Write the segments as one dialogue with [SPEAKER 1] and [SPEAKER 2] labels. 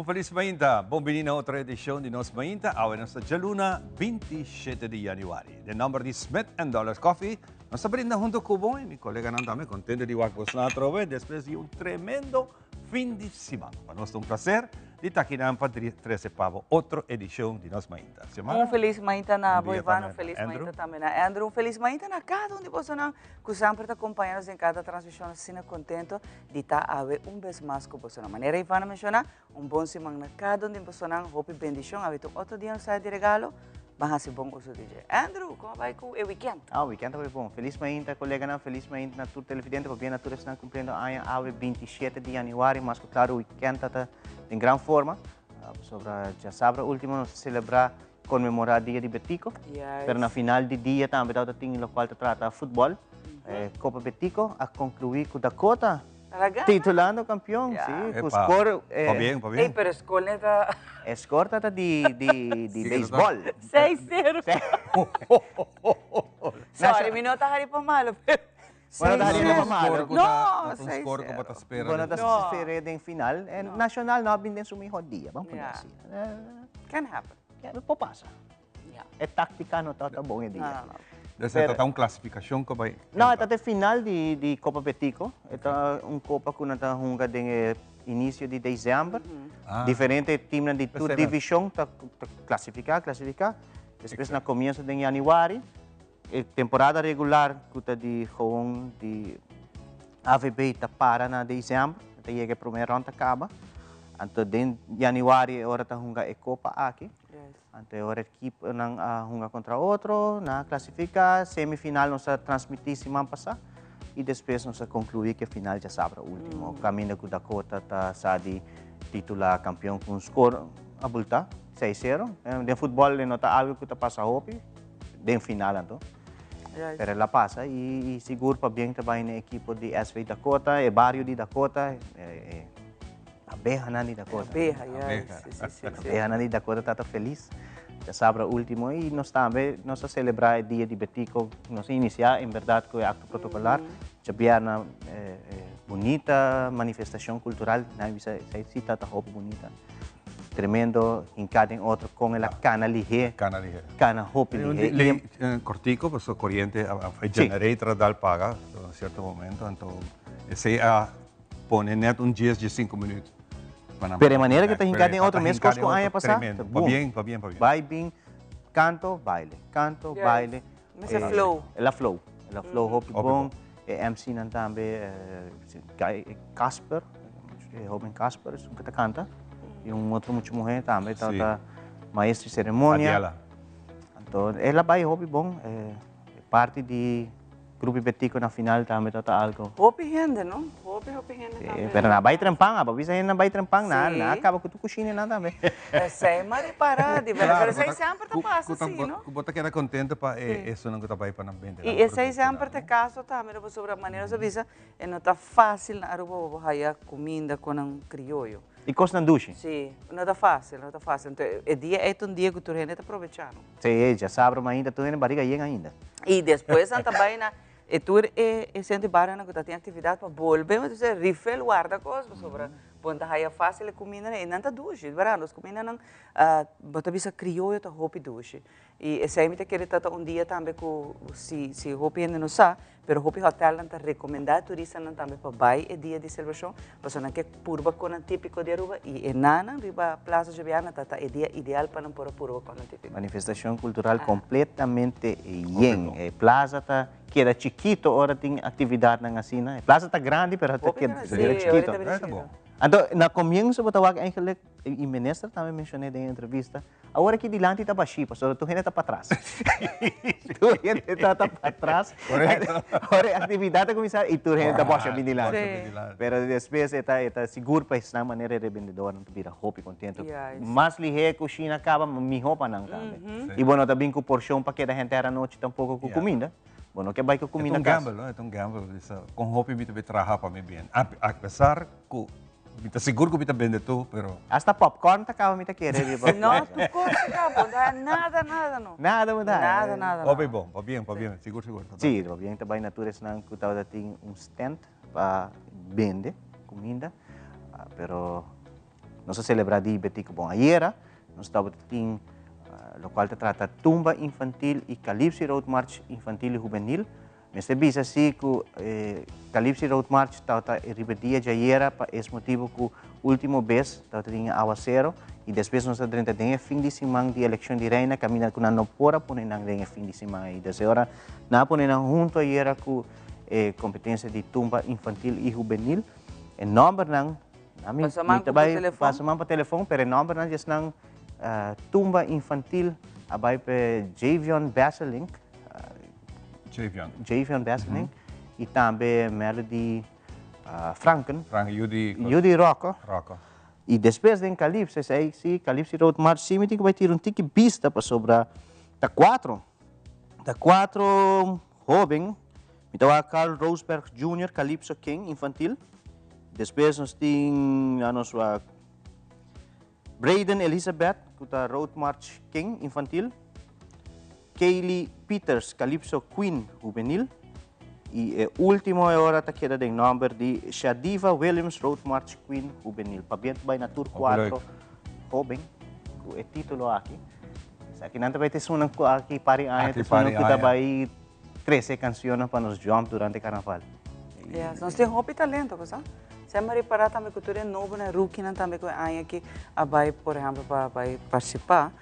[SPEAKER 1] Un felis mainta! Bon bini na otro edishon di Nos Mainta. Awe nos ta djaluna 27 di yanüari. Den nòmber di Smith and Dollars Coffee, nos ta brinda hunto ku bo i mi koleganan tambe kontento di wak bosnan atrobe despues di un tremendo fin di siman. Pa nos ta un plaser di ta akinan pa trese pa bo otro edishon di Nos Mainta. Xiomara?
[SPEAKER 2] Un felis mainta na
[SPEAKER 1] Bon
[SPEAKER 2] bo
[SPEAKER 1] dia
[SPEAKER 2] Ivan,
[SPEAKER 1] tambe
[SPEAKER 2] un felis
[SPEAKER 1] Andrew.
[SPEAKER 2] mainta tambe na Andrew, un felis mainta na kada un di bosonan ku semper ta kompaña nos den kada transmishon. Asina kontento di ta awe un bes mas ku bosonan. Manera Ivan a menshoná, un bon siman na kada un di bosonan, hopi bendishon. Awe ta un otro dia nos trae di regalo, ban hasi bon uso di dje. Andrew, kon a bai ku e wikènt?
[SPEAKER 3] Ah, wikènt a bai bon. Felis mainta koleganan, felis mainta na tur televidente, pabia na tur esnan kumpliendo aña awe 27 di yanüari. Mas ku klaru wikènt ta ta den gran forma, pasobra djasabra último nos a selebrá, konmemorá Dia di Betico. Pero na final di dia tambe tabata tin lokual ta trata futbòl. Kopa Betico a konkluí ku Dakota titulando kampion, sí, ku skor.
[SPEAKER 1] Pabien, pabien.
[SPEAKER 2] Ey, pero skor ne ta.
[SPEAKER 3] E skor ta ta di di beisbòl.
[SPEAKER 2] 6-0. Sorry, mi no ta hari pa malo, pero.
[SPEAKER 3] Bo no ta hari pa malo.
[SPEAKER 2] No,
[SPEAKER 1] Un skor ku bo ta spera.
[SPEAKER 3] Bo no ta spera den final. Nashonal no a bin den su mihó dia, ban pone asi.
[SPEAKER 2] Can happen.
[SPEAKER 3] Por pasa. E táctica no tabata bon e dia.
[SPEAKER 1] Dus e ta ta un clasificacion cu bay.
[SPEAKER 3] No, e ta ta e final di di Copa Betico. E ta un copa cu nan ta hunga den e inicio di december. Diferente teamnan di tur division ta clasifica, clasifica. Despues na comienzo den januari, e temporada regular cu ta di gewoon di AVB ta para na december. Ta yega e prome rond ta caba. Anto den januari e ora ta hunga e copa aki. Anto e ora ekiponan a hunga kontra otro, nan a klasifiká, semifinal nos a transmití siman pasá i despues nos a konkluí ku e final djasabra último, kaminda ku Dakota ta sa di titulá kampion ku un skor abultá, 6-0. Den futbòl e no ta algu ku ta pasa hopi, den final anto, pero el a pasa i sigur pabien ta bai na e ekipo di SV Dakota, e bario di Dakota, e. Abehanan di Dakota.
[SPEAKER 2] Abeha, juist. Si, si, si.
[SPEAKER 3] Abehanan di Dakota tata felis. Djasabra ultimo y nos tambe nos a celebra e dia di Betico. Nos a inicia en berdad cu e acto protocolar. Djabièrna bunita manifestacion cultural. Nan a bisa esey si tata hopi bunita. Tremendo hinca den otro con el a cana lihe.
[SPEAKER 1] Cana lihe.
[SPEAKER 3] Cana hopi lihe.
[SPEAKER 1] Cortico pasobra coriente a generator a dal paga na cierto momento anto esey a Pone net un dies, diescinco minuut pa nan.
[SPEAKER 3] Pero e manera ke ta hinká den otro meskos ku aña pasá,
[SPEAKER 1] ta boom. Pabien, pabien, pabien.
[SPEAKER 3] Bai bin, kanto, baile, kanto, baile.
[SPEAKER 2] Mester flow.
[SPEAKER 3] El a flow, el a flow hopi bon. E MC-nan tambe, Casper, e hoben Casper esun ke ta kanta. I un otro mucha muhé tambe tabata maestro di seremonia.
[SPEAKER 1] Adiela.
[SPEAKER 3] Anto el a bai hopi bon. E parti di Grupo Betico na final tambe ta ta algo.
[SPEAKER 2] Hopi hende no, hopi hopi hende tambe.
[SPEAKER 3] Pero nan a bai trempan, aba bisa hende nan bai trempan, nan a caba cu tur cushina nan tambe.
[SPEAKER 2] Esey m'a ripara di berdad, pero esey semper ta pasa si no.
[SPEAKER 1] Cu bo ta keda contento pa e esunnan cu ta bai pa nan bende nan
[SPEAKER 2] Y esey semper ta e caso tambe no, pasobra manera nos a bisa e no ta facil na Aruba pa bo haya cuminda cu nan crioyo.
[SPEAKER 3] Y cosnan dushi.
[SPEAKER 2] Si, no ta facil, no ta facil. Enton e dia ey ta un dia cu tur hende ta probecha no.
[SPEAKER 3] Sí, djasabra mainta tur hende bariga yen ainda.
[SPEAKER 2] Y despues nan ta bay na e tur e e centro di barionan cu ta tin actividad pa bolbe, entonces refill warda cos pasobra bo no ta haya facil e cumindanan y nan ta dushi, berdad, nos cumindanan bo ta bisa crioyo ta hopi dushi. Y esey mi ta kere ta ta un dia tambe cu si si hopi hende no sa, pero hopi hotelnan ta recomenda e turistanan tambe pa bay e dia di celebracion, pasobra nan ke purba conan tipico di Aruba y e nanan riba Plaza Joviana ta ta e dia ideal pa nan por a purba conan tipico.
[SPEAKER 3] Manifestacion cultural completamente yen. E plaza ta keda chikito ora tin actividadnan asina. E plaza ta grandi pero ta keda chikito. Anto na comienzo bo ta wak eigenlijk, y minister tambe mencione den e entrevista, Awor aki dilanti ta bashí, pasobra tur hende ta patras. Tur hende ta ta patras.
[SPEAKER 1] Korekto.
[SPEAKER 3] Ora e aktividat ta kuminsá i tur hende ta bòsha bin dilanti.
[SPEAKER 1] Bòsha bin dilanti.
[SPEAKER 3] Pero despues e ta e ta sigur pa esnan manera e rebendedornan ta bira hopi kontentu.
[SPEAKER 2] Juist.
[SPEAKER 3] Mas lihé kushina kaba, mihó pa nan tambe.
[SPEAKER 1] Sí.
[SPEAKER 3] I bo no ta bin ku porshon pa keda henter anochi tampoko ku
[SPEAKER 1] Ya.
[SPEAKER 3] kuminda. Bo no ke bai ku
[SPEAKER 1] E ta
[SPEAKER 3] kuminda
[SPEAKER 1] un
[SPEAKER 3] kas.
[SPEAKER 1] gamble, no? E ta un gamble. Bisa, kon hopi mi ta bin traha pa mi bien. A apesar ku Mi ta sigur ku mi ta bende tur, pero.
[SPEAKER 3] Hasta popcorn ta kaba mi ta kere riba.
[SPEAKER 2] No, tur kos ta kaba, bo ta nada, nada no.
[SPEAKER 3] Nada bo ta.
[SPEAKER 2] Nada, nada,
[SPEAKER 1] Hopi
[SPEAKER 2] nada.
[SPEAKER 1] bon, pabien, pabien, sigur, sigur.
[SPEAKER 3] Sí, pabien ta bai na tur esnan ku tabata tin un stand pa bende kuminda, pero. Nos a celebra Dia di Betico. Bon, ayera nos tabata tin locual ta trata Tumba Infantil y Calypso Road March Infantil y Juvenil. Mester bisa si cu e Calypso Road March tabata riba dia djayera pa es motibo cu ultimo bes tabata tin awacero y despues nos ta drenta den e fin di siman di eleccion di Reina caminda cu nan no por a pone nan den e fin di siman ey. Desde ora nan a pone nan hunto ayera cu e competencia di tumba infantil y hubenil. E nombernan, mi ta bay pasa man pa telefon, pero e nombernan di esnan tumba infantil a bay pa Javion Besselink.
[SPEAKER 1] Javion.
[SPEAKER 3] Javion Besselink y tambe Melody Franken.
[SPEAKER 1] Franken, Judy.
[SPEAKER 3] Judy Rocco.
[SPEAKER 1] Rocco.
[SPEAKER 3] Y despues den Calypso, esey si, Calypso Road March, si mi tin cu bay tira un tiki bista pasobra ta cuatro, ta cuatro hoben. Mi ta wak Carl Roosberg Junior, Calypso King, infantil. Despues nos tin, nos wak Brayden Elizabeth, ku ta Road March King, infantil. Kaylee Peters, Calypso Queen, hubenil. I e ultimo e ora ta keda den nomber di Shadiva Williams, Road March Queen, hubenil. Pabia ta bai na tur cuatro hoben ku e titulo aki. Esaki nan ta bai ta esunnan ku aki pari aña ta esunnan ku ta bai trese cancionnan pa nos jump durante carnaval.
[SPEAKER 2] Yes, nos tin hopi talento, bo sa. Semper ripará tambe ku tur e nobonan, rookienan tambe ku e aña aki a bai, por ehèmpel, pa bai partisipá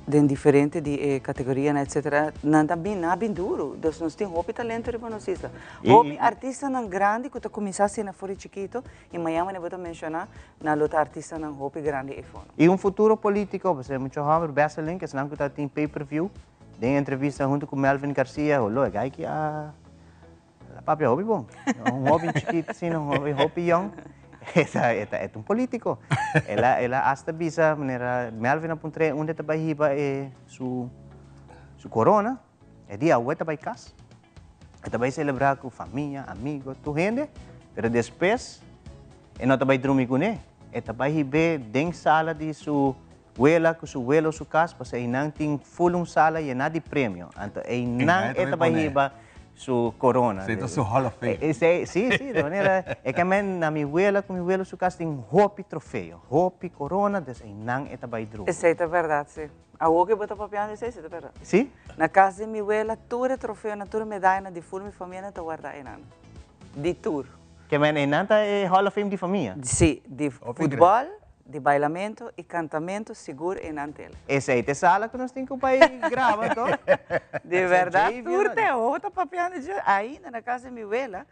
[SPEAKER 2] den diferente di e kategorianan etsetera, nan ta bin, nan a bin duru. Dus nos tin hopi talento riba nos isla. Hopi artistanan grandi ku ta kuminsá asina for di chikito i mañana wanneer bo ta menshoná, nan lo ta artistanan hopi grandi eifono.
[SPEAKER 3] I un futuro polítiko, pasobra mucho hòmber, Besselink, esnan ku ta tin pay per view, Den entrevista hunto cu Melvin Garcia, holo e guy ki a a papia hopi bon. Un hopi chikito asina, un hopi hopi yong. E ta e ta e ta un politico. El a el a hasta bisa manera Melvin a puntr'é unda e ta bai hiba e su su corona. E di awe ta bai cas. E ta bai celebra cu famia, amigo, tur hende, pero despues e no ta bai drumi cune. E ta bai hib'é den sala di su Wela ku su welo su kas pasobra einan tin ful un sala yená di premio. Anto einan e ta bai hiba su korona.
[SPEAKER 1] Esei ta su Hall of Fame.
[SPEAKER 3] Esei, si, si, di manera e ke men na mi wela ku mi welo su kas tin hopi trofeo, hopi korona, dus einan e ta bai drumi.
[SPEAKER 2] Esei ta bèrdat, si. Awor ke bo ta papiando esei, esei ta bèrdat.
[SPEAKER 3] Si?
[SPEAKER 2] Na kas di mi wela tur e trofeonan, tur e medayanan di ful mi famianan ta wardá einan. Di tur.
[SPEAKER 3] Ke men einan ta e Hall of Fame di famia?
[SPEAKER 2] Si, di futbòl, di bailamentu i kantamentu sigur einan tele.
[SPEAKER 3] Esei ta e sala ku nos tin ku bai graba anto.
[SPEAKER 2] Di bèrdat tur te hopi ta papiando dje ainda na kas di mi wela.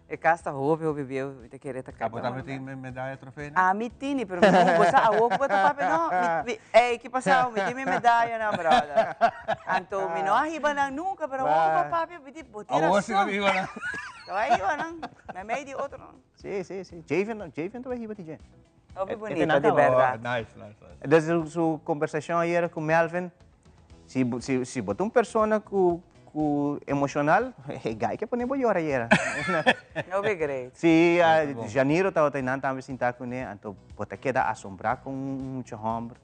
[SPEAKER 2] E kas ta hopi hopi bieu, mi ta kere ta
[SPEAKER 1] kaba. Abo tambe tin medaya trofeo?
[SPEAKER 2] Ami tini, pero mi no bo sa awor ku bo ta papia no, mi ey ki pasao mi tin mi medayanan brother. Anto mi no a hiba nan nunka pero awor ku bo a papia mi di bo tin
[SPEAKER 1] rason. Awor si bo a hiba nan.
[SPEAKER 2] Ta bai hiba nan, meimei di otronan.
[SPEAKER 3] Sí, sí, sí. Javion, Javion ta bai hiba TJ.
[SPEAKER 2] Hopi bunito, di berdad.
[SPEAKER 1] Nice, nice, nice.
[SPEAKER 3] Desde su conversacion ayer cu Melvin, si, si, si bo ta un persona cu, cu emocional, e guy ke pone bo yora ayer.
[SPEAKER 2] Hopi great.
[SPEAKER 3] Si, uh, Janiro tabata einan tambe sinta cune, anto bo ta keda asombra con un mucha homber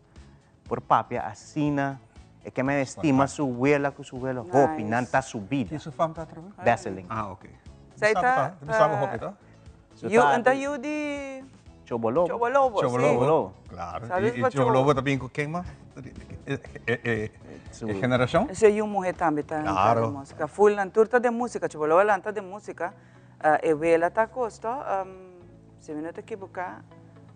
[SPEAKER 3] por papia asina. E ke men estima su wela cu su welo hopi, nan ta su bida.
[SPEAKER 1] Ki su fam ta atrobe?
[SPEAKER 3] Besseling.
[SPEAKER 1] Ah, ok.
[SPEAKER 2] Zij ta,
[SPEAKER 1] ta, hopi, ta?
[SPEAKER 2] Yu, ta yu di...
[SPEAKER 3] Chobolobo.
[SPEAKER 2] Chobolobo, si.
[SPEAKER 1] Chobolobo. Claro.
[SPEAKER 2] Sabi
[SPEAKER 1] Y
[SPEAKER 2] pa
[SPEAKER 1] Chobolobo ta bin cu ken mas? E generacion?
[SPEAKER 2] Ese yu muhe tambe ta
[SPEAKER 1] Claro.
[SPEAKER 2] den musica. Full nan tur ta den musica. Chobolobo lanta den musica. E wela ta costo, si mi no ta ekiboká,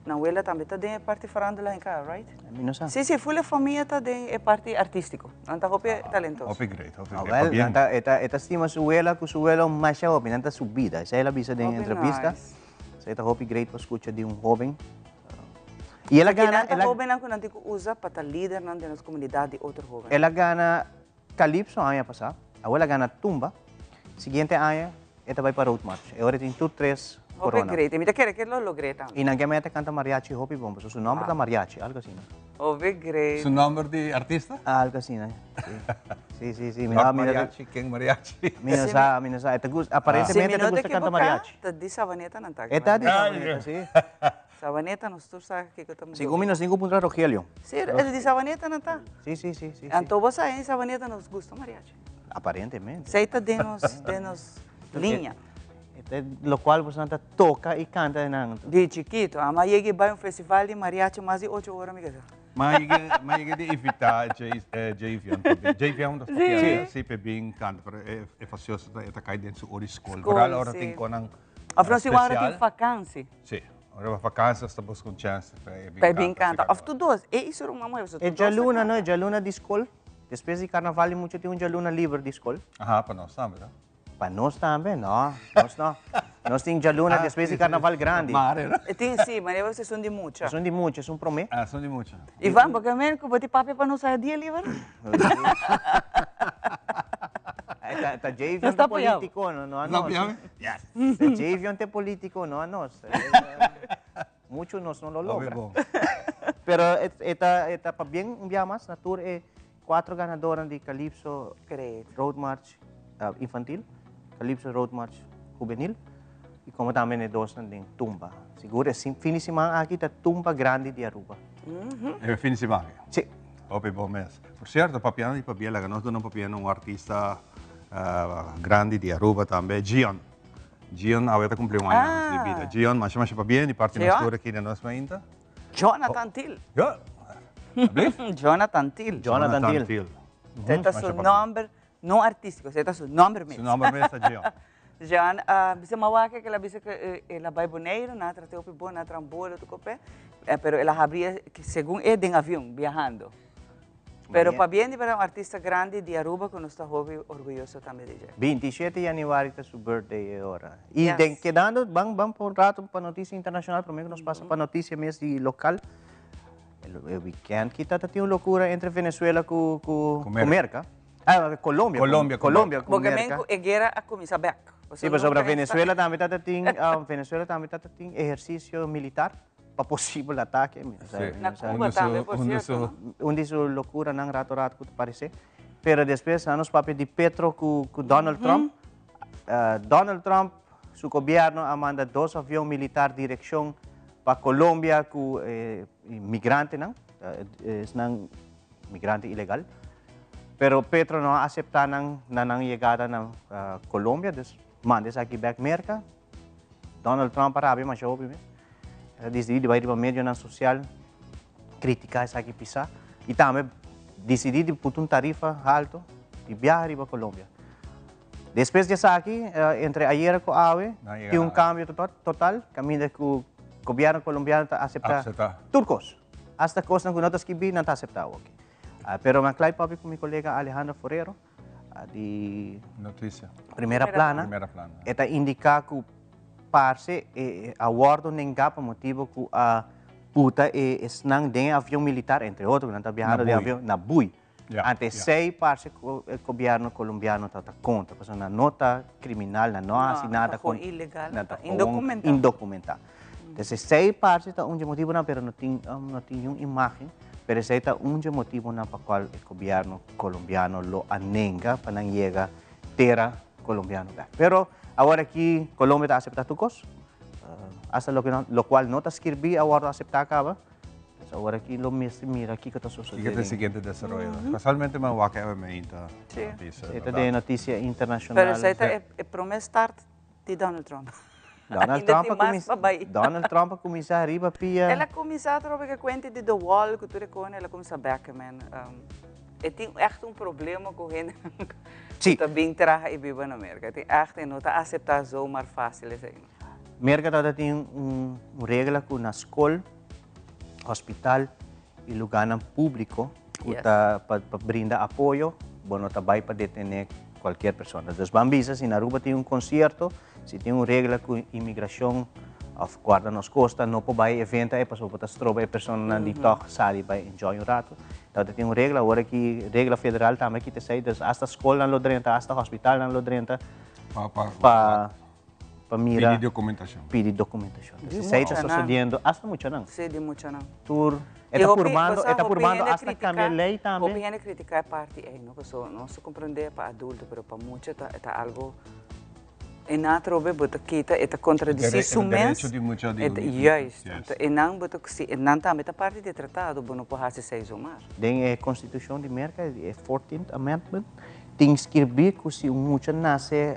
[SPEAKER 2] nan wela tambe ta den e parti farándula hinká, right?
[SPEAKER 3] Mi no sa.
[SPEAKER 2] Sí, sí, full e famia ta den e parti artístiko. Nan ta hopi talentoso.
[SPEAKER 1] Hopi great, hopi great.
[SPEAKER 3] Awel,
[SPEAKER 1] Pabien.
[SPEAKER 3] nan ta, e ta, e ta stima su wela ku su welo masha hopi. Nan ta su bida. Esei el a bisa den
[SPEAKER 2] Hopi
[SPEAKER 3] entrevista.
[SPEAKER 2] nice.
[SPEAKER 3] Esei ta hopi great pa skucha di un hoben. I el a
[SPEAKER 2] Porque
[SPEAKER 3] gana,
[SPEAKER 2] nan ta
[SPEAKER 3] el a,
[SPEAKER 2] hobennan ku nan tin ku usa pa ta lidernan den nos komunidat di otro hobennan.
[SPEAKER 3] el a gana Calypso aña pasá, awor el a gana Tumba, siguiente aña e ta bai pa Road March. E ora e tin tur tres
[SPEAKER 2] Hopi
[SPEAKER 3] corona.
[SPEAKER 2] great. I mi ta kere ke lo logr'é tambe.
[SPEAKER 3] I nan ke meta canta mariachi hopi bon, pasobra su nomber ta Mariachi, algo asina.
[SPEAKER 2] Hopi great.
[SPEAKER 1] Su nomber di artista?
[SPEAKER 3] Algo asina, si. Si, si, si. Mi
[SPEAKER 1] Lord
[SPEAKER 3] no, mi no,
[SPEAKER 1] Mariachi, King Mariachi.
[SPEAKER 3] mi no sa, mi no sa. E ta gusta,
[SPEAKER 2] Si mi
[SPEAKER 3] aparentemente e ta
[SPEAKER 2] no ta
[SPEAKER 3] gusta canta
[SPEAKER 2] ekiboká,
[SPEAKER 3] mariachi.
[SPEAKER 2] ta di Savaneta nan ta.
[SPEAKER 3] E ta di
[SPEAKER 1] Ah,
[SPEAKER 3] Savaneta, si.
[SPEAKER 2] Savaneta nos tur sa kiko ta
[SPEAKER 3] Segun mi nos tin ku puntra Rogelio.
[SPEAKER 2] Si, e di Savaneta nan ta.
[SPEAKER 3] Si, si, si, si.
[SPEAKER 2] Anto bo sa en Savaneta nos gusta mariachi.
[SPEAKER 3] Aparentemente.
[SPEAKER 2] Esei ta den nos, den nos liña.
[SPEAKER 3] Locual boso ta toca y canta den nan.
[SPEAKER 2] Di chikito, ama yega bai un festival di mariachi mas di ocho ora mi keda.
[SPEAKER 1] Ma yega, ma yega di invita Jay, eh, Javion pa bin. Javion ta papia, si pe bin canta, pero e, e facioso ta, e ta cai den su ora di school.
[SPEAKER 2] School,
[SPEAKER 1] Vooral ora
[SPEAKER 2] si.
[SPEAKER 1] tin conan
[SPEAKER 2] Of no si ora tin
[SPEAKER 1] special.
[SPEAKER 2] vakantie.
[SPEAKER 1] Si, ora ba vakantie ta busca un chance pa e bin
[SPEAKER 2] Pa e bin
[SPEAKER 1] canta,
[SPEAKER 2] canta.
[SPEAKER 1] si
[SPEAKER 2] Of tu dos, e y su ruman muher, so
[SPEAKER 3] E
[SPEAKER 2] tu dos ta
[SPEAKER 3] djaluna, no,
[SPEAKER 2] canta.
[SPEAKER 3] e djaluna di school. Despues di carnaval di mucha tin un djaluna liber di school.
[SPEAKER 1] Aha, pa nos tambe, no?
[SPEAKER 3] Pa nos tambe? No, nos no. Nos tin djaluna despues di carnaval grandi.
[SPEAKER 1] Mare, no?
[SPEAKER 2] E tin si, ma e esun di mucha.
[SPEAKER 3] Esun di mucha, esun prome.
[SPEAKER 1] Ah, esun di mucha.
[SPEAKER 2] Ivan, bo ke men ku bo tin papia pa nos haya dia liber?
[SPEAKER 3] Ta Javion ta politico, no, no a nos.
[SPEAKER 1] Yes.
[SPEAKER 3] Ta Javion ta politico, no a nos. Mucho nos no lo logra. Pero e ta, e ta pabien un bia mas na tur e cuatro ganadornan di Calypso
[SPEAKER 2] Great.
[SPEAKER 3] Road March Infantil, Calypso Road March Juvenil y como tambe e dosnan den Tumba. Sigur e fin di siman aki ta Tumba Grandi di Aruba.
[SPEAKER 1] E fin di siman aki?
[SPEAKER 3] Si.
[SPEAKER 1] Hopi bon mes. Por cierto, papiando di pabia, laga nos duna un papia na un artista grandi di Aruba tambe, Gion. Gion awe ta cumpli un aña di bida. Gion, masha masha pabien di parti nos tur aki na nos mainta.
[SPEAKER 2] Jonathan Thiel.
[SPEAKER 1] Ja.
[SPEAKER 2] Jonathan Thiel.
[SPEAKER 3] Jonathan Thiel.
[SPEAKER 2] Esei ta su nomber no artístico, esei ta su nomber mes.
[SPEAKER 1] Su nomber mes ta Gion.
[SPEAKER 2] Gion, bisa mi a wak ke el a bisa ku el a bai Boneiru, nan a trat'é hopi bon, nan a traha un bolo tur kope, pero el a habri segun e den avion, biahando. Pero pabien di berdad un artista grandi di Aruba cu nos ta hopi orguyoso tambe di dje.
[SPEAKER 3] 27 januari ta su birthday e ora. Y den kedando, ban ban pa un rato pa noticia internacional, prome cu nos pasa pa noticia mes di local. E weekend kita ta tin un locura entre Venezuela cu cu Merca. Ah, Colombia.
[SPEAKER 1] Colombia cu
[SPEAKER 3] Colombia cu
[SPEAKER 2] Porque
[SPEAKER 3] Merca.
[SPEAKER 2] men cu e guera a cuminsa bek.
[SPEAKER 3] Sí, pasobra Venezuela tambe ta tin, Venezuela tambe ta tin ehercicio militar. Pa posibel atake.
[SPEAKER 2] Na Cuba tambe, por cierto, no?
[SPEAKER 3] Un di su locuranan rato rato cu ta parece. Pero despues nan nos papia di Petro cu Donald Trump. Donald Trump, su gobierno a manda dos avion militar direccion pa Colombia cu migrantenan, esnan migrante ilegal. Pero Petro no a acepta nan na nan yegada na Colombia, dus manda esaki bek Merca. Donald Trump a rabia masha hopi mes. El a disidí di bai riba medionan sosial kritiká esaki pisá i tambe disidí di puta un tarifa haltu di biaha riba Colombia. Despues di esaki, entre ayera ku awe, tin un kambio total kaminda ku gobièrnu kolombiano ta aseptá tur kos. Asta kosnan ku no ta skibí nan ta aseptá awoki. Pero mi a klai papia ku mi kolega Alejandro Forero. di
[SPEAKER 1] Noticia.
[SPEAKER 3] Primera Plana,
[SPEAKER 1] Primera Plana.
[SPEAKER 3] e ta indica cu parce e a wordo nenga pa motibo cu a puta e esnan den e avion militar, entre otro, cu nan ta biahando den avion, na bui.
[SPEAKER 1] Ja,
[SPEAKER 3] Ante
[SPEAKER 1] ja.
[SPEAKER 3] esey parce cu e gobierno colombiano ta ta contra, pasobra nan no ta criminal, nan no a haci
[SPEAKER 2] No,
[SPEAKER 3] nada
[SPEAKER 2] ta gewoon
[SPEAKER 3] con
[SPEAKER 2] ilegal,
[SPEAKER 3] nan ta
[SPEAKER 2] ta
[SPEAKER 3] gewoon
[SPEAKER 2] indocumentado.
[SPEAKER 3] indocumentado. Entonces esey parce ta un dje motibonan, pero no tin, no tin niun imagen. Pero esey ta un dje motibonan pa cual e gobierno colombiano lo a nenga pa nan yega tera colombiano bek. Pero awor aki Colombia ta acepta tur cos, hasta loke no, locual no ta skirbi a wordo acepta caba. Pues awor aki lo mester mira kico ta sucede.
[SPEAKER 1] Kico ta e siguiente desaroyo. Casualmente mi a wak awe meinta noticia.
[SPEAKER 3] Esey ta den noticia internacional.
[SPEAKER 2] Pero esey ta e prome start di Donald Trump.
[SPEAKER 3] Donald Trump a cuminsa, Donald Trump a cuminsa riba pia.
[SPEAKER 2] El a cuminsa atrobe cu e cuenta di The Wall cu tur e cona, el a cuminsa bek men. E tin echt un problema cu hende cu ta bin traha y biba na Merca. E tin echt, e no ta acepta zomaar facil esey.
[SPEAKER 3] Merca tabata tin un regla cu na scol, hospital y lugarnan publico cu ta pa brinda apoyo, bo no ta bay pa detene cualkier persona. Dus ban bisa si na Aruba tin un concierto, si tin un regla cu inmigracion of guarda nos costa no por bay evento ey pasobra bo ta stroba e personanan di tog sali bay enjoy un rato. Tabata tin un regla, awor aki regla federal tambe kita esey, dus hasta scolnan lo drenta, hasta hospitalnan lo drenta pa pa mira.
[SPEAKER 1] Pidi documentacion.
[SPEAKER 3] Pidi documentacion. Di Esey ta
[SPEAKER 2] muchanan.
[SPEAKER 3] sucediendo hasta muchanan.
[SPEAKER 2] Sí, di muchanan.
[SPEAKER 3] Tur, e
[SPEAKER 2] Y
[SPEAKER 3] ta
[SPEAKER 2] hopi,
[SPEAKER 3] purmando,
[SPEAKER 2] o sea,
[SPEAKER 3] e ta
[SPEAKER 2] hopi
[SPEAKER 3] purmando
[SPEAKER 2] hende
[SPEAKER 3] hasta
[SPEAKER 2] critica,
[SPEAKER 3] cambia ley tambe.
[SPEAKER 2] Hopi hende critica e parti ey, no? Pasobra nos ta comprende pa adulto, pero pa mucha ta, ta algo e nan atrobe bo ta kita, e ta contradeci su
[SPEAKER 1] E
[SPEAKER 2] mes.
[SPEAKER 1] derecho di mucha di
[SPEAKER 2] E ta, juist. Anto e nan bo ta, si e nan tambe ta parti di e tratado, bo no por haci esey zomaar.
[SPEAKER 3] Den e Constitucion di Merca, e Fourteenth Amendment, Tin skirbí ku si un mucha nase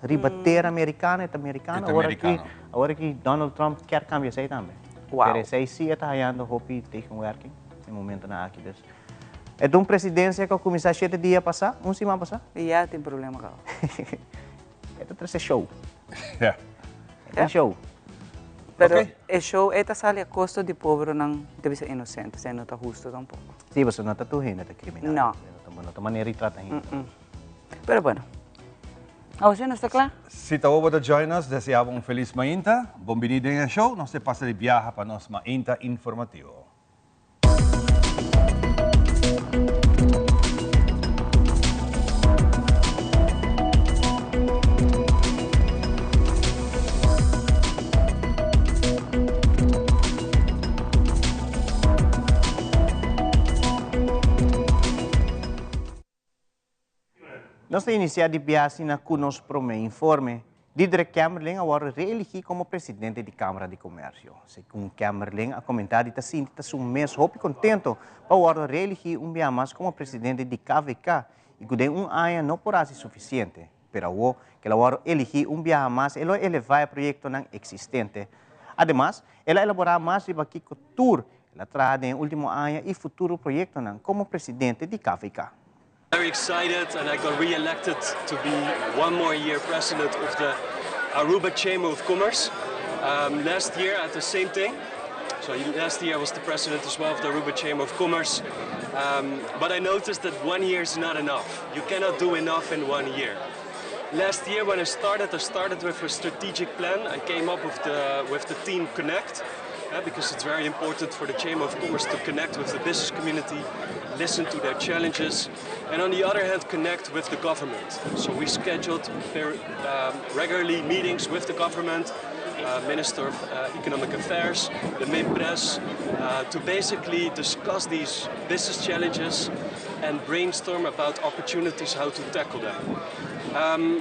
[SPEAKER 3] riba tera merikano, e ta merikano.
[SPEAKER 1] E ta merikano.
[SPEAKER 3] Awor aki Donald Trump kier kambia esei tambe.
[SPEAKER 2] Wow.
[SPEAKER 3] Pero esei si e ta hayando hopi tegenwerking e momentonan aki. Dus e ta un presidensia ku a kuminsá shete dia pasá, un siman pasá.
[SPEAKER 2] I ya tin problema kaba.
[SPEAKER 3] E ta trese show.
[SPEAKER 1] Ja.
[SPEAKER 3] E ta show.
[SPEAKER 2] Pero
[SPEAKER 1] Ok.
[SPEAKER 2] e show ei ta sali a kosto di pobronan ta bisa inosente, esei no ta husto tampoko.
[SPEAKER 3] Sí, pasobra no ta tur hende ta kriminal.
[SPEAKER 2] No.
[SPEAKER 3] No ta manera di trata hende.
[SPEAKER 2] Pero bueno. Awo si nos ta kla?
[SPEAKER 1] Si ta bo ta join nos, desea bo un felis mainta. Bon bini den e show. Nos te pasa di biaha pa nos mainta informativo.
[SPEAKER 3] Nos ta inicia di bia asina cu nos prome informe. Diederik Kemmerling a worde reeligi como presidente di Camara di Comercio. Segun Kemmerling a comenta di ta sinti ta su mes hopi contento pa worde reeligi un bia mas como presidente di KVK y cu den un aña no por haci suficiente. Pero awo cu el a worde eligi un biaha mas e lo eleva e proyectonan existente. Ademas, el a elabora mas riba kico tur el a traha den e ultimo aña y futuro proyectonan como presidente di KVK.
[SPEAKER 4] Very excited and I got re-elected to be one more year president of the Aruba Chamber of Commerce. Last year I had the same thing. So last year I was the president as well of the Aruba Chamber of Commerce. But I noticed that 1 year is not enough. You cannot do enough in 1 year. Last year when I started, I started with a strategic plan. I came up with the team Connect, because it's very important for the Chamber of Commerce to connect with the business community, listen to their challenges, and on the other hand, connect with the government. So we scheduled regularly meetings with the government, Minister of Economic Affairs, the MINPRES, to basically discuss these business challenges and brainstorm about opportunities how to tackle them.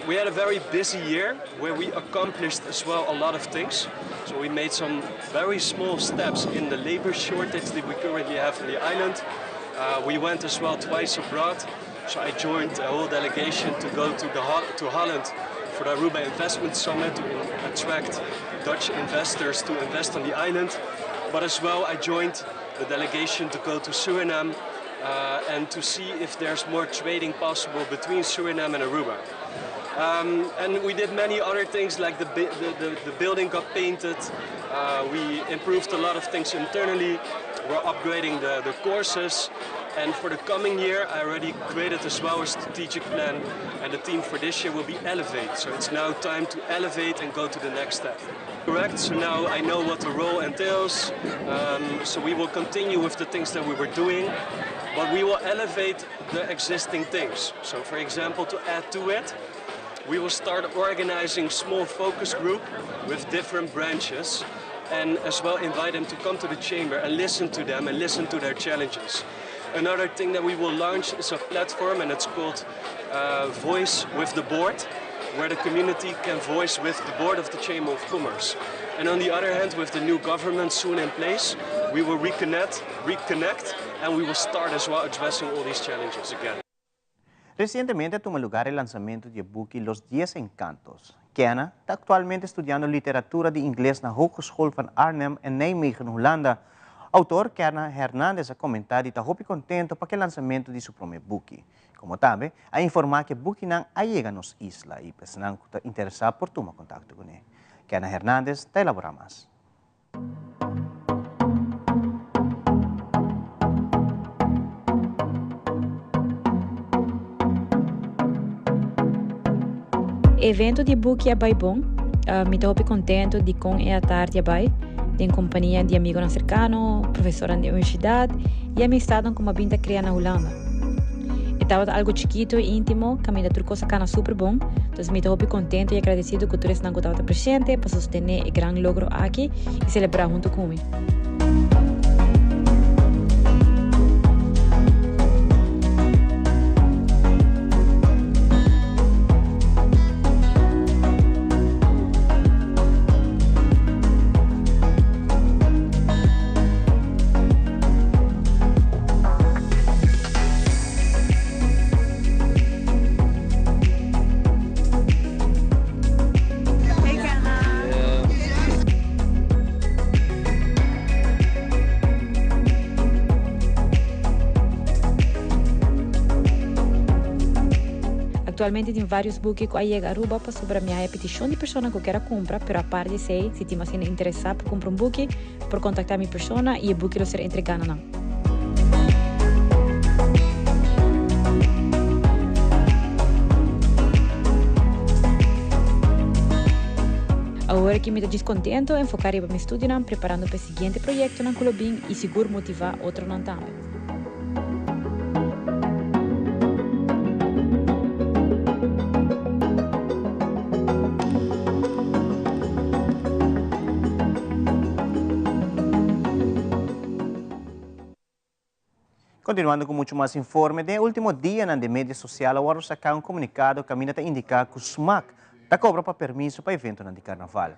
[SPEAKER 4] We had a very busy year where we accomplished as well a lot of things. So we made some very small steps in the labor shortage that we currently have in the island. We went as well twice abroad. So I joined a whole delegation to go to Holland for the Aruba Investment Summit to attract Dutch investors to invest on the island. But as well, I joined the delegation to go to Suriname and to see if there's more trading possible between Suriname and Aruba. And we did many other things, like the building got painted, we improved a lot of things internally, we're upgrading the courses, and for the coming year I already created as well a strategic plan, and the theme for this year will be Elevate. So it's now time to elevate and go to the next step. Correct, so now I know what the role entails, so we will continue with the things that we were doing, but we will elevate the existing things. So for example, to add to it, we will start organizing small focus group with different branches, and as well invite them to come to the chamber and listen to them and listen to their challenges. Another thing that we will launch is a platform, and it's called Voice with the Board, where the community can voice with the board of the Chamber of Commerce. And on the other hand, with the new government soon in place, we will reconnect, and we will start as well addressing all these challenges again.
[SPEAKER 3] Recientemente a tuma lugar e lansamento di e buki Los Diez Encantos. Kenna ta actualmente studiando literatura di ingles na Hogeschool van Arnhem en Nijmegen, Hulanda. Autor Kenna Hernandez a comenta di ta hopi contento pa e lansamento di su prome buki. Como tambe, a informa cu e bukinan a yega nos isla y personanan cu ta interesa por tuma contacto cu ne. Kenna Hernandez ta elabora mas.
[SPEAKER 5] Evento di buki a bay bon. Mi ta hopi contento di con e atardi a bay, den compania di amigonan cercano, profesornan di universidad y amistadnan cu m'a bin ta crea na Hulanda. E tabata algo chikito y intimo, caminda tur cos a cana super bon, entonces mi ta hopi contento y agradecido cu tur esnan cu tabata presente pa sostene e gran logro aki y celebra hunto cu mi. Aktualmente tin vários buki ku a yega Aruba pasobra mi a haya petishon di persona ku kier a kumpra, pero apart di esei, si tin mas hende interesá pa kumpra un buki, por kontaktá mi persona i e buki lo ser entregá na nan. Awor aki mi ta djis kontento, enfoká riba mi studionan, preparando pa e siguiente proyektonan ku lo bin i sigur motivá otronan tambe.
[SPEAKER 3] Continuando cu mucho mas informe, den e ultimo dianan den media social a wordo saca un comunicado caminda ta indica cu smac ta cobra pa permiso pa eventonan di carnaval.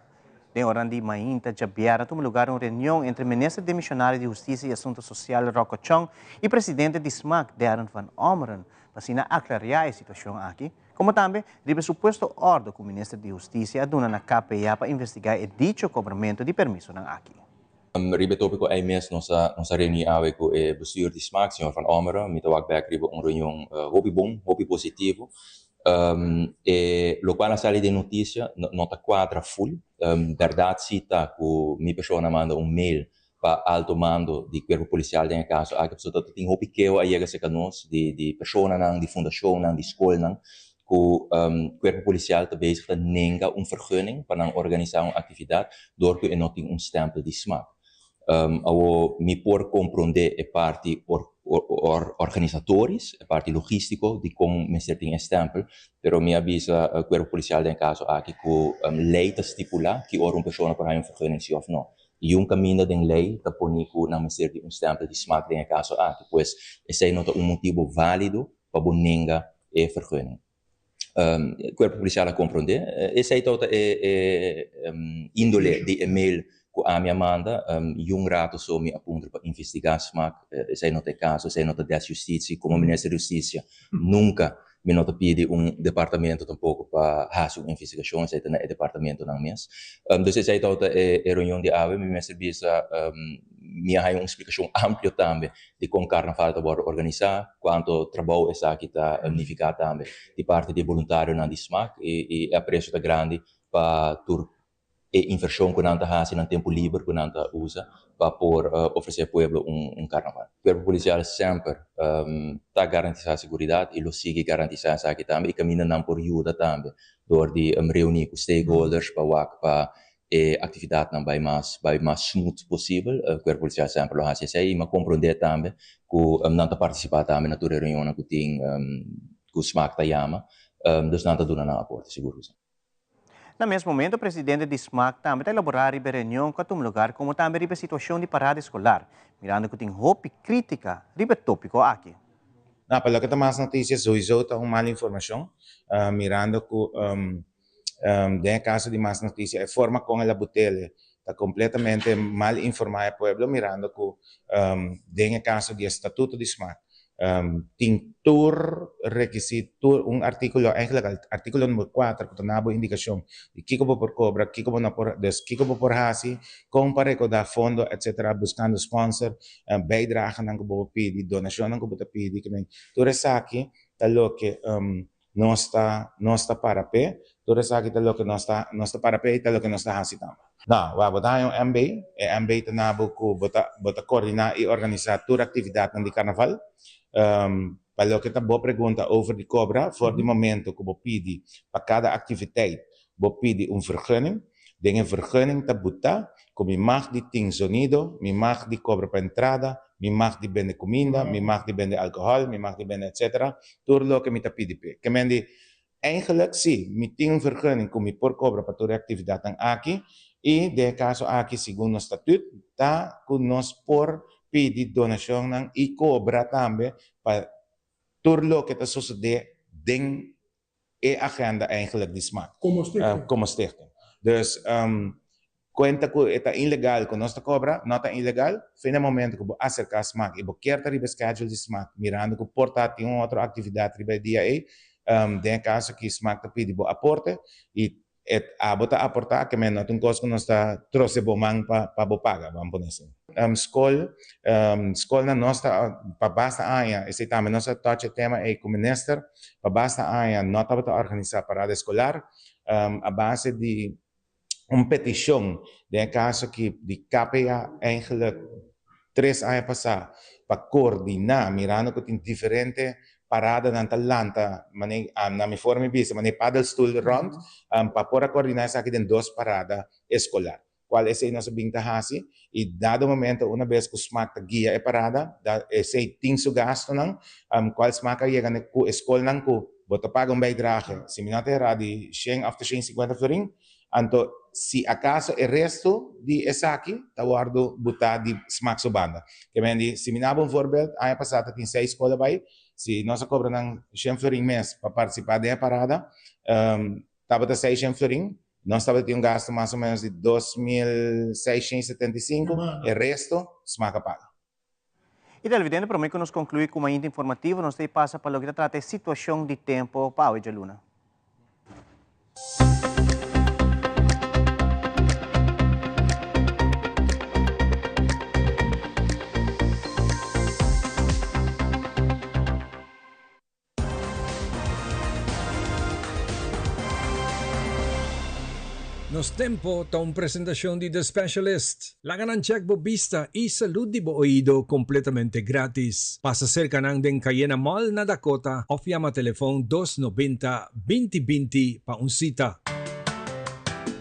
[SPEAKER 3] Den oran di mainta djabièrnè tuma lugar un reunion entre minister demisionario di Hustisia i Asunto Sosial Rocco Chong i presidente di smac Darren van Ommeren pa asina aklariá e situashon aki, komo tambe riba e supuesto òrdu ku minister di Hustisia a duna na KPA pa investigá e dicho kobramentu di permisonan aki.
[SPEAKER 6] Riba e tópiko ei mes nos a nos a reuní awe ku e bestuur di smac, señor van Ommeren. Mi ta wak bèk riba un reunion hopi bon, hopi positivo. E lokual a sali den notisia no ta kuadra ful. Bèrdat si ta ku mi persona a manda un mail pa alto mando di kuerpo polisial den e kaso aki pasobra ta tin hopi keho a yega serka nos di di personanan, di fundashonnan, di skolnan ku kuerpo polisial ta bezig ta nenga un vergunning pa nan organisá un aktividat dor ku e no tin un stèmpel di smak. Awor mi por komprondé e parti organisatorisch, e parti logístiko di kon mester tin e stèmpel, pero mi a bisa kuerpo polisial den e kaso aki ku lei ta stipulá ki ora un persona por haña un vergunning si òf no. I un kaminda den lei ta poni ku nan mester di un stèmpel di smak den e kaso aki. Pues esei no ta un motibu válido pa bo nenga e vergunning. Cuerpo Policial a comprende. Esey tabata e indole di e mail cu ami a manda. Yun rato so mi a puntra pa investiga smaak. Esey no ta e caso, esey no ta des justitie. Como Minister di Husticia nunca mi no ta pidi un departamento tampoco pa haci un investigacion, esey ta na e departamentonan mes. Dus esey tabata e reunion di awe. Mi mester bisa mi a haya un splicacion amplio tambe di kon karnaval ta wòrdu organisá, kuantu trabou esaki ta nifiká tambe di parti di e boluntarionan di smak i e apresio ta grandi pa tur e invershon ku nan ta hasi nan tempu liber ku nan ta usa pa por ofresé pueblo un karnaval. Kuerpo Polisial semper ta garantisá seguridat i lo sigui garantisá esaki tambe i kaminda nan por yuda tambe dor di reuní ku stakeholders pa wak pa e aktividatnan bai mas bai mas smooth posibel. Kuerpo Polisial semper lo hasi esei i mi a komprondé tambe ku nan ta partisipá tambe na tur e reunionnan ku tin ku smak ta yama, dus nan ta duna nan aporte sigur ku si.
[SPEAKER 3] Na mes momento presidente di smak tambe ta elaborá riba e reunion ku a tuma lugar komo tambe riba e situashon di parada eskolar, mirando ku tin hopi krítika riba e tópiko aki.
[SPEAKER 7] Na, pa loke ta mas notisia souiso ta un mal informashon, mirando ku Den e caso di Mas Noticia e forma con el a butele ta completamente mal informa e pueblo mirando cu den e caso di e statuto di smaak tin tur requisito, tur un articulo, eigenlijk articulo numero cuater cu ta na bo indicacion di kico bo por cobra, kico bo no por, dus kico bo por haci, con pa recauda fondo etcetera, buscando sponsor, bijdragenan cu bo por pidi, donacionnan cu bo ta pidi, tur esaki ta loke Nos ta nos ta para p'e. Tur esaki ta loke nos ta nos ta para p'e i ta loke nos ta hasi tambe. No, wak, bo ta haña un MB. E MB ta na bo ku bo ta bo ta koordiná i organisá tur aktividatnan di karnaval. Pa loke ta bo pregunta over di kobra, for di momento ku bo pidi pa kada aktiviteit bo pidi un vergunning. Den e vergunning ta buta ku mi mag di tin zonido, mi mag di kobra pa entrada, mi mag di bende kuminda, mi mag di bende alkohòl, mi mag di bende etsetera, tur loke mi ta pidi p'e. Ke men di, Eigenlijk si, mi tin un vergunning ku mi por kobra pa tur e aktividatnan aki i den e kaso aki segun nos statut ta ku nos por pidi donashonnan i kobra tambe pa tur loke ta sosodé den e agenda eigenlijk di smaak.
[SPEAKER 8] Como stichting.
[SPEAKER 7] Como stichting. Dus cuenta cu e ta ilegal cu nos ta cobra, no ta ilegal, fin e momento cu bo acerca smaak y bo kier ta riba e schedule di smaak mirando cu por ta tin un otro actividad riba e dia ey, den e caso aki smaak ta pidi bo aporte y e abo ta aporta, ke men no ta un cos cu nos ta troce bo man pa bo paga, ban pone asina. Skol, skolnan nos ta pa basta aña, esei tambe nos a touch e tema ei ku minister, pa basta aña no tabata organisá parada eskolar a base di un petishon den e kaso aki di KPA eigenlijk tres aña pasá pa koordiná mirando ku tin diferente paradanan ta lanta mane na mi forma di bisa mane paddelstoel rònt pa por a koordiná esaki den dos parada eskolar. Cual esey nos a bin ta haci y dado momento una bes cu smaak ta guia e parada da esey tin su gastonan cual smaak a yega na cu e scolnan cu bo ta paga un bijdrage si mi no ta hera di shen of ta shen cincuenta florin anto si acaso e resto di esaki ta wordo buta di smaak su banda. Ke men di si mi naba un voorbeeld aña pasa ta tin seis scol a bay si nos a cobra nan shen florin mes pa participa den e parada tabata seis shen florin. Nos tabatin un gasto mas o menos di 2675, e resto smaak a paga.
[SPEAKER 3] Y televidente, prome cu nos conclui cu Mainta Informativo, nos ta pasa pa loke ta trata e situacion di tempo pa awe djaluna.
[SPEAKER 1] Nos Tempo ta un presentacion di The Specialist. Laga nan check bo bista y salud di bo oido completamente gratis. Pasa cerca nan den Cayena Mall na Dakota of yama telefon 290 20 20 pa un cita.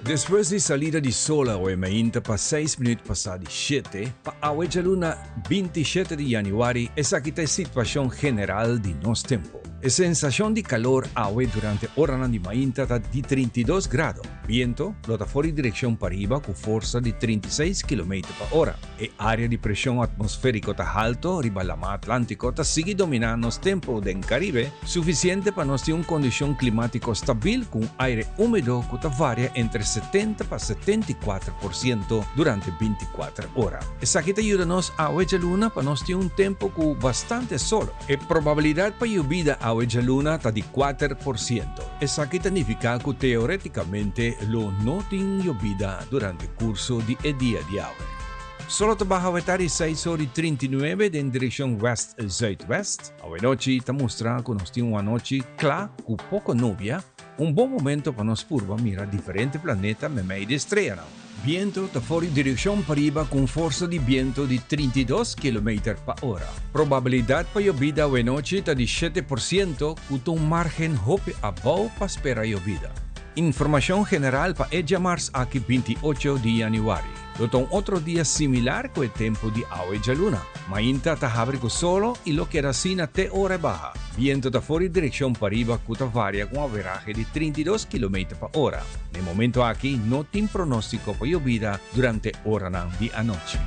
[SPEAKER 1] Despues di salida di sol awe mainta pa seis minuut pasa di shete, pa awe djaluna 27 di januari, esaki ta e situacion general di nos tempo. E sensacion di calor awe durante oranan di mainta ta di 32 grado. Biento lo ta for di direccion pariba cu forsa di 36 kilometer pa ora. E area di presion atmosferico ta halto riba Lama Atlantico ta sigui domina nos tempo den Caribe, suficiente pa nos tin un condicion climatico stabil cu un aire humedo cu ta varia entre 70 pa 74% durante 24 ora. Esaki ta yuda nos awe djaluna pa nos tin un tempo cu bastante sol. E probabilidad pa yubida awe djaluna ta di 4%. Esaki ta nifica cu teoreticamente lo no tin yobida durante curso di e dia di awe. Solo ta baha awe tardi seis ora y 39 den direccion west-zuidwest. Awe nochi ta mustra cu nos tin un anochi cla cu poco nubia, un bon momento pa nos purba mira diferente planeta memey di estreanan. Biento ta for di direkshon pariba ku un forsa di biento di 32 kilometer pa ora. Probabilidat pa yobida awenochi ta di 7% ku ta un margen hopi abou pa spera yobida. Informashon general pa e djamars aki 28 di yanüari. Lo ta un otro dia similar ku e tempu di awe djaluna. Mainta ta habri ku solo i lo keda asina te ora e baha. Biento ta for di direkshon pariba ku ta varia ku un averahe di 32 kilometer pa ora. Na e momento aki no tin pronóstiko pa yobida durante oranan di anochi.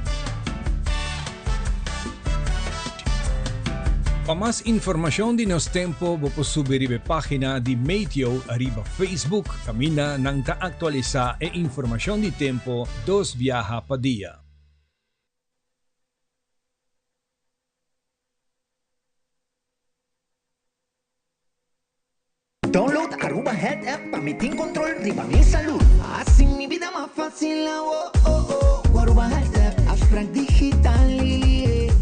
[SPEAKER 1] Pa mas informashon di nos tempo bo por subi riba e página di Meteo riba Facebook kaminda nan ta aktualisá e informashon di tempo dos biaha pa dia.
[SPEAKER 8] Download Aruba Health App pa mi tin control riba mi salud. Haci mi bida mas facil awo oh oh cu Aruba Health App. Afspraak digital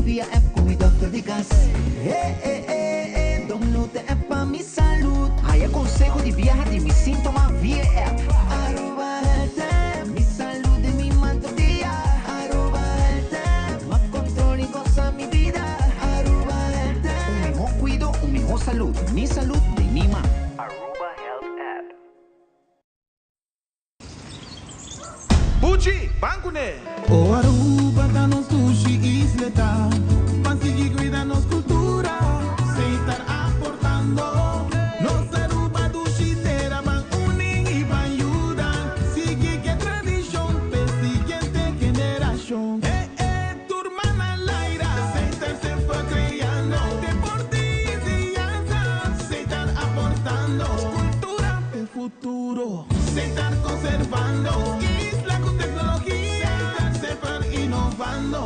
[SPEAKER 8] via app cu mi dokter di cas. Eh eh eh eh download e app pa mi salud. Haya conseho di biaha di mi sintoma via e app. Aruba Health App, mi salud den mi man tur dia. Aruba Health App, mas control y goza mi bida. Aruba Health App. Un miho cuido, un miho salud. Mi salud den mi man.
[SPEAKER 9] Aruba Health App.
[SPEAKER 10] Buchi, ban kuné!
[SPEAKER 11] O Aruba ta nos dushi isleta, Ban sigui cuida nos cultura, Seitar aportando. Nos Aruba dushi tera, Ban uni y ban yuda, Sigui cu e tradicion p'e siguiente generacion. Eh eh, tur man al aire, Seitar semper creando, Deporte y enseñanza, Seitar aportando. Cultura p'e futuro, Seitar conservando. Isla cu tecnologia, Seitar semper innovando.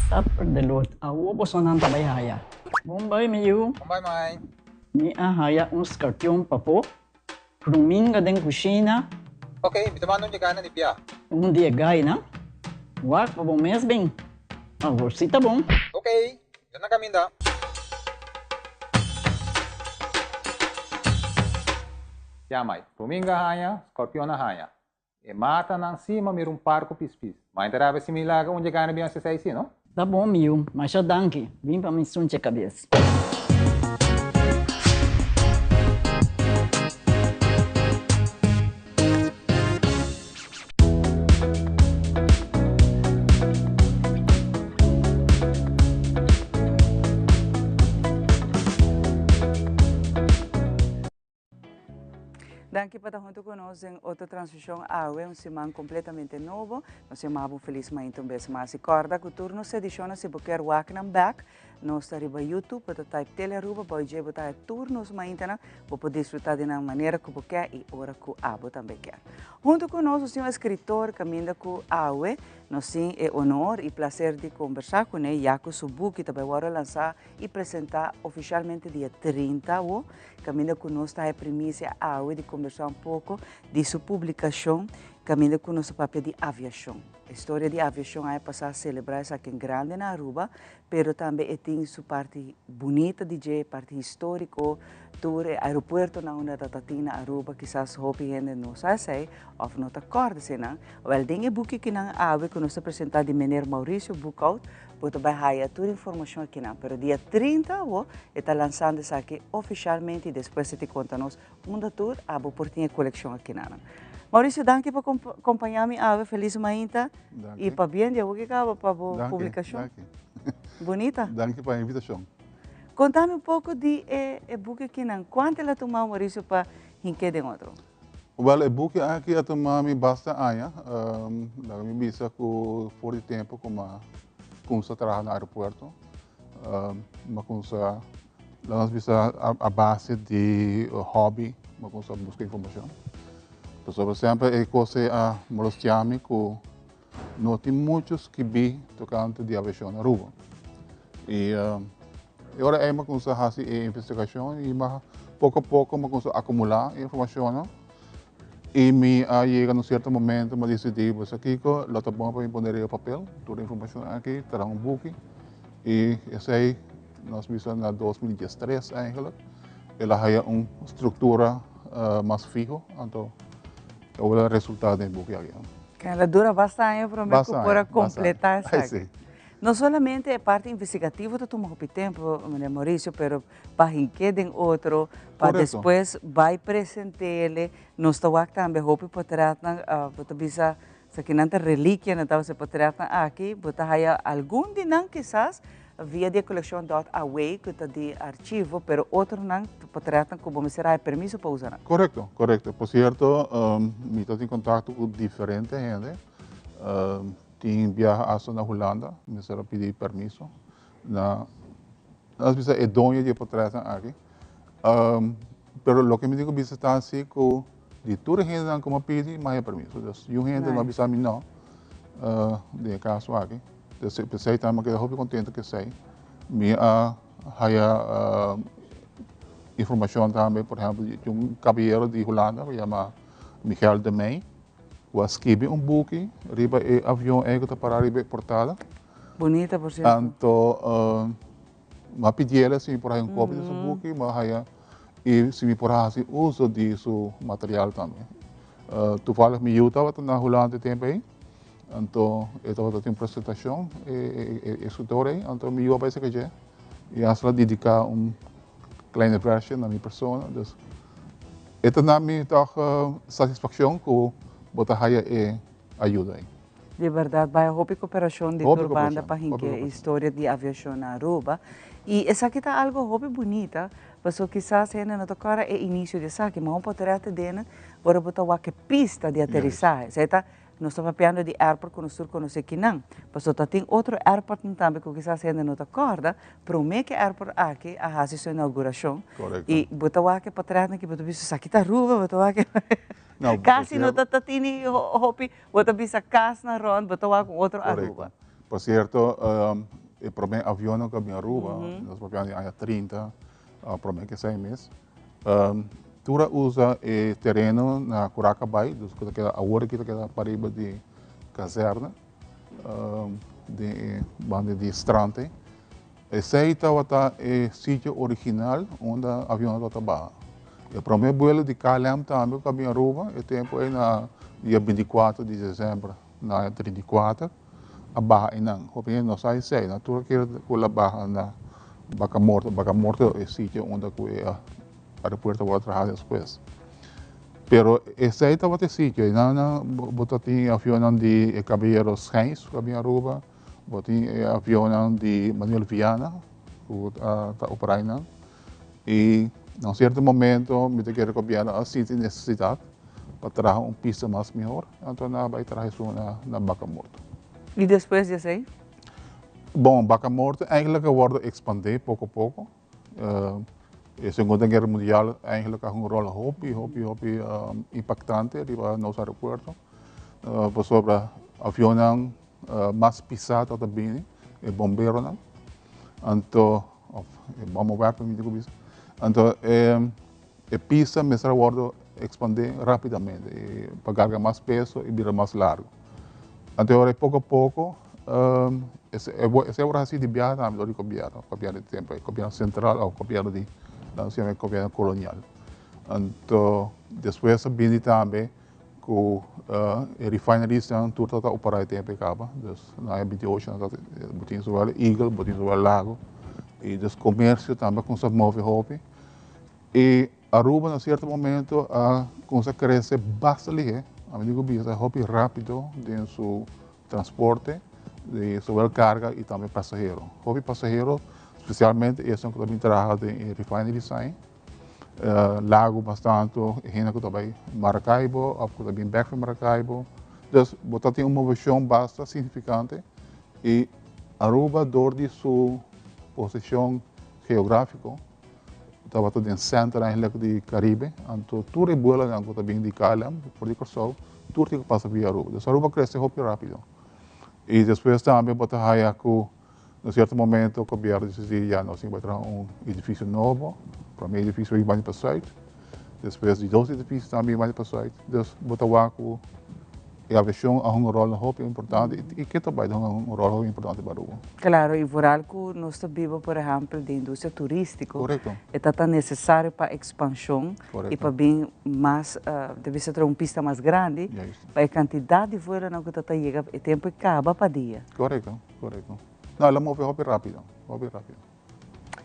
[SPEAKER 10] Suffer the Lord, awo bosonan ta bai haya. Bon bai mi yu.
[SPEAKER 12] Bon bai mai.
[SPEAKER 10] Mi a haya un skarpion papo, pruminga den kushina.
[SPEAKER 12] Ok, mi ta manda un dje gainan di bia.
[SPEAKER 10] Un di e gainan? Wak pa bo mes bin. Awor si ta bon.
[SPEAKER 12] Ok, mi ta na kaminda. Ya mai, pruminga a haña, skorpion a haña. E matanan si ma mira un par ku pispis. Ma e ta rabia si mi laga un dje gana bin hasi esei si, no?
[SPEAKER 10] Ta bon mi yu, masha danki. Bin pa mi sunche kabes.
[SPEAKER 2] Danki pa ta hunto cu nos den otro transmision awe, un siman completamente nobo. Nos yama bo un feliz mainta un bes mas. Y corda cu tur nos edicionnan, si bo kier wak nan back, nos ta riba YouTube, bo ta type Telearuba, bo dje bo ta haya tur nos maintanan, bo por disfruta di nan manera cu bo kier y ora cu abo tambe kier. Hunto cu nos, nos tin un escritor caminda cu awe nos tin e honor y placer di conversa cune, ya cu su buki ta bay worde lansa y presenta oficialmente dia 30 awo. Caminda cu nos ta e primicia awe di conversa un poco di su publicacion, caminda cu nos ta papia di aviacion. E historia di aviacion aña pasa a celebra esaki en grande na Aruba, pero tambe e tin su parti bunita di dje, parti historico, tur e aeropuertonan unda ta tin na Aruba, kisas hopi hende no sa esey of no ta corda eseynan. Wel, den e buki kinan awe cu nos ta presenta di meneer Mauricio Boekhoudt, Bo ta bai haya tur informacion akinan, pero dia 30 awo e ta lansando esaki oficialmente y despues e ta conta nos unda tur abo por tin e coleccion akinanan. Mauricio, danki pa compaña mi awe, feliz mainta y pabien di awo ki caba pa bo publicacion.
[SPEAKER 13] Danki.
[SPEAKER 2] Bunita.
[SPEAKER 13] Danki pa e invitacion.
[SPEAKER 2] Conta mi un poco di e buki akinan, cuanto el a tuma Mauricio pa hink'e den otro?
[SPEAKER 13] Wel, e buki aki a tuma mi basta aña. Laga mi bisa ku for di tempu ku mi a kumsa traha na aeropuerto, mi a kumsa, laga nos bisa a base di hobby, mi a kumsa buska informashon. Pasobra semper e kos ei a molestia mi ku no tin muchu skibí tokante di aviashon na Aruba. I e ora ei mi a kumsa hasi e investigashon i mi a poko a poko mi a kumsa akumulá e informashonnan i mi a yega na un sierto momento mi a disidí bo sa kiko lo ta bon pa mi pone riba papel tur e informashon aki traha un buki i esei nos bisa na 2013 eigenlijk el a haya un struktura mas fiho anto e resultá den e buki aki.
[SPEAKER 2] El a dura basta aña promé ku por a kompletá esaki. No solamente e parti investigativo ta tuma hopi tempo, meneer Mauricio, pero pa hink'é den otro, pa despues bai present'ele, nos ta wak tambe hopi potretnan, bo ta bisa esakinan ta relikianan tabata e potretnan aki, bo ta haya algun di nan kisas via di e coleccion dot away ku ta di archivo, pero otronan ta potretnan ku bo mester haya permiso pa usa nan.
[SPEAKER 13] Korekto, korekto. Por sierto, mi ta tin kontakto ku diferente hende. Tin biaha hasta na Hulanda, mester a pidi permiso na, nos bisa e doño di e potretnan aki. Pero loke mi tin ku bisa ta si ku di tur e hendenan ku mi a pidi, mi a haya permiso. Dus niun hende no a bisa mi no den e kaso aki. Dus p'esei tambe mi a keda hopi kontento ku esei. Mi a haya informashon tambe, por ehèmpel, di un kabayero di Hulanda ku yama Michael de Meij. Ku a skibi un buki riba e avion ei ku ta pará riba e portada.
[SPEAKER 2] Bunita, por sierto.
[SPEAKER 13] Anto mi a pidiel si mi por haya un kopia di su buki, mi a haya i si mi por a hasi uso di su material tambe. Toevallig mi yu tabata na Hulanda e tempu ei, anto e tabata tin un presentashon, e eskritor ei, anto mi yu a bai saka dje i hasta a dediká un kleine versje na mi persona. Dus e ta na mi tòg satisfakshon ku bo ta haya e ayuda ei.
[SPEAKER 2] Di bèrdat bai hopi koperashon di tur banda pa hinka e historia di aviashon na Aruba. I esaki ta algu hopi bunita, pasobra kisas hende no ta kòrda e inisio di esaki, ma un potrèt den ora bo ta wak e pista di aterisahe. Esei ta Nos ta papiando di airport ku nos tur konosé kinan, pasobra ta tin otro airportnan tambe ku kisas hende no ta kòrda, promé ku e airport aki a hasi su inaugurashon. I bo ta wak e potretnan aki bo ta bisa esaki ta Aruba, bo ta wak kasi no ta tini hopi, bo ta bisa kasnan rònt, bo ta wak un otro Aruba.
[SPEAKER 13] Por cierto, e prome avionnan cu a bin Aruba, nos papia di aña 30, prome cu esey mes, tur a usa e tereno na Curaca Bay, dus cu ta keda awor aki ta keda pariba di kazerne, den e banda di strand ey. Esey tabata e sitio original unda avionnan tabata baha. E prome buelo di KLM tambe cu a bin Aruba e tempo ey na dia 24 di december na aña 34 a baha eynan. Hopi hende no sa esey, nan tur a kere cu el a baha na Baca Morto. Baca Morto e sitio unda cu e aeropuerto a worde traha despues. Pero esey tabata e sitio. Eynan nan bo ta tin avionnan di e Caballero Schijns cu a bin Aruba. Bo tin e avionnan di Manuel Viana cu ta opera eynan. Y na un cierto momento mi ta kere gobierno a sinti necesidad pa traha un pista mas mihor, anto nan a bay traha esun na Baca Morto.
[SPEAKER 2] Y despues di esey?
[SPEAKER 13] Bon, Baca Morto eigenlijk a wordo expande poco poco. E Segunda Guera Mundial eigenlijk a hunga un rol hopi, hopi, hopi impactante riba nos aeropuerto. Pasobra avionnan mas pisa tabata bini, e bomberonan. Anto, of e bommenwerper mi tin ku bisa. Anto e e pista mester a wòrdu ekspandé rápidamente pa karga mas peso i bira mas largu. Anto e ora poko a poko esei a wòrdu hasi di biaha tambe dor di gobièrnu, gobièrnu di tempu ei, gobièrnu sentral òf gobièrnu di nan ta yama e gobièrnu kolonial. Anto despues a bini tambe Ku e refineries-nan tur ta operá e tempu ei kaba. Dus na aña 28 nan ta bo tin zowel Eagle, bo tin zowel Lago. I dus komersio tambe a kuminsá move hopi. I Aruba na sierto momento a kuminsá krese basta lihé, ami tin ku bisa hopi rápido den su transporte di zowel karga i tambe pasahero. Hopi pasahero, spesialmente esnan ku ta bin traha den e refineries-nan ei. Lago bastanto e hende ku ta bai Maracaibo òf ku ta bin bèk for Maracaibo. Dus bo ta tin un moveshon basta signifikante i Aruba dor di su posishon geográfiko tabata den sènter eigenlijk di Karibe, anto tur e buelonan ku ta bin di KLM for di Kòrsou tur tin ku pasa via Aruba. Dus Aruba krese hopi rápido i despues tambe bo ta haya ku Na cierto momento gobierno dicidi ya nos tin bai traha un edificio nobo, prome edificio bin bani pa Zuid, despues di dos edificio tambe bin bani pa Zuid, dus bo ta wak cu e aviacion a hunga un rol hopi importante y ke ta bai ta hunga un rol hopi importante pa Aruba.
[SPEAKER 2] Claro, y vooral cu nos ta biba por ehempel den industria turistico, e ta tan necesario pa expansion y pa bin mas, debe ser traha un pista mas grandi pa e cantidad di vuelonan cu ta ta yega e tempo e caba pa dia.
[SPEAKER 13] Correcto. Korekto. No, el a move hopi rápido, hopi rápido.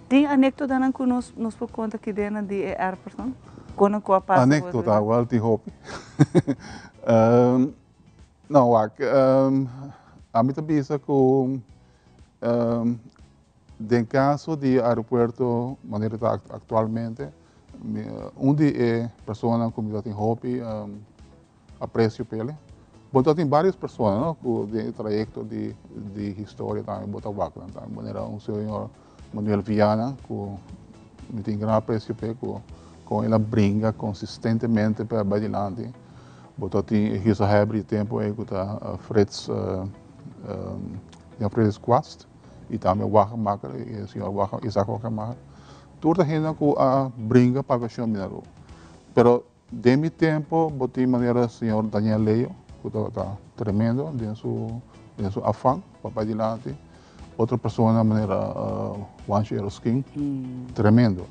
[SPEAKER 2] Tin anekdotanan ku nos nos por konta aki den di e airportnan? Kon nan ku a pasa?
[SPEAKER 13] Anekdota, wèl tin hopi. No, wak, ami ta bisa ku den kaso di aeropuerto manera ta aktualmente, un di e personanan ku mi ta tin hopi Aprecio p'el. Bo ta tin varios persona no cu den e trayecto di di historia tambe bo ta wak nan tambe. Manera un señor Manuel Viana cu mi tin gran aprecio p'e cu con el a bringa consistentemente pa bai dilanti. Bo ta tin e gezaghebber di tempo ey cu ta Frits Jan Frederik Kwast y tambe Wagenmaker e señor Isaac Wagenmaker. Tur ta hende cu a bringa pa aviacion bini Aruba. Pero Den mi tempo bo tin manera señor Daniel Leo cu tabata tremendo den su den su afan pa bay dilanti. Otro persona manera Juancho Eroskin, tremendo.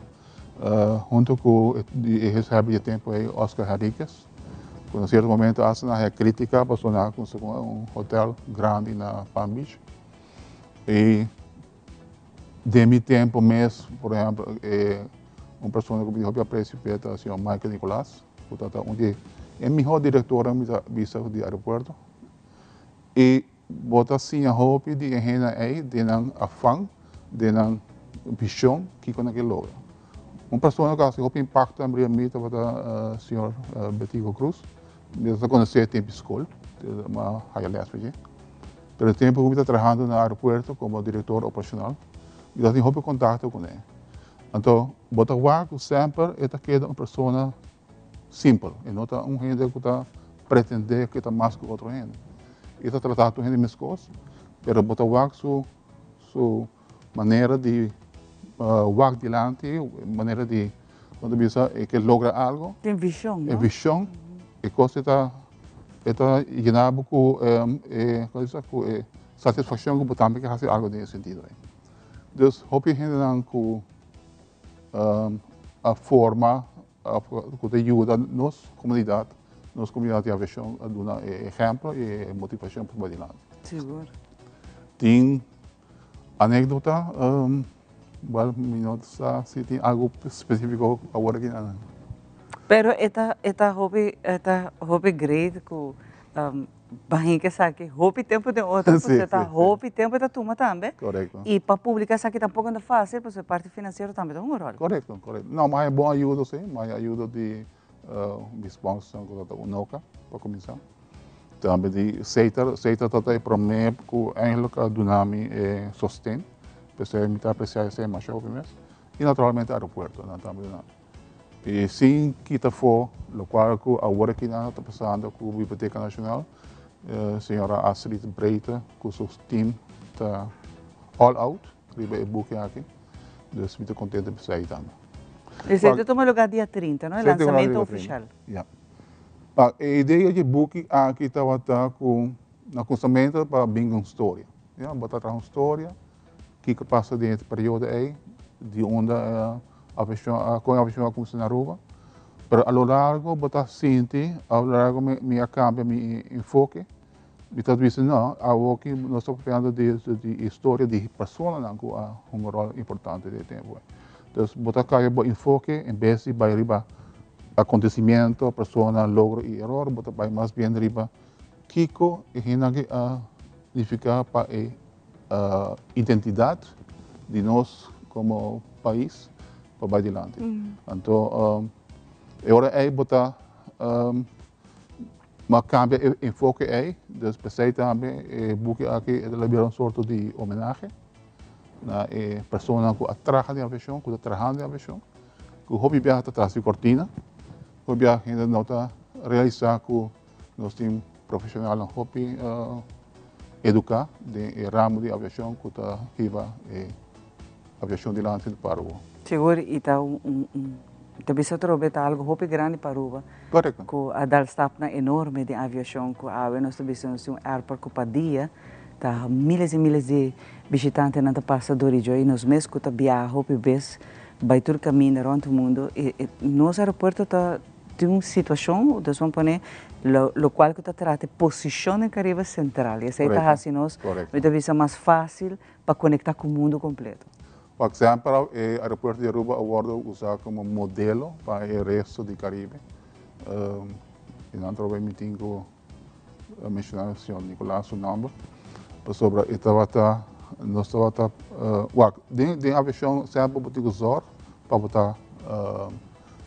[SPEAKER 13] Hunto cu e gezaghebber di e tempo ey Oscar Henriquez cu na cierto momento hasta nan haya critica pasobra nan a cuminsa cu un hotel grandi na Palm Beach. Y Den mi tempo mes, por ehempel, e un persona ku mi hopi aprecio p'e ta señor Michael Nicolas, ku ta un di e mihó direktornan mi ta bisa di aeropuerto. I bo ta siña hopi di e hendenan ei den nan afan, den nan vishon kiko nan ke logra. Un persona ku a hasi hopi impakto riba mi tabata señor Betico Croes. Mi ta konosé tempu di skol, mi a haya lès pa dje. Pero e tempu ku mi ta trahando na aeropuerto komo direktor operashonal, mi ta tin hopi kontakto kuné. Anto bo ta wak ku semper e ta keda un persona simpel, e no ta un hende ku ta pretendé ku e ta mas ku otro hende. E ta trata tur hende meskos. Pero bo ta wak su su manera di wak dilanti, manera di bo ta bisa e ke logra algo.
[SPEAKER 2] Tin vision,
[SPEAKER 13] no? E vision, e kos e ta e ta yena bo ku e kon bisa ku e satisfakshon ku bo tambe ke hasi algo den e sentido ei. Dus hopi hendenan ku a forma ku ta yuda nos komunidat, nos komunidat di aviashon a duna e ehèmpel i e motivashon pa bai dilanti.
[SPEAKER 2] Sigur.
[SPEAKER 13] Tin anekdota, wèl mi no sa si tin algu spesífiko awor aki nan.
[SPEAKER 2] Pero e ta e ta hopi e ta hopi great ku Bahin ke esaki hopi tempu den otro, pasobra ta hopi tempu e ta tuma tambe.
[SPEAKER 13] Korekto.
[SPEAKER 2] I pa publiká esaki tampoko no ta fásil, pasobra e parti finansiero tambe ta hunga un ròl.
[SPEAKER 13] Korekto, korekto. No, mi haña bon ayudo sí, mi haña ayudo di mi sponsor ku ta Unoca, pa kuminsá. Tambe di Setar, Setar ta e promé ku eigenlijk a duna mi e sosten, p'esei mi ta apresiá esei masha hopi mes. I naturalmente aeropuerto nan tambe duna mi. I sin kita afó lokual ku awor aki nan ta pasando ku Biblioteka Nashonal, señora Astrid Breite ku su team ta all out riba e buki aki. Dus mi ta kontento pa esei tambe.
[SPEAKER 2] Esei ta tuma lugá dia 30, no? E lansamento ofishal.
[SPEAKER 13] Ya. E idea di e buki aki tabata ku na kuminsamentu pa bin un storia. Ya, bo ta traha un storia Kiko pasa den e periodo ei, di unda aviacion, con aviacion a cuminsa na Aruba. Pero a lo largo bo ta sinti, a lo largo mi a cambia mi enfoke, mi ta bisa no, awoki nos ta papiando di historia di personanan cu a hunga un rol importante den e tempo ei. Dus bo ta cambia bo enfoke en bes di bay riba acontecimiento, persona, logro y eror, bo ta bay mas bien riba kiko e hendenan a nifica pa e identidad di nos como pais pa bay dilanti. Anto e ora ey bo ta bo a cambia e enfoke ey, dus pesey tambe e buki aki e ta bira un sorto di homenahe na e personanan cu a traha den aviacion, cu ta trahando den aviacion, cu hopi biaha ta tras di cortina, hopi biaha hende no ta realisa cu Nos tin profesionalnan hopi educa den e ramo di aviacion cu ta hiba e aviacion dilanti pa Aruba.
[SPEAKER 2] Sigur y ta un ta bisa atrobe ta algo hopi grandi pa Aruba.
[SPEAKER 13] Correcto.
[SPEAKER 2] Cu a dal stapnan enorme den aviacion cu awe nos ta bisa nos tin un airport cu pa dia ta miles y miles di bishitantenan ta pasa dor y djo y nos mes cu ta biaha hopi bes bay tur caminda rond mundo y nos aeropuerto ta Tin un situacion, dus bo pone lo locual cu ta trata e posicion den Caribe Central y esey ta haci nos, mi ta bisa, mas facil pa conecta cu mundo completo.
[SPEAKER 13] Por exempel, e aeropuerto di Aruba a wordo usa como modelo pa e resto di Caribe. Y nan trobe mi tin cu menciona señor Nicolas su nomber, pasobra e tabata, nos tabata, wak, den den aviacion semper bo tin cu zorg pa bo ta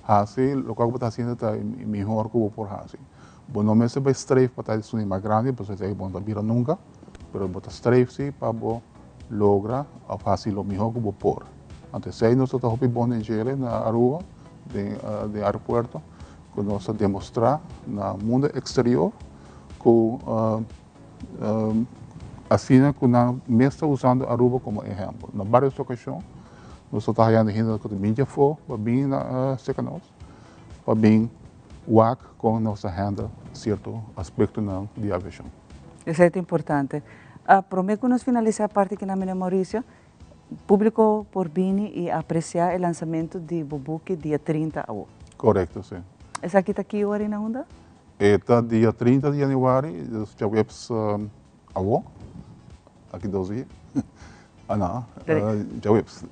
[SPEAKER 13] Hasi lokual ku bo ta hasiendo ta e mihor ku bo por hasi. Bo no mester bai streef pa ta esun di mas grandi pasobra esei bo no ta bira nunka, pero bo ta streef si pa bo logra òf hasi lo mihor ku bo por. Anto esei nos ta hopi bon den djere na Aruba, den den aeropuerto, ku nos ta demostrá na mundo eksterior ku asina ku nan mes ta usando Aruba komo ehèmpel. Na vários okashon nos ta hayando hende ku ta bin di afó pa bin na serka nos pa bin wak kon nos ta handle sierto aspektonan di aviashon.
[SPEAKER 2] Esei ta importante. Promé ku nos finalisá e parti aki na Meneer Mauricio, públiko por bini i apresiá e lansamentu di bo buki dia 30 awo.
[SPEAKER 13] Korekto, si.
[SPEAKER 2] Esaki ta ki ora i na unda?
[SPEAKER 13] E ta dia 30 di januari, dus djaweps awo, aki dos dia, ah no, djaweps,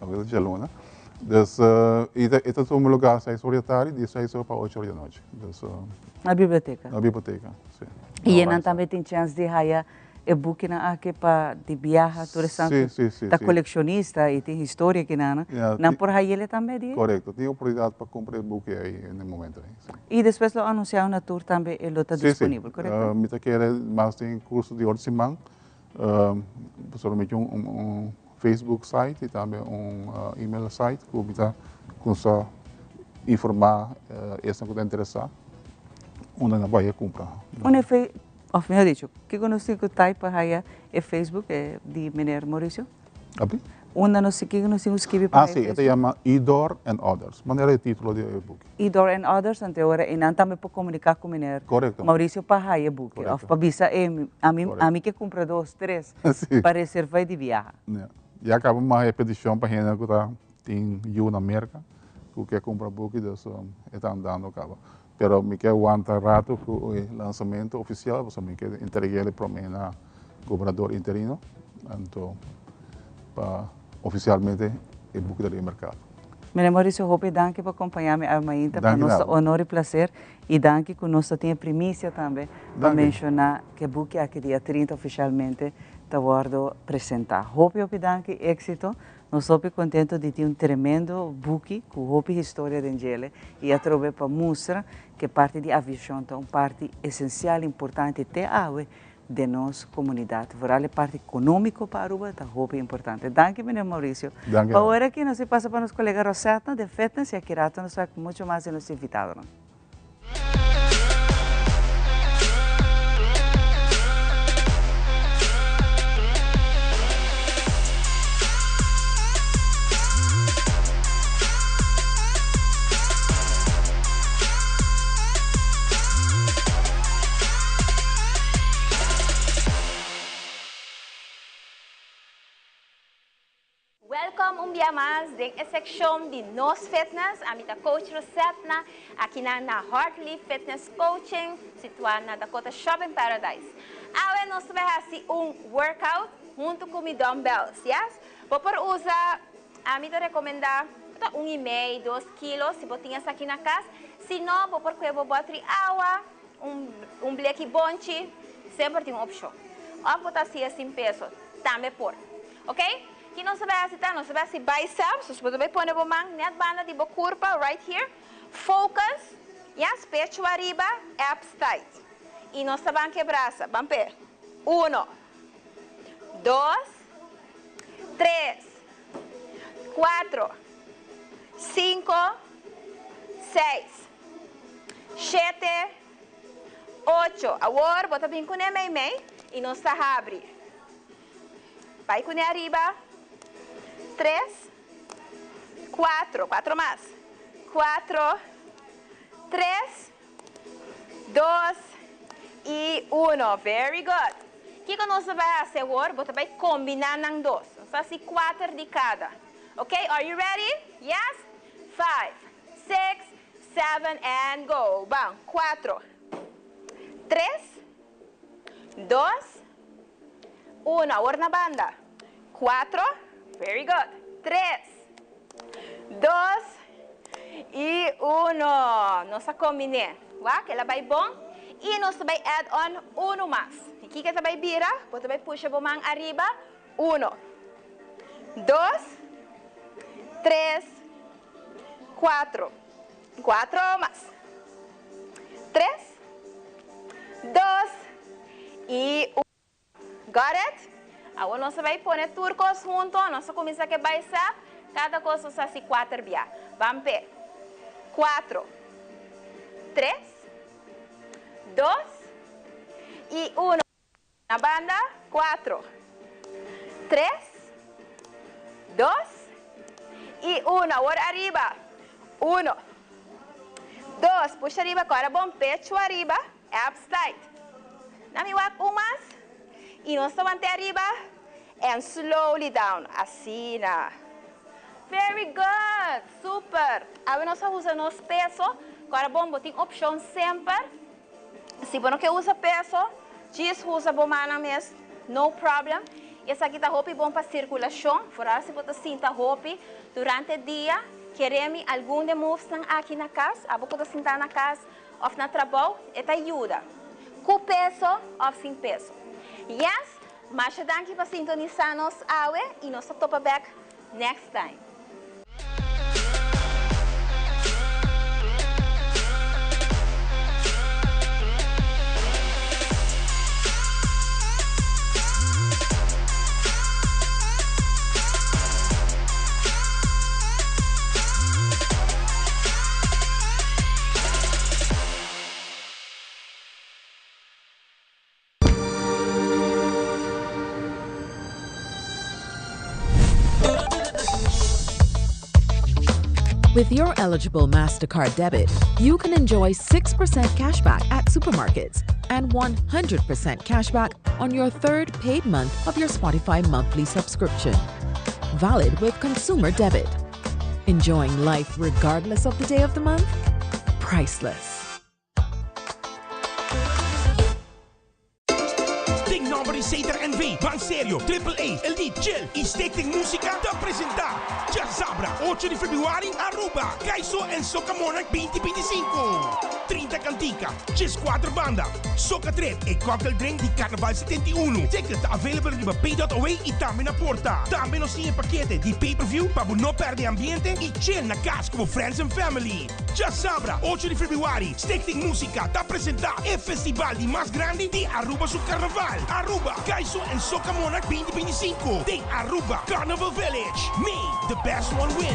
[SPEAKER 13] awe ta djaluna. Dus e ta tuma lugar seis ora di tardi, di seis ora pa ocho ora di anochi. Dus,
[SPEAKER 2] Na biblioteka?
[SPEAKER 13] Na biblioteka, si.
[SPEAKER 2] I nan tambe tin chèns di haya E bukinan aki pa di biaha tur esnan ku ta kolekshonista i tin historia kinan, nan por hayele tambe di ei?
[SPEAKER 13] Korekto, tin oportunidat pa kumpra e buki ei na e momento ei, si.
[SPEAKER 2] I despues lo anunsiá una tur tambe e lo ta disponibel, korekto?
[SPEAKER 13] Si, si. Mi ta kere mas den kurso di otro siman, pasobra mi tin un Facebook site i tambe un email site ku mi ta kuminsá informá esnan ku ta interesá unda nan por haye kumpra.
[SPEAKER 2] Unda e. Of mihor dicho, kiko nos tin ku type pa haya e Facebook di meneer Mauricio?
[SPEAKER 13] Abi?
[SPEAKER 2] Unda nos tin, kiko nos tin ku skibi pa
[SPEAKER 13] Ah,
[SPEAKER 2] haya
[SPEAKER 13] si, e ta
[SPEAKER 2] Facebook?
[SPEAKER 13] yama Idor and Others, manera e titulo di e buki.
[SPEAKER 2] Idor and Others, anto e ora einan tambe por komuniká ku meneer
[SPEAKER 13] Korekto.
[SPEAKER 2] Mauricio pa haya e buki. Of
[SPEAKER 13] Korekto.
[SPEAKER 2] pa bisa e, ami,
[SPEAKER 13] Korekto.
[SPEAKER 2] ami ke kumpra dos, tres,
[SPEAKER 13] Si.
[SPEAKER 2] pa reserva e di biaha.
[SPEAKER 13] Ya. Ya kaba mi haya e petishon pa hende ku ta tin yu na Merka ku ke kumpra buki, dus e ta andando kaba. Pero mi ke wanta rato ku e lansamento ofisial pasobra mi ke entreg'el e prome na gobernador interino anto pa ofisialmente e buki ta den merkado.
[SPEAKER 2] Meneer Mauricio hopi danki pa kompaña mi awe mainta pa
[SPEAKER 13] Danki
[SPEAKER 2] nos ta
[SPEAKER 13] na bo.
[SPEAKER 2] honor i plaser i danki ku nos ta tin e primisia tambe pa
[SPEAKER 13] Danki.
[SPEAKER 2] menshoná ku e buki aki dia 30 ofisialmente ta wòrdu presentá. Hopi hopi danki, éksito. Nos hopi contento di tin un tremendo buki cu hopi historia den djele y atrobe pa mustra cu parti di aviacion ta un parti esencial importante te awe den nos comunidad. Vooral e parti economico pa Aruba ta hopi importante. Danki meneer Mauricio.
[SPEAKER 13] Danki.
[SPEAKER 2] Pa ora aki nos a pasa pa nos colega Rosetna den Fitness y aki rato nos ta cu mucho mas di nos invitadonan.
[SPEAKER 14] Welcome un bia mas den e seccion di Nos Fitness. Ami ta Coach Rosetna akinan na Heartleaf Fitness Coaching situa na Dakota Shopping Paradise. Awe nos ta bay haci un workout hunto cu mi dumbbells, yes? Bo por usa, ami ta recomenda ta un y mei, dos kilo si bo tin esaki na cas. Si no, bo por coge bo botri awa, un bleki bonchi, semper tin un opcion. Of bo ta haci sin peso, tambe por. Ok, ki nos ta bai hasi ta? Nos ta bai hasi biceps, dus bo ta bai pone bo man net banda di bo kurpa, right here, focus, yes, pechu ariba, abs tight. I nos ta ban ke brasa, ban p'e, uno, dos, tres, kuatro, sinku, seis, shete, ocho. Awor bo ta bin kuné meimei i nos ta habri. Bai kuné ariba. Tres, kuatro, kuatro mas. Kuatro, tres, dos i uno. Very good. Kiko nos ta bai hasi awor? Bo ta bai kombiná nan dos. Nos ta hasi kuater di kada. Ok, are you ready? Yes? Five, six, seven and go. Ban, kuatro, tres, dos, Uno, awor na banda. Cuatro, very good. Tres, dos y uno. Nos a combiné. Wak, el a bay bon. Y nos ta bay add on uno mas. Y kiko ta bay bira? Bo ta bay pusha bo man ariba. Uno, dos, tres, cuatro. Cuatro mas. Tres, dos y un. Got it? Awor nos ta bay pone tur cos hunto. Nos ta cuminsa cu e bicep. Cada cos nos ta haci cuater bia. Ban p'e. Cuatro, tres, dos y uno. Na banda, cuatro, tres, dos y uno. Awor ariba. Uno, dos, pusha ariba, cora bon pecho ariba, abs tight. Na mi wak un mas y nos ta wante ariba and slowly down. Asina. Very good! Super! Awe nos a usa nos peso. Cora bon, bo tin opcion semper. Si bo no ke usa peso, djis usa bo mannan mes, no problem. Esaki ta hopi bon pa sirkulashon, foral si bo ta sinta hopi durante dia. Kere mi algun de movesnan aki na kas, abo ku ta sinta na kas òf na trabou, e ta yuda. Ku peso òf sin peso. Yes, masha danki pa sintonisa nos awe i nos ta topa bèk next time.
[SPEAKER 15] With your eligible Mastercard debit, you can enjoy 6% cashback at supermarkets and 100% cashback on your third paid month of your Spotify monthly subscription. Valid with consumer debit. Enjoying life regardless of the day of the month? Priceless.
[SPEAKER 16] Den nomber di Sater NV, Ban Serio, Triple A, Elite, Chill y Stichting Musica ta presenta Djasabra ocho di februari Aruba, Kaiso en Soca Monarch binti 25. 30 cantica, 14 banda, Soca Trip e cocktail drink di Carnaval 71. Ticket ta available riba pay.away y tambe na porta. Tambe nos tin e pakete di pay per view pa bo no perde e ambiente y chill na cas cu bo friends and family. Djasabra, ocho di februari, Stichting Musica ta presenta e festival di mas grandi di Aruba su Carnaval, Aruba Kaiso en Soca Monarch 2025 den Aruba Carnival Village. May the best one win!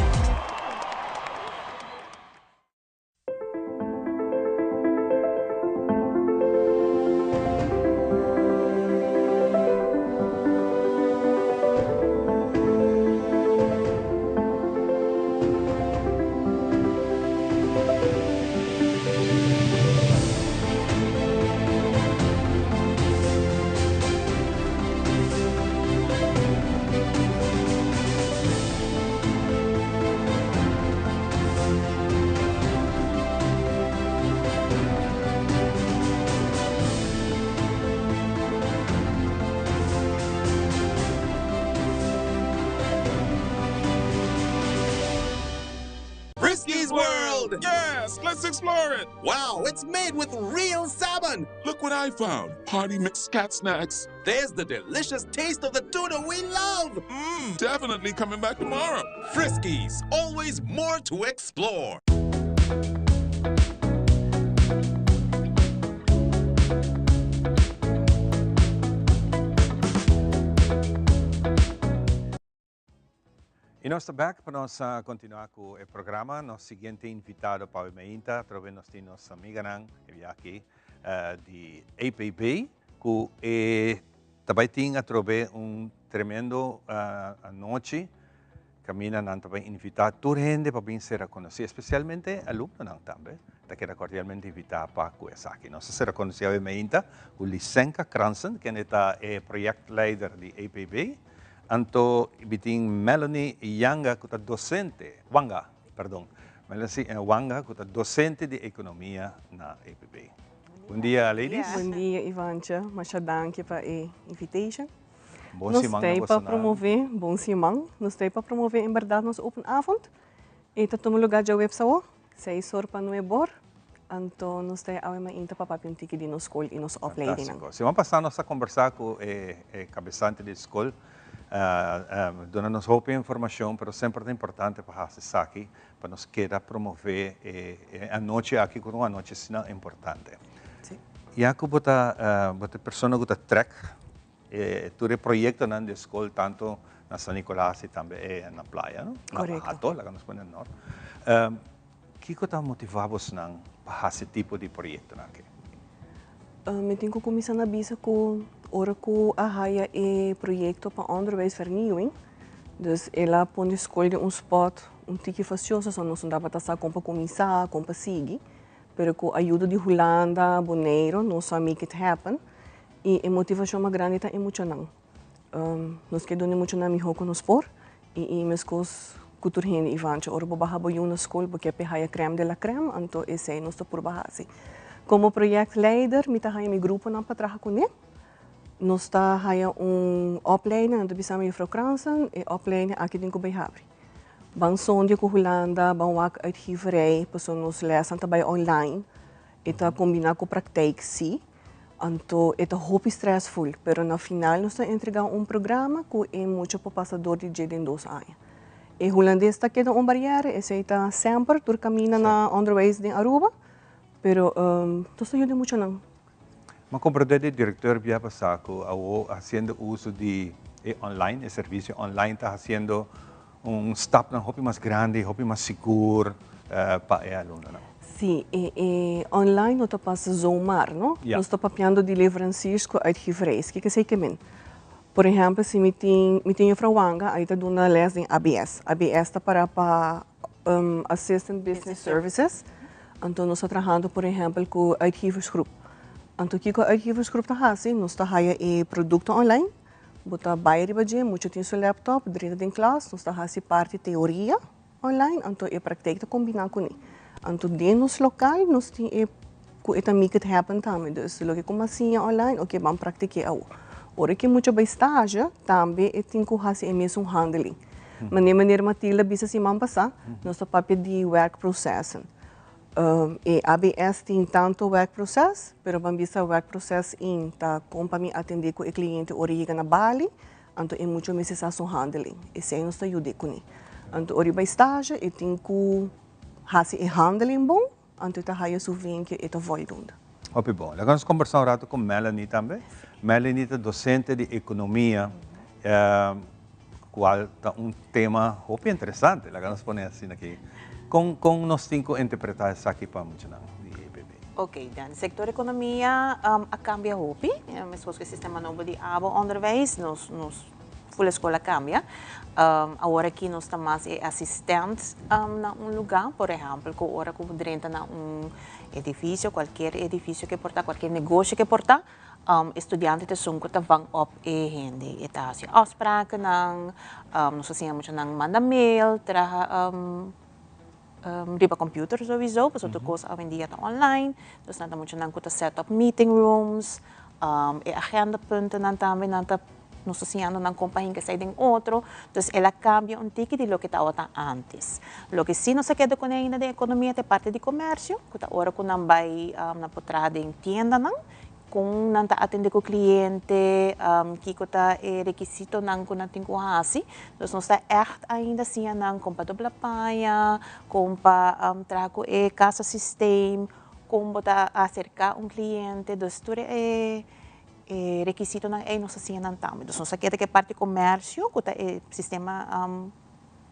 [SPEAKER 17] Friskies World! Yes, let's explore it! Wow, it's made with real salmon! Look what I found! Party mix cat snacks. There's the delicious taste of the tuna we love! Mmm, definitely coming back tomorrow. Friskies, always more to explore.
[SPEAKER 1] Y nos ta back pa nos continua cu e programa. Nos siguiente invitado pa mainta, atrobe nos tin nos amiganan e aki di APB, cu e ta bay tin atrobe un tremendo anochi Caminda nan ta bay invita tur hende pa bin sera conoci, especialmente alumnonan tambe ta keda cordialmente invita pa cu esaki. Nos a sera conoci awe meinta cu Lisenka Kransen, kende ta e projectleider di APB, anto bi tin Melanie Yanga cu ta docente, Wanga, perdon, Melanie Wanga cu ta docente di economia na APB. Bon dia ladies.
[SPEAKER 18] Bon dia Ivancha, masha danki pa e invitation.
[SPEAKER 1] Bon
[SPEAKER 18] Nos
[SPEAKER 1] siman
[SPEAKER 18] ta
[SPEAKER 1] na
[SPEAKER 18] ei pa
[SPEAKER 1] bosonan.
[SPEAKER 18] promové, bon siman. Nos ta ei pa promové en bèrdat nos open avond. E ta tuma lugá djaweps awo, seis or pa nuebe or. Anto nos ta ei awe mainta pa papia un tiki di nos skol i nos opleidingnan.
[SPEAKER 1] Fantástiko. Siman pasá nos a kombersá ku e e kabesante di skol, duna nos hopi informashon, pero semper ta importante pa hasi esaki pa nos keda promové e e anochi aki ku ta un anochi asina importante. Ya ku bo ta bo ta e persona ku ta trèk E tur e proyectonan di school tanto na San Nicolas y tambe e na playa, no?
[SPEAKER 18] Correcto.
[SPEAKER 1] Na Hato, laga nos pone nor. Kico ta motiva bosnan pa haci tipo di proyectonan aki?
[SPEAKER 18] Mi tin cu cuminsa na bisa cu ora cu a haya e proyecto pa onderwijsvernieuwing, dus el a pone school den un spot un tiki facioso, so nos no tabata sa con pa cuminsa, con pa sigui, pero cu ayudo di Hulanda, Boneiro, nos a make it happen. I e motivashon mas grandi ta e muchanan. Nos ke duna e muchanan mihó ku nos por i i meskos ku tur hende Ivancho. Ora bo baha bo yu na skol bo ke p'e haya krèm de la krèm, anto esei nos ta purba hasi. Komo projectleider mi ta haya mi gruponan pa traha kuné. Nos ta haya un opleiding, nan ta bisa mi juffrouw Kransen e opleiding aki tin ku bai habri. Ban sondia ku Hulanda, ban wak uitgeverij, pasobra nos lèsnan ta bai online. E ta kombiná ku praktijk sí. Anto e ta hopi stressful, pero na final nos ta entrega un programa cu e mucha por pasa door di dje den dos aña. E Hulandes ta keda un barriere, esey ta semper tur camina na onderwijs den Aruba, pero nos ta yuda e muchanan.
[SPEAKER 1] Mi a comprende di directeur bia pasa cu awo haciendo uso di e online, e servicio online ta haciendo un stapnan hopi mas grandi, hopi mas sigur pa e alumnonan.
[SPEAKER 18] Sí, e e online no ta pasa zomaar, no?
[SPEAKER 1] Ja.
[SPEAKER 18] Nos ta papiando di leveranciers cu uitgeverijs. Kiko esey ke men? Por ehempel, si mi tin, mi tin juffrouw Wanga, ahí ta duna les den ABS. ABS ta para pa. Assistant Business Services. Anto nos ta trahando por ehempel ku uitgeversgroep. Anto kiko uitgeversgroep ta hasi? Nos ta haya e produkto online, bo ta bai riba dje, mucha tin su laptop, drenta den klas, nos ta hasi parti teoria online, anto e praktijk ta kombiná kuné. Anto den nos lokal nos tin e ku e ta make it happen tambe. Dus loke ku mi a siña online, oke ban praktik'é awo. Ora ku e mucha bai stage, tambe e tin ku hasi e mesun handeling. Manera meneer Matilda bisa siman pasá, nos ta papia di werkprocessen. E ABS tin tanto werkproces, pero ban bisa werkproces in ta kon pa mi atendé ku e kliente ora e yega na bali, anto e mucha mester sa su handeling. Esei nos ta yud'é kuné. Anto ora e bai stage e tin ku hasi e handeling bon, Anto e ta haya su vinkje, e ta voldoende.
[SPEAKER 1] Hopi bon. Laga nos kombersá un ratu ku Melanie tambe. Melanie ta dosente di ekonomia, kual ta un tema hopi interesante, laga nos pone asina aki. Kon kon nos tin ku interpretá esaki pa muchanan di EPB?
[SPEAKER 19] Ok, dan sektor ekonomia a kambia hopi, meskos ku e sistema nobo di abo-onderwijs, nos nos Full escola cambia. Awor aki nos ta mas e asistent na un lugar, por ehempel cu ora cu bo drenta na un edificio, cualkier edificio ke por ta, cualkier negoshi ke por ta, e studiante ta esun cu ta vang op e hende. E ta haci afsprakennan, nos ta siña muchanan manda mail, traha riba computer sowieso, pasobra tur cos awendia ta online, dus nan ta muchanan cu ta set up meeting rooms, e agendapuntennan tambe nan ta nos ta siñando nan con pa hinca esey den otro, dus el a cambia un tiki di loke tabata antes. Loke si nos a keda cune ainda den economia ta e parti di comercio, cu ta ora cu nan bay nan por traha den tiendanan, Kon nan ta atende ku kliente, kiko ta e rekisitonan ku nan tin ku hasi. Dus nos ta ègt ainda siña nan kon pa dobla paña, kon pa traha ku e kasa systeem, kon bo ta aserká un kliente. Dus tur e rekisitonan ei nos ta siña nan tambe. Dus nos a keda ku e parti komersio ku ta e sistema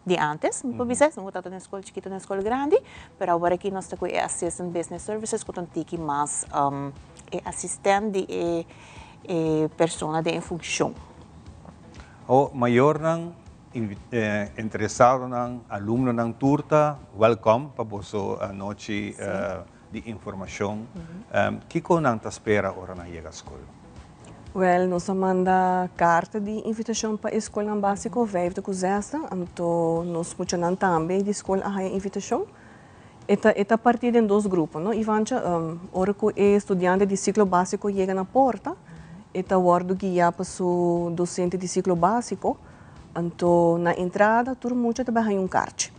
[SPEAKER 19] di antes, mi por bisa, esun ku tabata den skol chikito den skol grandi, pero awor aki nos ta ku e Assistant Business Services ku ta un tiki mas e asistent di e e persona den e funshon.
[SPEAKER 1] Awor, mayornan, interesadonan, alumnonan tur ta wèlkòm pa boso anochi di informashon. Kiko nan ta spera ora nan yega skol?
[SPEAKER 18] Wèl, nos a manda karta di invitashon pa e skolnan básiko, vijfde ku zesde, anto nos muchanan tambe di skol a haña invitashon. E ta e ta partí den dos grupo, no, Ivancha? Ora ku e studiante di siklo básiko yega na porta, e ta wòrdu guiá pa su dosente di siklo básiko, anto na entrada tur mucha ta bai haña un karchi.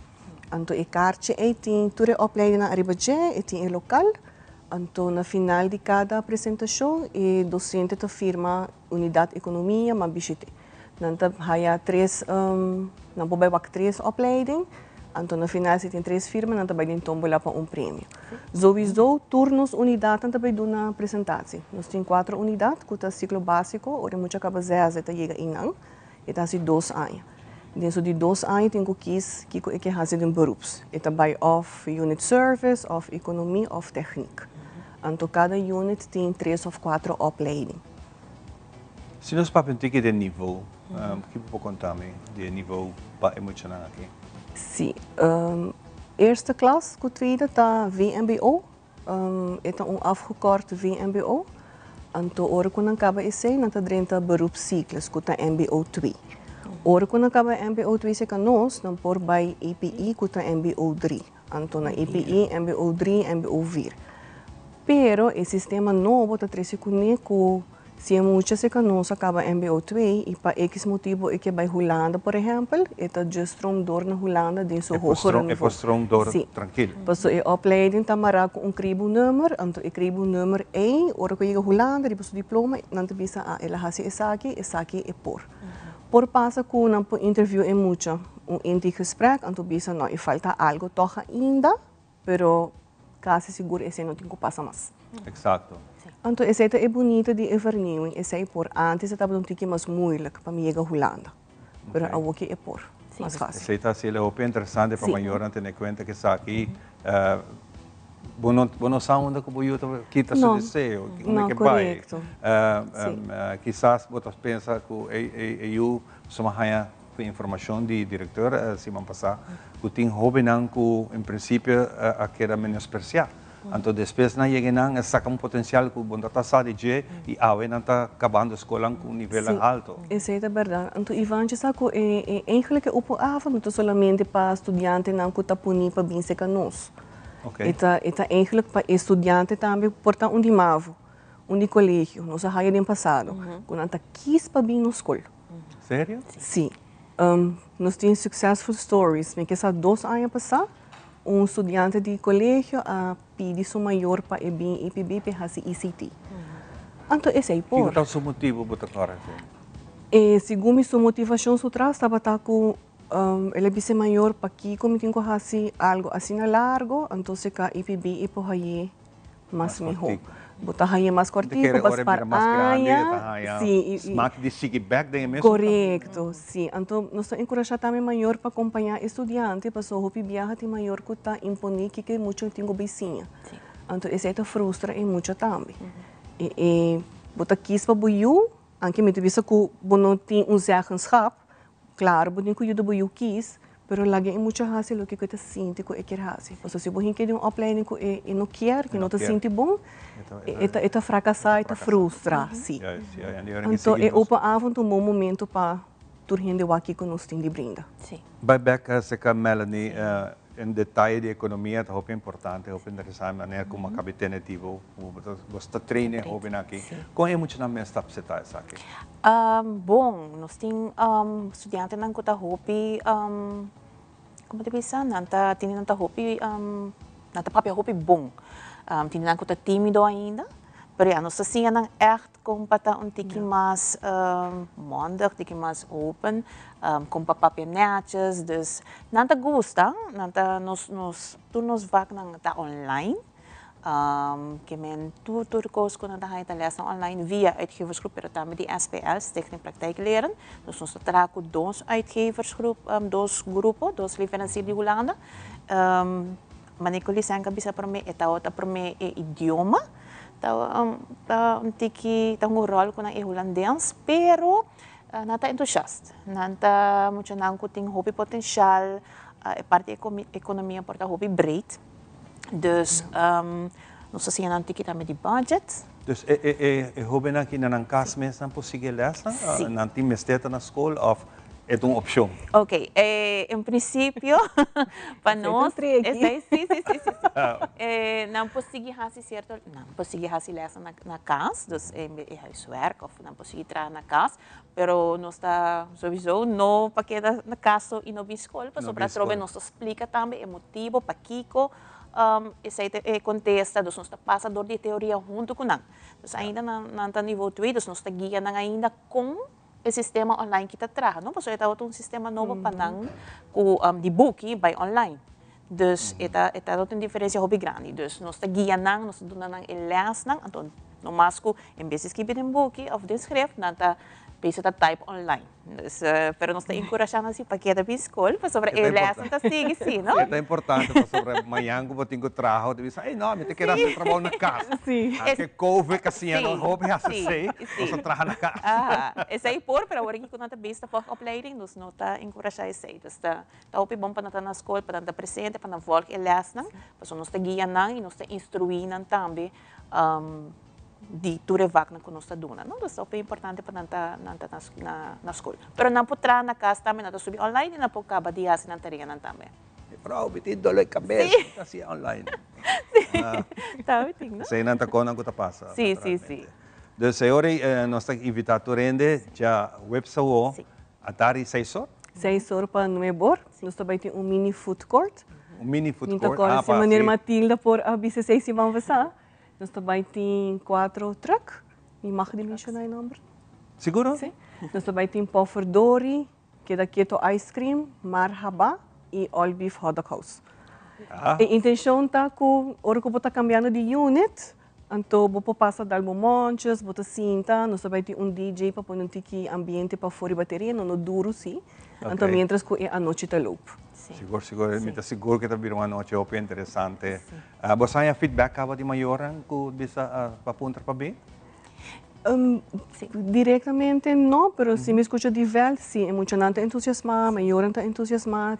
[SPEAKER 18] Anto e karchi ei tin tur e opleidingnan ariba dje, e tin e lokal. Anto na final di kada presentashon e dosente ta firma Unidat Ekonomia ma bishit'é. Nan ta haya tres, nan por bai wak tres opleiding, anto na final si tin tres firma nan ta bai den tombola pa un premio. Sowiso tur nos unidatnan ta bai duna presentatie. Nos tin kuater unidat ku ta siklo básiko, ora e mucha kaba zesde ta yega einan. E ta hasi dos aña. Den su di dos aña tin ku kis kiko e ke hasi den beroeps. E ta bai òf unit service, òf ekonomi, òf tèknik. Anto kada unit tin tres òf kuater opleiding.
[SPEAKER 1] Si nos papia un tiki den nivo, ki bo por konta mi di e nivo pa e muchanan aki?
[SPEAKER 18] Si. Eerste klas ku tweede ta vmbo. E ta un afgekort vmbo, anto ora ku nan kaba esei nan ta drenta beroepscyclus ku ta mbo twee. Ora ku nan kaba mbo twee serka nos, nan por bai EPI ku ta mbo drie. Anto na EPI, mbo drie, mbo vier. Pero e sistema nobo ta trese kuné ku Si e mucha serka nos a kaba mbo twee i pa ekis motibu e ke bai Hulanda por ehèmpel, e ta dje stroom dor na Hulanda den su hogere
[SPEAKER 1] nivo. E por stroom dor trankil.
[SPEAKER 18] Si. Paso e opleiding ta mará ku un kribunummer, anto e kribunummer ei ora ku e yega Hulanda riba su diploma nan ta bisa ah el a hasi esaki, esaki e por. Por pasa ku nan por interview e mucha un intakegesprek anto bisa no e falta algo tòg ainda Pero casi sigur esey no tin cu pasa mas.
[SPEAKER 1] Exacto.
[SPEAKER 18] Anto esey ta e bunita di e vernieuwing, esey por. Antes e tabata un tiki mas moeilijk pa mi yega Hulanda. Pero awo ki e por, mas facil.
[SPEAKER 1] Esey ta haciel hopi interesante pa mayornan tene cuenta cu esaki bo no bo no sa unda cu bo yu ta kita su deseo, unda ke bai.
[SPEAKER 18] No, corecto.
[SPEAKER 1] Kisas bo ta pensa cu e yu suma haya. informashon di direktor siman pasá ku tin hóbennan ku en prinsipio a keda menospresiá. Anto despues nan yega nan a saka un potensial ku bo no ta sa di dje i awe nan ta kabando skolan ku un nivelnan alto.
[SPEAKER 18] Si, esei ta bèrdat. Anto Ivanchi sa ku e eigenlijk e open avond no ta solamente pa studiantenan ku ta puni pa bin serka nos. E ta e ta eigenlijk pa e studiante tambe por ta un di mavo, un di kolegio. Nos a haya den pasado ku nan ta kis pa bin nos skol.
[SPEAKER 1] Serio?
[SPEAKER 18] Si. Nos tin successful stories. Mi ke sa dos aña pasá un studiante di kolegio a pidi su mayor pa e bin EPB pa e hasi ECT. Anto esei por.
[SPEAKER 1] Kiko ta su motibu bo ta kòrda esei?
[SPEAKER 18] E segun mi su motivashon su tras tabata ku el a bisa e mayor pakiko mi tin ku hasi algu asina largu, anto si ka EPB e por haye mas mihó. Bo ta haña mas kòrtiku, bo spar aña.
[SPEAKER 1] Sí, smak di sigui bèk den e mesun.
[SPEAKER 18] Korekto, sí. Anto nos ta enkurashá tambe mayor pa kompañá e studiante, pasobra hopi biaha tin mayor ku ta imponé kiko e mucha tin ku bai siña. Anto esei ta frustra e mucha tambe. E bo ta kis pa bo yu, anke mi ta bisa ku bo no tin un zeggenschap, Claro, bo tin cu yuda bo yu kies, pero laga e mucha haci loke cu e ta sinti cu e kier haci. Pasobra si bo hinca den un opleiding cu e no kier, cu e no ta sinti bon, e ta fracasa, e ta frustra, si. Anto e open avond ta un bon momento pa tur hende wak kico nos tin di brinda.
[SPEAKER 1] Bai bek acerca Melanie, En detaye di ekonomia ta hopi importante, hopi interesante manera ku a kabi tene tipo ku bo ta train e hobennan aki. Kon e muchanan mes ta apseptá esaki?
[SPEAKER 19] Bon, nos tin studiantenan ku ta hopi, komo ta bisa, nan ta tene nan ta hopi, nan ta papia hopi bon. Tin nan ku ta timido ainda, pero ya nos ta siña nan ègt Kon pa ta un tiki mas mondig, tiki mas open, kon pa papia netjes. Dus nan ta gusta, nan ta nos nos tur nos vaknan ta online. Ke men tur tur kos ku nan ta haña ta lèsnan online via uitgeversgroep, pero tambe di SPL, Stichting Praktijk Leren. Dus nos ta traha ku dos uitgeversgroep, dos grupo, dos leveransier di Hulanda. Manera ku Lisanka a bisa promé, e tabata promé e idioma. Ta ta un tiki ta un ròl ku nan e hulandes, pero nan ta entusiast. Nan ta muchanan ku tin hopi potenshal, e parti ekonomia por ta hopi breed. Dus nos ta siña nan un tiki tambe di budget.
[SPEAKER 1] Dus e e e hóbennan aki na nan kas mes nan por sigui e lèsnan?
[SPEAKER 19] Sí.
[SPEAKER 1] Nan tin mester ta na skol òf e ta un opshon?
[SPEAKER 19] Ok, en prinsipio pa nos esei sí sí sí sí nan por sigui hasi sierto nan por sigui hasi lèsnan na na kas, dus e huiswerk òf nan por sigui traha na kas, pero nos ta souiso no pa keda na kas so i no bin skol pasobra atrobe nos ta splika tambe e motibo pakiko Esei ta e kontesta, dus nos ta pasa dor di e teoria huntu ku nan. Dus ainda nan nan ta nivo twee, dus nos ta guia nan ainda kon e sistema online ki ta traha, no? Pasobra e tabata un sistema nobo pa nan ku di buki bai online. Dus e ta e tabata un diferensia hopi grandi. Dus nos ta guia nan, nos ta duna nan e lèsnan, anto no mas ku en bes di skibi den buki òf den skref, nan ta bisa ta type online. Dus, pero nos ta enkurashá nan si pa keda bin skol, pasobra e lèsnan ta sigui si, no?
[SPEAKER 1] E ta importante pasobra mañan ku bo tin ku traha, bo ta bisa, ey no, mi ta keda hasi trabou na kas. Anke covid a siña nos hopi hasi esei, nos a traha na kas.
[SPEAKER 19] Aha, esei por, pero awor aki ku nan ta bes ta volg opleiding, nos no ta enkurashá esei. Dus ta hopi bon pa nan ta na skol, pa nan ta presente, pa nan volg e lèsnan, pasobra nos ta guia nan i nos ta instruí nan tambe. Di tur e vaknan ku nos ta duna, no? Dus ta hopi importante pa nan ta nan ta na na skol. Pero nan por traha na kas tambe, nan ta subi online i nan por kaba di hasi nan tareanan tambe.
[SPEAKER 1] Mevrouw, mi tin dolor di kabes, mi ta hasi online.
[SPEAKER 19] Sí, tambe tin, no?
[SPEAKER 1] Esei nan ta konan ku ta pasa,
[SPEAKER 19] Sí, sí, sí.
[SPEAKER 1] Dus e ora ei nos ta invitá tur hende dja webs awo a tardi seis or.
[SPEAKER 18] Seis or pa nuebe or. Nos ta bai tin un mini food court.
[SPEAKER 1] Un mini food
[SPEAKER 18] Mi ta
[SPEAKER 1] court,
[SPEAKER 18] kòrda
[SPEAKER 1] ah,
[SPEAKER 18] si
[SPEAKER 1] pa
[SPEAKER 18] meneer
[SPEAKER 1] si.
[SPEAKER 18] Matilda por a bisa esei siman pasá. Nos ta bai tin cuatro truck, mi mag di menciona e nomber?
[SPEAKER 1] Seguro?
[SPEAKER 18] Si. Nos ta bai tin Pofferdorie, Keda Keto Ice Cream, Marhaba y All Beef Hot Dog House.
[SPEAKER 1] Ah.
[SPEAKER 18] E intencion ta cu ora cu bo ta cambiando di unit, anto bo por pasa dal bo monches, bo ta sinta, nos ta bai tin un DJ pa pone un tiki ambiente pafo riba tereno, no duro si, anto mientras cu e anochi ta loop.
[SPEAKER 1] Sigur, sigur. Mi ta sigur cu ta bira un anochi hopi interesante. Bo sa haña feedback caba di mayornan cu bisa pa puntra pa bin?
[SPEAKER 18] Directamente no, pero si mi scucha di veld, si, e muchanan ta entusiasma, mayornan ta entusiasma,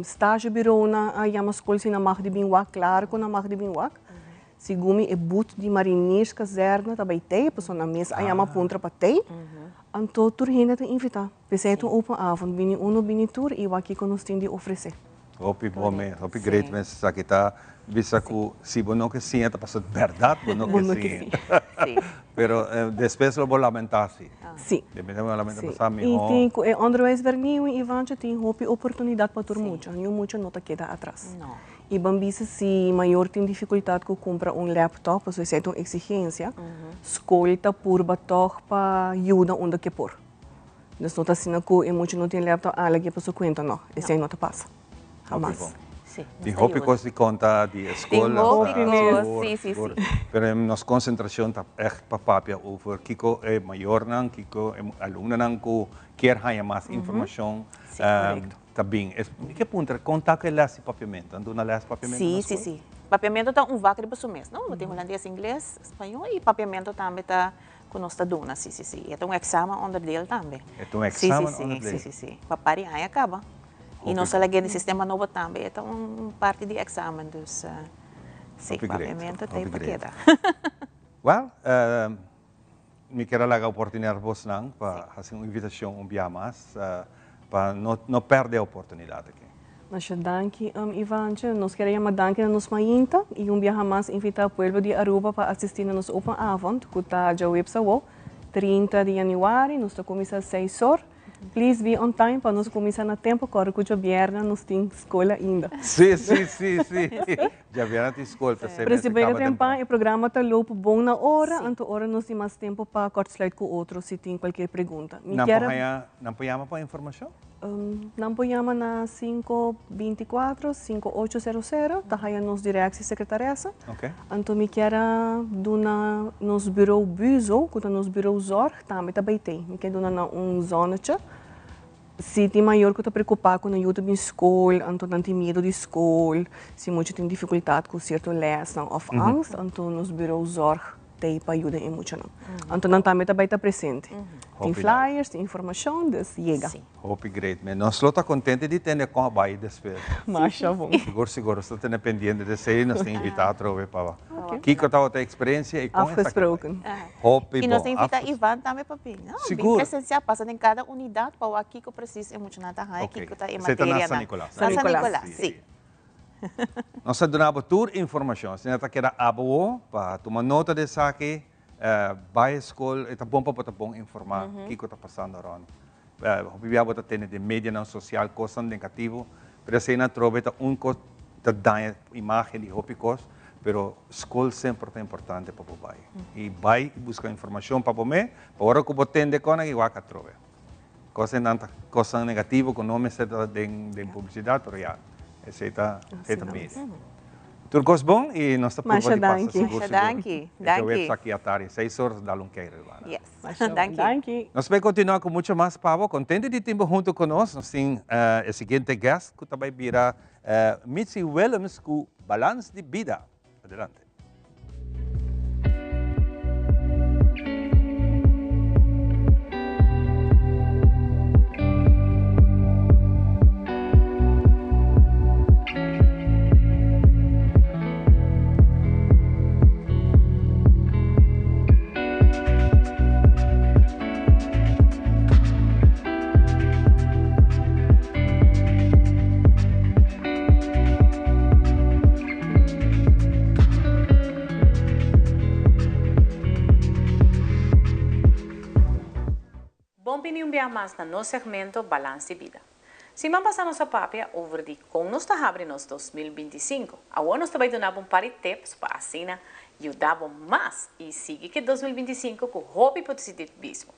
[SPEAKER 18] stagebureaunan a yama school si nan mag di bin wak, claro cu nan mag di bin wak. Segun mi e boot di Marinierskazerne ta bay tey, pasobra nan mes a yama puntra pa tey, anto tur hende ta invita. P'esey ta un open avond, bini uno bini tur y wak kico nos tin di ofrece.
[SPEAKER 1] Hopi bon mes, hopi great mes esaki ta bisa ku si bo no ke siña ta pasobra bèrdat bo no ke siña. Pero despues lo bo lamentá si.
[SPEAKER 18] Si.
[SPEAKER 1] Despues lo bo lamentá pasobra mihó.
[SPEAKER 18] I tin ku e onderwijsvernieuwing Ivantje tin hopi oportunidat pa tur mucha, niun mucha no ta keda atras. I ban bisa si mayor tin difikultat ku kumpra un laptop pasobra esei ta un eksigensia, skol ta purba tòg pa yuda unda ke por. Nos no ta asina ku e mucha no tin laptop ala ke pa su kuenta no, esei no ta pasa. Hamas.
[SPEAKER 1] Tin hopi kos di konta di e skol.
[SPEAKER 14] Tin hopi kos, si, si, si.
[SPEAKER 1] Pero nos konsentrashon ta ègt pa papia over kiko e mayornan, kiko e alumnonan ku kier haña mas informashon ta bin. Mi ke puntra, kon ta ku e lès di papiamentu? Nan duna lès papiamentu na skol?
[SPEAKER 19] Si, si, si. Papiamentu ta un vak riba su mes, no? Bo tin hulandes, ingles, spañó i papiamentu tambe ta Ku nos ta duna, si, si, si. E ta un examen onderdeel tambe.
[SPEAKER 1] E ta un examen onderdeel.
[SPEAKER 19] Si, si, si, si. Pa par di aña kaba. I nos a lag'é den sistema nobo tambe. E ta un parti di examen, dus si, papiamentu ta ei pa keda.
[SPEAKER 1] Well, mi kier a laga oportunidat bosnan pa hasi un invitashon un bia mas pa no pèrdè e oportunidat aki.
[SPEAKER 18] Masha danki Ivantje. Nos kier a yama danki na nos mainta y un biaha mas invita pueblo di Aruba pa asisti na nos open avond cu ta djaweps awo, 30 di januari. Nos ta cuminsa seis or. Please be on time pa nos cuminsa na tempo corre cu djabièrnè nos tin scol ainda.
[SPEAKER 1] Si, si, si, si. Djabièrnè tin scol, p'esei
[SPEAKER 18] Pero si
[SPEAKER 1] mester
[SPEAKER 18] bay na
[SPEAKER 1] caba
[SPEAKER 18] tempan
[SPEAKER 1] temprano.
[SPEAKER 18] e programa ta loop bon na ora, anto ora nos tin mas tempo pa kortsluit cu otro si tin cualkier pregunta. Mi
[SPEAKER 1] Nan por
[SPEAKER 18] kier a.
[SPEAKER 1] haña, nan por yama pa informacion?
[SPEAKER 18] Nan por yama na 524 5800, ta haya nos directie secretaressa. Anto mi kier a duna nos bureau Buzo, cu ta nos bureau zorg, tambe ta bay tey. Mi kier duna nan un zonnetje. Si tin mayor cu ta preocupa cu nan yu ta bin school, anto nan tin miedo di school, si mucha tin dificultad cu cierto lesnan of angst, anto nos bureau zorg Tei pa yuda e muchanan. Anto nan tambe ta bai ta presente. Tin flyers, tin informacion, dus yega.
[SPEAKER 1] Hopi great men. Nos lo ta contente di tende con a bai despues.
[SPEAKER 18] Masha bon.
[SPEAKER 1] Sigur sigur nos ta tene pendiente di esey, nos ta invita atrobe pa kico tabata e experiencia y con esaki a bai.
[SPEAKER 18] Afgesproken.
[SPEAKER 1] Hopi bon.
[SPEAKER 19] Y nos ta invita Ivan tambe pa bin, no?
[SPEAKER 1] Sigur.
[SPEAKER 19] Bin presencia, pasa den cada unidad pa wak kico precies e muchanan ta haña, kico ta e
[SPEAKER 1] Esey ta na
[SPEAKER 19] materianan.
[SPEAKER 1] San Nicolas.
[SPEAKER 19] Na San Nicolas, si.
[SPEAKER 1] Nos a duna bo tur informacion. Asina ta keda abo pa tuma nota di esaki. Bai e scol, e ta bon pa bo ta bon informa kico ta pasando rond. Hopi bia bo ta tene den medianan social cosnan negativo, pero esey nan trobe ta un cos ta daña imagen di hopi cos, pero scol semper ta importante pa bo bai. Y bai y busca informacion pa bo me, pa ora cu bo tende con aki wak atrobe. Cosnan ta cosnan negativo cu no mester ta den den publicidad pero ya esey ta esey ta media. Tur cos bon y nos ta purba di pasa sigur sigur.
[SPEAKER 19] Masha danki.
[SPEAKER 1] E djaweps aki atari seis or dal un keir riba nan.
[SPEAKER 19] Yes. Danki.
[SPEAKER 1] Nos bay continua cu mucho mas pabo. Contento di tin bo hunto cu nos. Nos tin e siguiente guest cu ta bay bira Mitzi Willems cu Balans di Bida. Adelante.
[SPEAKER 20] Bon bini un bia mas na nos segmento Balans di Bida. Siman pasa nos a papia over di con nos ta habri nos 2025. Awor nos ta bay duna bo un par di tips pa asina yuda bo mas y sigui ke 2025 cu hopi positivismo.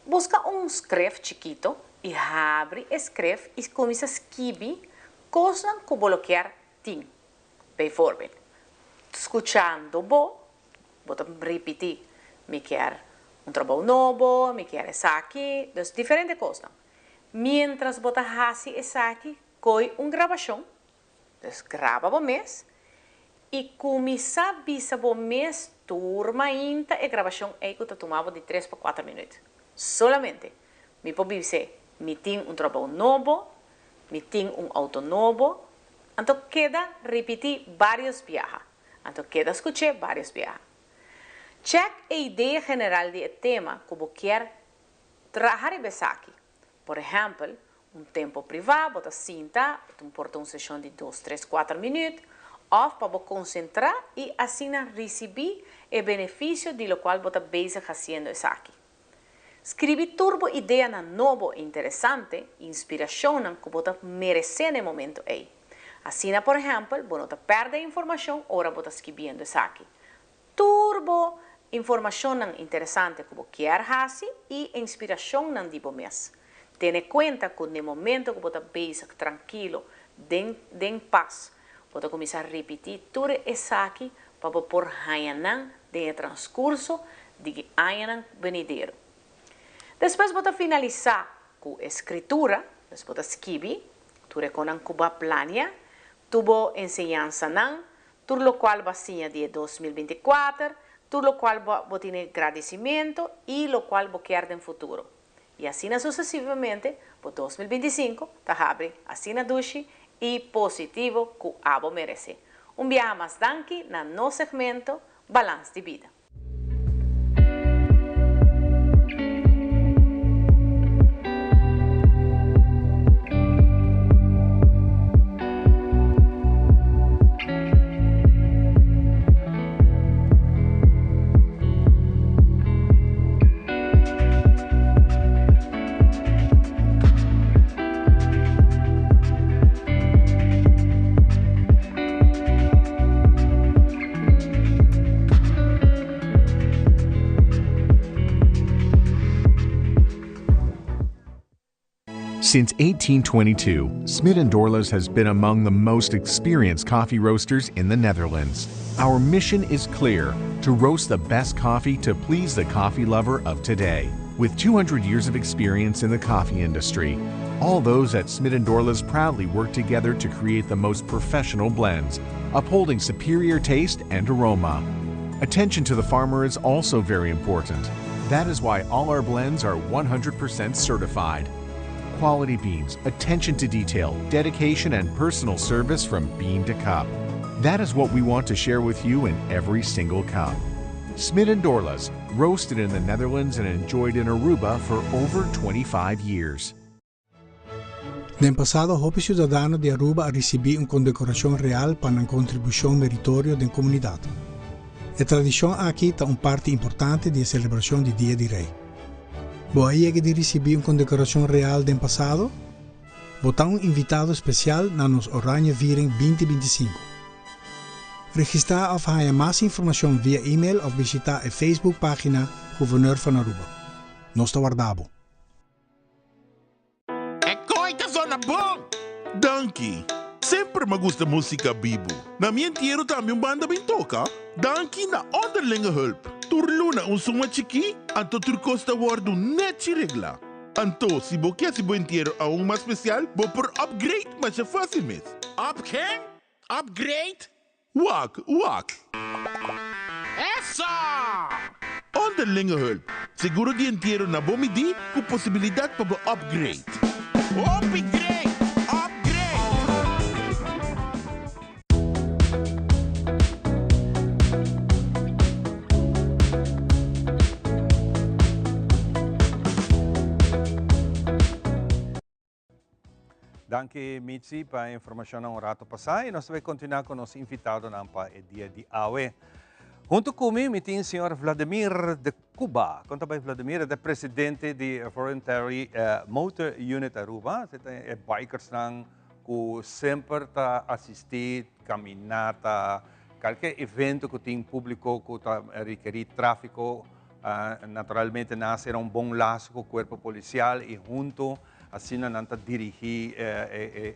[SPEAKER 20] Busca un script chikito y habri e script y cuminsa skibi Kosnan ku bo lo kier tin. Bijvoorbeeld, skuchando bo, bo ta ripití, mi kier un trabou nobo, mi kier esaki, dus diferente kosnan. Miéntras bo ta hasi esaki, koi un grabashon, dus graba bo mes. I kuminsá bisa bo mes tur mainta e grabashon ei ku ta tuma bo di tres pa kuater minüt. Solamente mi por bis'é, mi tin un trabou nobo, mi tin un outo nobo, anto keda ripití bários biaha, anto keda skuch'é bários biaha. Chèk e idea general di e tema ku bo kier traha riba esaki. Por ehèmpel, un tempu privá bo ta sinta, un por ta un seshon di dos, tres, kuater minüt, òf pa bo konsentrá i asina risibí e benefisio di lokual bo ta bezig hasiendo esaki. Skribi tur bo ideanan nobo i interesante, inspirashonnan ku bo ta meresé na e momentu ei. Asina, por ehèmpel, bo no ta pèrdè informashon ora bo ta skibiendo esaki. Tur bo informashonnan interesante ku bo kier hasi i inspirashonnan di bo mes. Tene kuenta ku n'e momento ku bo ta bezig trankilo den den pas, bo ta kuminsá ripití tur esaki pa bo por haña nan den e transkurso di añanan benidero. Despues bo ta finalisá ku e skritura, dus bo ta skibi tur e konan ku bo a plania, tur bo enseñansanan, Tur locual bo a siña di e 2024, tur locual bo bo tine gradicimento y locual bo kier den futuro. Y asina sucesivamente bo 2025 ta habri asina dushi y positivo cu abo merece. Un biaha mas danki na nos segmento Balans di Bida.
[SPEAKER 21] Since 1822, Smit & Dorlas has been among the most experienced coffee roasters in the Netherlands. Our mission is clear, to roast the best coffee to please the coffee lover of today. With 200 years of experience in the coffee industry, all those at Smit & Dorlas proudly work together to create the most professional blends, upholding superior taste and aroma. Attention to the farmer is also very important. That is why all our blends are 100% certified. Quality beans, attention to detail, dedication, and personal service from bean to cup. That is what we want to share with you in every single cup. Smit & Dorlas, roasted in the Netherlands and enjoyed in Aruba for over 25 years.
[SPEAKER 22] Den pasado hopi ciudadano di Aruba a ricibi un condecoracion real pa nan contribucion meritorio den comunidad. E tradicion aki ta un parti importante di e celebracion di Dia di Rey. Bo a yega di ricibi un condecoracion real den pasado? Bo ta un invitado special na nos Oranje Viering 2025. Registrá òf haña mas informashon via email òf bishitá e Facebook página Gouverneur van Aruba. Nos ta warda bo!
[SPEAKER 16] E kooi ta zona bon! Danki! Semper m'a gusta musica bibu. Na mi entiero tambe un banda bin toca. Danki na Onderlinge Hulp. Tur luna un suma chikí, anto tur kos ta wòrdu nèchi reglá. Anto, si bo ke hasi bo entiero aun mas spesial, bo por upgrade masha fásil mes. Up ken? Upgrade? Wak, wak. Eso! Onderlinge hulp, seguro di entiero na bo midí ku posibilidat pa bo upgrade. Hopi great! Upgrade!
[SPEAKER 1] Danki Mitzi pa e informacionnan un rato pasa y nos ta bay continua cu nos invitadonan pa e dia di awe. Hunto cu mi, mi tin señor Vladimir de Cuba. Con ta bay Vladimir? E ta presidente di Voluntary Motor Unit Aruba. E ta e bikersnan cu semper ta asisti caminata, calke evento cu tin publico cu ta rekeri trafico. Naturalmente nan a sera un bon laso cu cuerpo policial y hunto Asina nan ta dirigí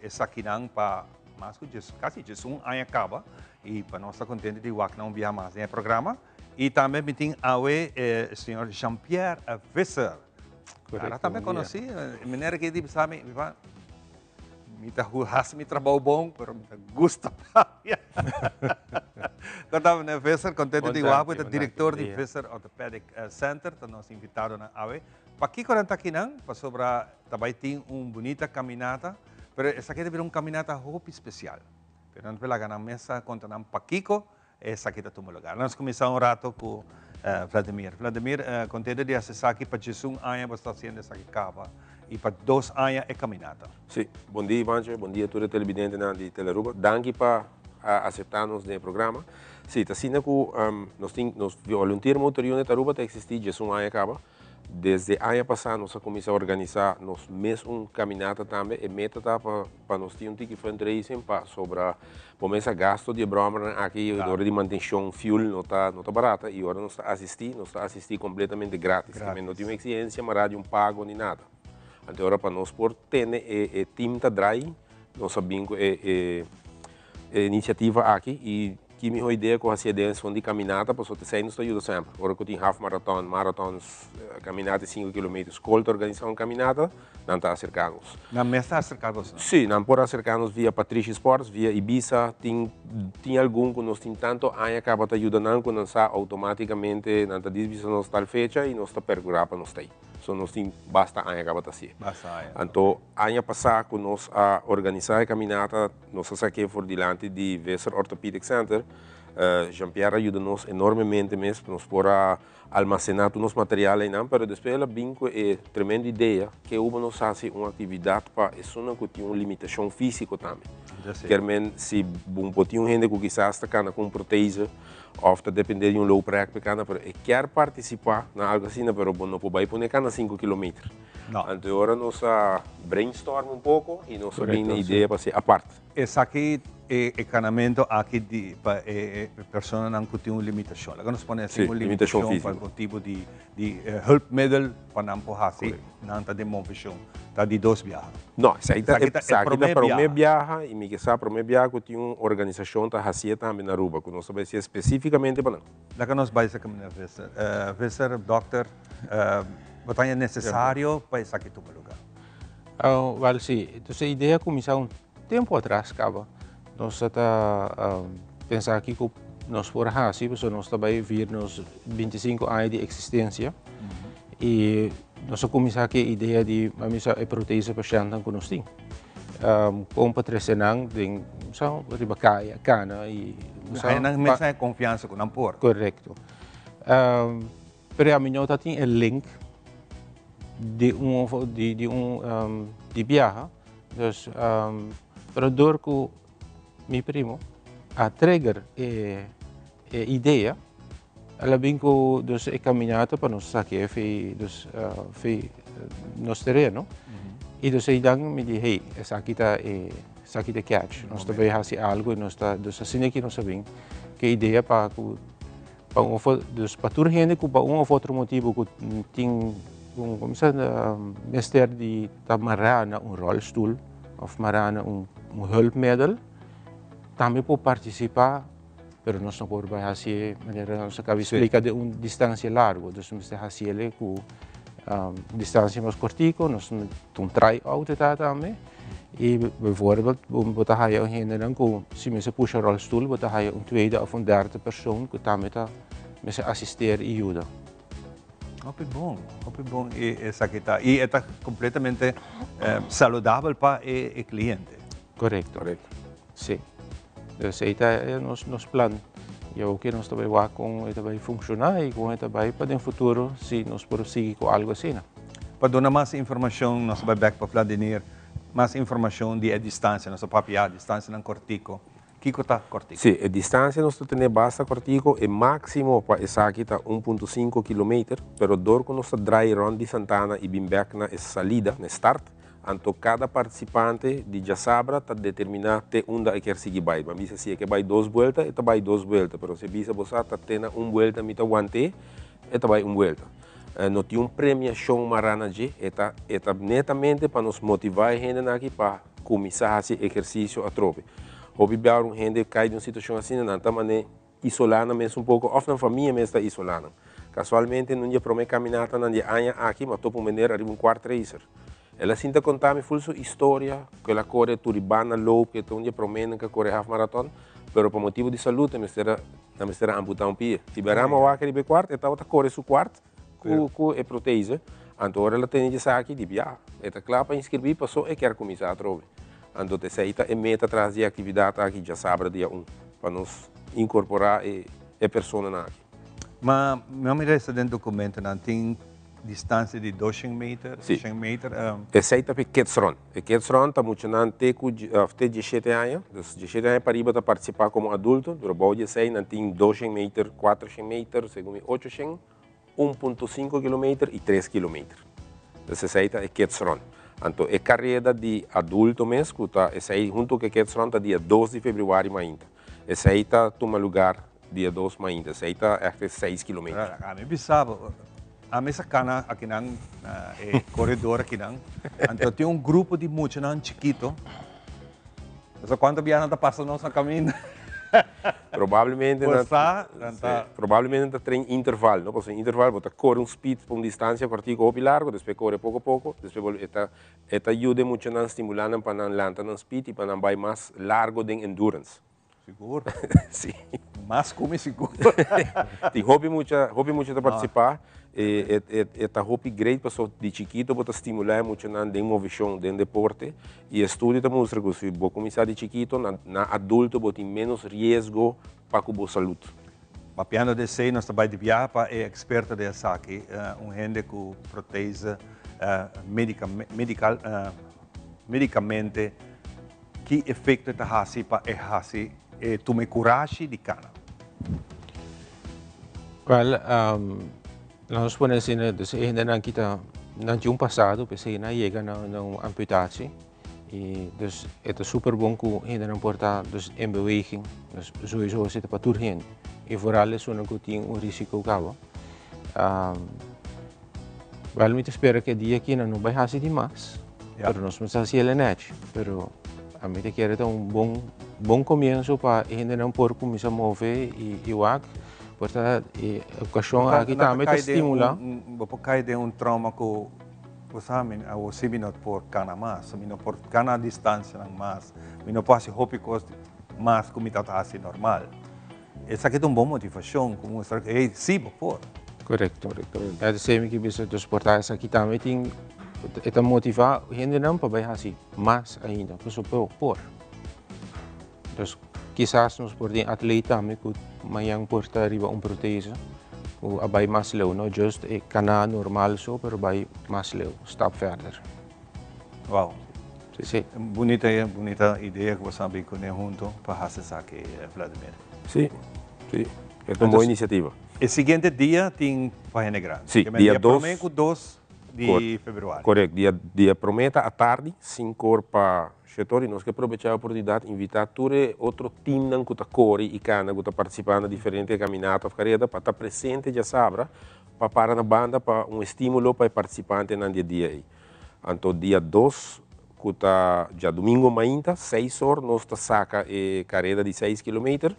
[SPEAKER 1] esakinan pa mas ku djes, kasi djesun aña kaba i pa nos ta kontento di wak nan un biaha mas den e programa. I tambe mi tin awe e señor Jean-Pierre Visser. Ara tambe konosí, meneer aki di bisa mi, mi ta hasi mi trabou bon, pero mi ta gusta papia. Kon ta, meneer Visser? Contento di wak bo ta director di Visser Orthopedic Center, ta nos invitadonan awe. Pakico nan ta akinan? Pasobra ta bay tin un bunita caminata, pero esaki ta bira un caminata hopi special. Pero nan ta laga nan mesa conta nan pakico esaki ta tuma lugar. Nos cuminsa un rato cu Vladimir. Vladimir, contento di haci esaki pa djesun aña bo sta haciendo esaki caba y pa dos aña e caminata.
[SPEAKER 4] Sí, bon dia Ivancho, bon dia tur e televidentenan di Telearuba. Danki pa a acepta nos den e programa. Sí, ta asina cu nos tin, nos Volunteer Motor Unit Aruba ta existi djesun aña caba. Desde aña pasá nos a kuminsá organisá nos mes un kaminata tambe. E meta ta pa pa nos tin un tiki fundraising pa sobra bo mes a gasto di e bròmernan aki i ora di mantenshon fuel no ta no ta barata i ora nos ta asistí nos ta asistí kompletamente grátis. Tambe no tin un eksigensia mará di un pago ni nada. Anto ora pa nos por tene e e tim ta drai nos a bin ku e e e inisiativa aki i Ki miho idea ku hasié den son di kaminata pasobra esei nos ta yuda semper. Ora ku tin half marathon, marathons, kaminata di sinku kilometer, skol ta organisá un kaminata, nan ta aserká nos.
[SPEAKER 1] Nan mes ta aserká bos nan?
[SPEAKER 4] Sí, nan por aserká nos via Patrishi Sports, via Ibiza. Tin tin algun ku nos tin tantu aña kaba ta yuda nan ku nan sa outomátikamente nan ta dis bisa nos tal fecha i nos ta perkurá pa nos ta ei. So nos tin basta aña kaba ta hasié.
[SPEAKER 1] Basta aña.
[SPEAKER 4] Anto aña pasá ku nos a organisá e kaminata, Nos a sak'é for dilanti di Visser Orthopedic Center. Jean-Pierre a yuda nos enormemente mes pa nos por a almacená tur nos material einan, pero despues el a bin ku e tremendo idea ke ubo nos hasi un aktividat pa esunnan ku tin un limitashon físiko tambe. Kier men si bo por tin un hende ku kisas ta kana ku un protese òf ta dependé di un looprek pa e kana, pero e kier partisipá na algu asina, pero bo no por bai pone kana sinku kilometer. Anto e ora nos a brainstorm un poco y nos a bin na idea pa haci apart.
[SPEAKER 1] Esaki e e canamento aki di pa e e personanan cu tin un limitacion. Laga nos pone así, un limitacion pa motibo di di hulpmiddel pa nan por haci, nan ta den movecion. Ta di dos biaha.
[SPEAKER 4] No, esaki ta esaki ta prome biaha y mi ke sa prome biaha cu tin un organisacion ta hacié tambe na Aruba cu nos ta bay hacié specificamente pa nan.
[SPEAKER 1] Laga nos bai esaki meneer Visser. Visser, dokter, bo ta haña necesario pa esaki tuma lugar?
[SPEAKER 5] Wel si, entonces e idea a cuminsa un tempo atras caba. Nos a ta pensa kico nos por haci, pasobra nos ta bai vier nos bintisinco aña di existencia y nos a cuminsa cu e idea di a misa e protese pashentnan cu nos tin. Con pa trece nan den riba caya, cana y
[SPEAKER 1] Haya nan mes e confiansa cu nan por.
[SPEAKER 5] Correcto. Pero ami no ta tin e link di un di di un di biaha. Dus pero door cu mi primo a trigger e e idea, el a bin cu dus e caminata pa nos saki e fi dus fi nos tereno. Y dus eidan mi di hey, esaki ta e esaki ta e catch. Nos ta bay haci algo y nos ta dus asina aki nos a bin cu e idea pa cu pa un of dus pa tur hende cu pa un of otro motibo cu tin un como sa mester di ta mara na un rolstoel of mara na un hulpmiddel tambe por participa. Pero nos no por bai hacié manera nos a caba di splica den un distancia largo. Dus nos mester haciele cu distancia mas cortico, nos ta un try out e ta tambe. Y bijvoorbeeld bo ta haya un hendenan cu si mester pusha rolstoel bo ta haya un tweede of un derde persoon cu tambe ta mester asisteer y yuda.
[SPEAKER 1] Hopi bon, hopi bon e esaki ta. Y e ta completamente saludabel pa e cliente.
[SPEAKER 5] Correcto.
[SPEAKER 4] Correcto.
[SPEAKER 5] Si. Dus ei ta e nos nos plan. I awor ke nos ta bai wak kon e ta bai funshoná i kon e ta bai pa den futuro si nos por sigui ku algu asina.
[SPEAKER 1] Pa duna mas informashon nos ta bai bèk pa Vladimir. Mas informashon di e distansia. Nos a papia distansianan kòrtiku. Kiko ta kòrtiku?
[SPEAKER 4] Si, e distansia nos ta tene basta kòrtiku. E máksimo pa esaki ta un punto sinku kilometer, pero dor ku nos ta drai rònt di Santana i bin bèk na e salida, na e start, Anto kada partisipante di djasabra ta determiná te unda e kier sigui bai. Bo a bisa si e ke bai dos buelta, e ta bai dos buelta, pero si e bisa bo sa ta te na un buelta mi ta want'é, e ta bai un buelta. No tin un premiashon mará na dje, e ta e ta netamente pa nos motivá e hendenan aki pa kuminsá hasi ehersisio atrobe. Hopi bia ora un hende kai den un situashon asina nan ta man'é isolá nan mes un poko òf nan famia mes ta isolá nan. Kasualmente nun di e promé kaminatanan di e aña aki mi a topa un meneer ariba un kwart racer. El a sinta konta mi ful su historia, ku el a kore Turibana Loop, ku e ta un di e proménan ku a kore half marathon, pero pa motibu di salud e mester a nan mester a amputá un pia. I Berama a wak riba e kuart, e tabata kore su kuart ku ku e protese, anto ora el a tene djesaki, di bia, e ta kla pa inskribí paso e kier kuminsá atrobe. Anto ta esei ta e meta tras di e aktividat aki djasabra dia un, pa nos inkorporá e e personanan aki.
[SPEAKER 1] Ma mi a mira esta den dokumentonan tin distansia di doshen meter,
[SPEAKER 4] Sí.
[SPEAKER 1] shen meter.
[SPEAKER 4] Esei ta p'e kids run. E kids run ta muchanan te ku òf te diesshete aña. Dus diesshete aña pariba ta partisipá komo adulto, pero bou di esei nan tin doshen meter, kuatershen meter, segun mi ochoshen, 1.5 kilometer i tres kilometer. Dus esei ta e kids run. Anto e kareda di adulto mes ku ta esei huntu ku e kids run ta dia dos di febrüari mainta. Esei ta tuma lugar dia dos mainta. Esei ta ègt e seis kilometer.
[SPEAKER 1] Ami bisa bo, ami sa kana akinan na e koredor akinan, anto tin un grupo di muchanan chikito. Bo sa kuantu biaha nan ta pasa nos na kaminda?
[SPEAKER 4] Probablemente
[SPEAKER 1] Bo sa, nan ta.
[SPEAKER 4] Sí, probablemente nan ta train interval, no? Pasobra interval bo ta kore un speed pa un distansia kòrtiku hopi largu, despues kore poko poko, despues bo e ta e ta yuda e muchanan stimulá nan pa nan lanta nan speed i pa nan bai mas largu den endurance.
[SPEAKER 1] Sigur.
[SPEAKER 4] Sí.
[SPEAKER 1] Mas ku mi sigur.
[SPEAKER 4] Tin hopi mucha, hopi mucha ta partisipá. E, e, e ta hopi great paso di chikito bo ta stimulá e muchanan den movishon, den deporte. I estudio ta mustra ku si bo kuminsá di chikito, na, na adulto bo tin ménos riesgo pa ku bo salud.
[SPEAKER 1] Papiando di esei nos ta bai di biaha pa e eksperto di esaki, un hende ku protese medica, medical, medicamente. Ki efekto e ta hasi pa e hasi e tuma e kurashi di kana?
[SPEAKER 5] Wel, laat nos pone asina, dus e hendenan ki ta, nan tin un pasado, p'esei nan a yega na na un amputatie. I dus e ta super bon ku hendenan por ta dus en beweging. Dus sowieso esei ta pa tur hende. I vooral esunnan ku tin un risiko kaba. Wel mi ta spera ku e dia aki nan no bai hasi di mas, pero nos mester hasi el nèchi. Pero ami ta kere ta un bon bon komienso pa e hendenan por kuminsá move i wak. Por ta e okashon aki tambe ta stimulá.
[SPEAKER 1] Bo por kai den un trauma ku bo sa mi awor si mi no por kana mas, mi no por kana distansianan mas, mi no por hasi hopi kos mas ku mi tabata hasi normal. Esaki ta un bon motivashon ku mustra ku hey, si bo por.
[SPEAKER 5] Korekto. Ya ta semi ki bisa dus por ta esaki tambe tin e ta motivá hendenan pa bai hasi mas ainda pasobra bo por. Dus kisas nos por tin atlet tambe ku mañan por ta riba un protese ku a bai mas leu, no just e kana normal so pero bai mas leu, stap verder.
[SPEAKER 1] Wow.
[SPEAKER 5] Sí, sí.
[SPEAKER 1] Bunita, bunita idea ku boso a bin kuné hunto pa hasi esaki, Vladimir.
[SPEAKER 4] Sí, sí. E ta un bon inisiativa.
[SPEAKER 1] E siguiente dia tin pa hende grandi.
[SPEAKER 4] Sí, dia dos.
[SPEAKER 1] Dia promé ku dos di februari.
[SPEAKER 4] Korekto. Dia, dia promé ta atardi, sinkor pa shetor i nos ke probechá e oportunidat invitá tur e otro timnan ku ta kore i kana ku ta partisipá na diferente kaminata òf kareda pa ta presente djasabra pa para na banda pa un estímulo pa e partisipantenan di e dia ei. Anto dia dos, ku ta djadumingu mainta, seis or, nos ta saka e kareda di seis kilometer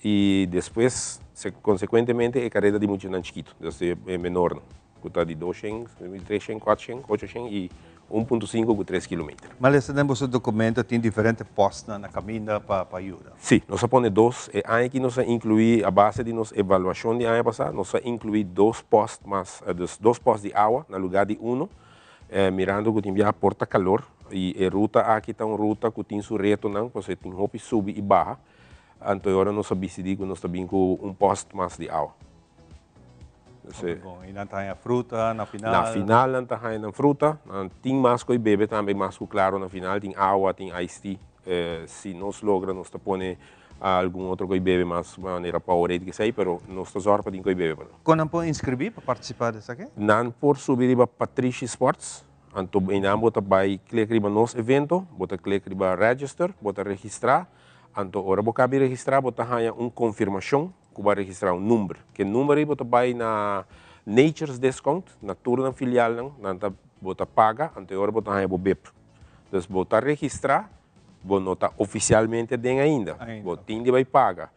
[SPEAKER 4] i despues, konsekuentemente, e kareda di muchanan chikitu, dus e menornan, ku ta di doshen, treshen, kuatshen, ochoshen i un punto sinku ku tres kilometer.
[SPEAKER 1] Ma lesa den boso dokumento tin diferente pòstnan na kaminda pa yuda.
[SPEAKER 4] Sí, nos a pone dos. E aña aki nos a inkluí, a base di nos evaluashon di aña pasá, nos a inkluí dos pòst mas, dus dos pòst di awa na lugá di uno, mirando ku tin biaha por ta kalor i e ruta aki ta un ruta ku tin su retonan, pasobra e tin hopi subi i baha, anto e ora nos a disidí ku nos ta bin ku un pòst mas di awa.
[SPEAKER 1] Hopi bon. I nan ta haña fruta na final?
[SPEAKER 4] Na final nan ta haña nan fruta. Nan tin mas ku e bebe tambe, mas ku klaro na final tin awa, tin iced tea. Si nos logra nos ta pone algun otro ku e bebe mas manera Powerade kesei, pero nos ta zòrg pa tin ku e bebe pa nan.
[SPEAKER 1] Kon nan por inskribí pa partisipá den esaki?
[SPEAKER 4] Nan por subi riba Patrishi Sports, anto einan bo ta bai klik riba nos evento, bo ta klik riba register, bo ta registrá, anto ora bo kabi registrá bo ta haña un konfirmashon ku bo a registrá un number. Ke number ei bo ta bai na Nature's Discount, na tur nan filialnan, nan ta bo ta paga, anto e ora bo ta haña bo bib. Dus bo ta registrá, bo no ta ofisialmente aden ainda, bo tin di bai paga.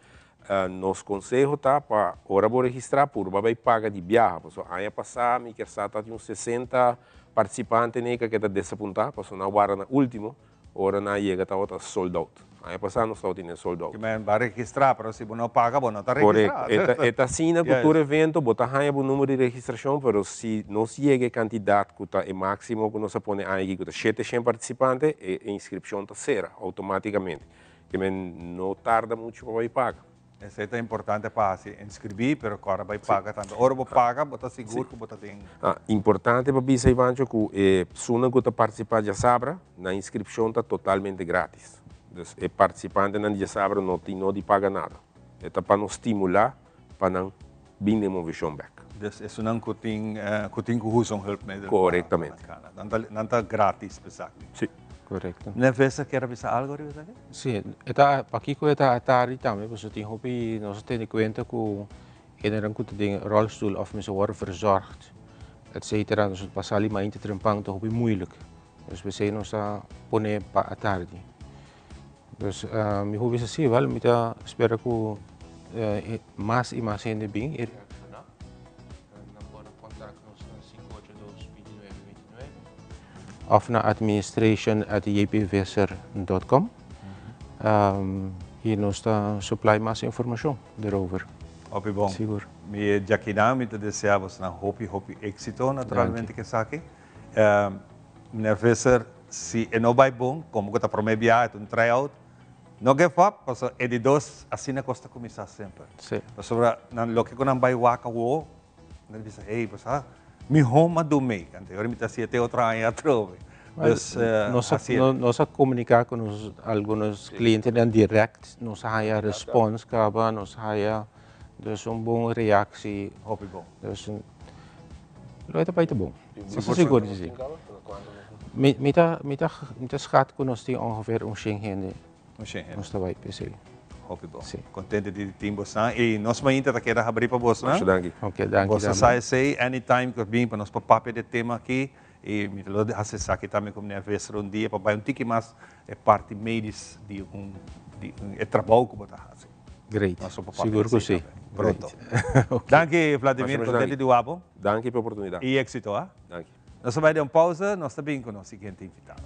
[SPEAKER 4] Nos konseho ta pa ora bo registrá purba bai paga di biaha, pasobra aña pasá mi kier sa tabatin un sesenta Participantenan cu a keda desapunta pasobra nan a warda na ultimo, ora nan a yega tabata sold out. Aña pasa nos tabata tene sold out.
[SPEAKER 1] Ki men ba registra, pero si bo no paga bo no ta registra.
[SPEAKER 4] Correcto. E ta asina cu tur evento bo ta haya bo numero di registracion, pero si nos yega e cantidad cu ta e maximo cu nos a pone aña aki cu ta 700 participante, e inscripcion ta cera automaticamente. Ki men no tarda mucho pa bay paga.
[SPEAKER 1] Esei ta importante pa hasi inscribí, pero kòrda bai paga tambe. Ora bo paga, bo ta sigur ku bo ta den.
[SPEAKER 4] Importante pa bisa, Ivancho, ku e personan ku ta partisipá djasabra, nan inskripshon ta totalmente gratis. Dus e partisipantenan di djasabra no tin no di paga nada. E ta pa nos stimulá pa nan bin den moveshon bèk.
[SPEAKER 1] Dus esunnan ku tin ku tin ku usa un hulpmiddel.
[SPEAKER 4] Korektamente.
[SPEAKER 1] Nan ta nan ta gratis p'esaki.
[SPEAKER 4] Sí.
[SPEAKER 5] Korekto.
[SPEAKER 1] Meneer Visser kier a bisa algo riba esaki?
[SPEAKER 5] Sí, e ta pakiko e ta atardi tambe pasobra tin hopi nos a tene kuenta ku hendenan ku ta den rolstoel òf mester wòrdu verzorgd etcetera nos pa sali mainta trempan ta hopi moeilijk dus p'esei nos ta pone pa atardi. Dus mi por bisa si wèl mi ta spera ku mas i mas hende bin i reakshoná. Nan por kontak nos na 582 29 29. Of na administration at jpvisser dot com y nos ta supply mas informacion derover.
[SPEAKER 1] Hopi bon.
[SPEAKER 5] Sigur.
[SPEAKER 1] Mi djakinan mi ta desea bosnan hopi hopi exito naturalmente cu esaki. Meneer Visser si e no bay bon como cu ta prome biaha e ta un try out no give up pasobra e di dos asina cos ta cuminsa semper. Pasobra nan loke cu nan bay wak awo Nan bisa, hey, bo sa, mi home a do mee. Anto ora mi ta hasié te otro aña atrobe. Dus,
[SPEAKER 5] Nos a,
[SPEAKER 1] hasié.
[SPEAKER 5] nos a komuniká ku nos algunos klientenan dirèkt, nos a haya respons kaba, nos a haya dus un bon reaksi.
[SPEAKER 1] Hopi bon.
[SPEAKER 5] Dus, lo e ta bai ta bon. Mi ta sigur di si. Mi, mi ta, mi ta, mi ta schat ku nos tin ongeveer un shen hende.
[SPEAKER 1] Un shen hende.
[SPEAKER 5] Nos ta bai p'esei.
[SPEAKER 1] Hopi bon.
[SPEAKER 5] Sí.
[SPEAKER 1] Contento di tin bosnan y nos mainta ta keda habri pa bosnan.
[SPEAKER 4] Masha danki.
[SPEAKER 5] Ok, danki
[SPEAKER 1] Boso
[SPEAKER 5] tambe.
[SPEAKER 1] sa esey, anytime cu bin pa nos por papia di e tema aki y mi ta lo haci esaki tambe cu meneer Visser un dia pa bay un tiki mas e parti medisch di un di un e trabou cu bo ta haci.
[SPEAKER 5] Great.
[SPEAKER 1] Nos lo por papia
[SPEAKER 5] Sigur
[SPEAKER 1] di
[SPEAKER 5] cu
[SPEAKER 1] esey
[SPEAKER 5] si.
[SPEAKER 1] tambe. Pronto.
[SPEAKER 5] Great. Ok.
[SPEAKER 1] Danki Vladimir,
[SPEAKER 4] Masha, masha
[SPEAKER 1] contento
[SPEAKER 4] danki.
[SPEAKER 1] di wak bo.
[SPEAKER 4] Danki pa e oportunidad.
[SPEAKER 1] Y exito, ah.
[SPEAKER 4] Danki.
[SPEAKER 1] Nos ta bai den un pausa, nos ta bin cu nos siguiente invitado.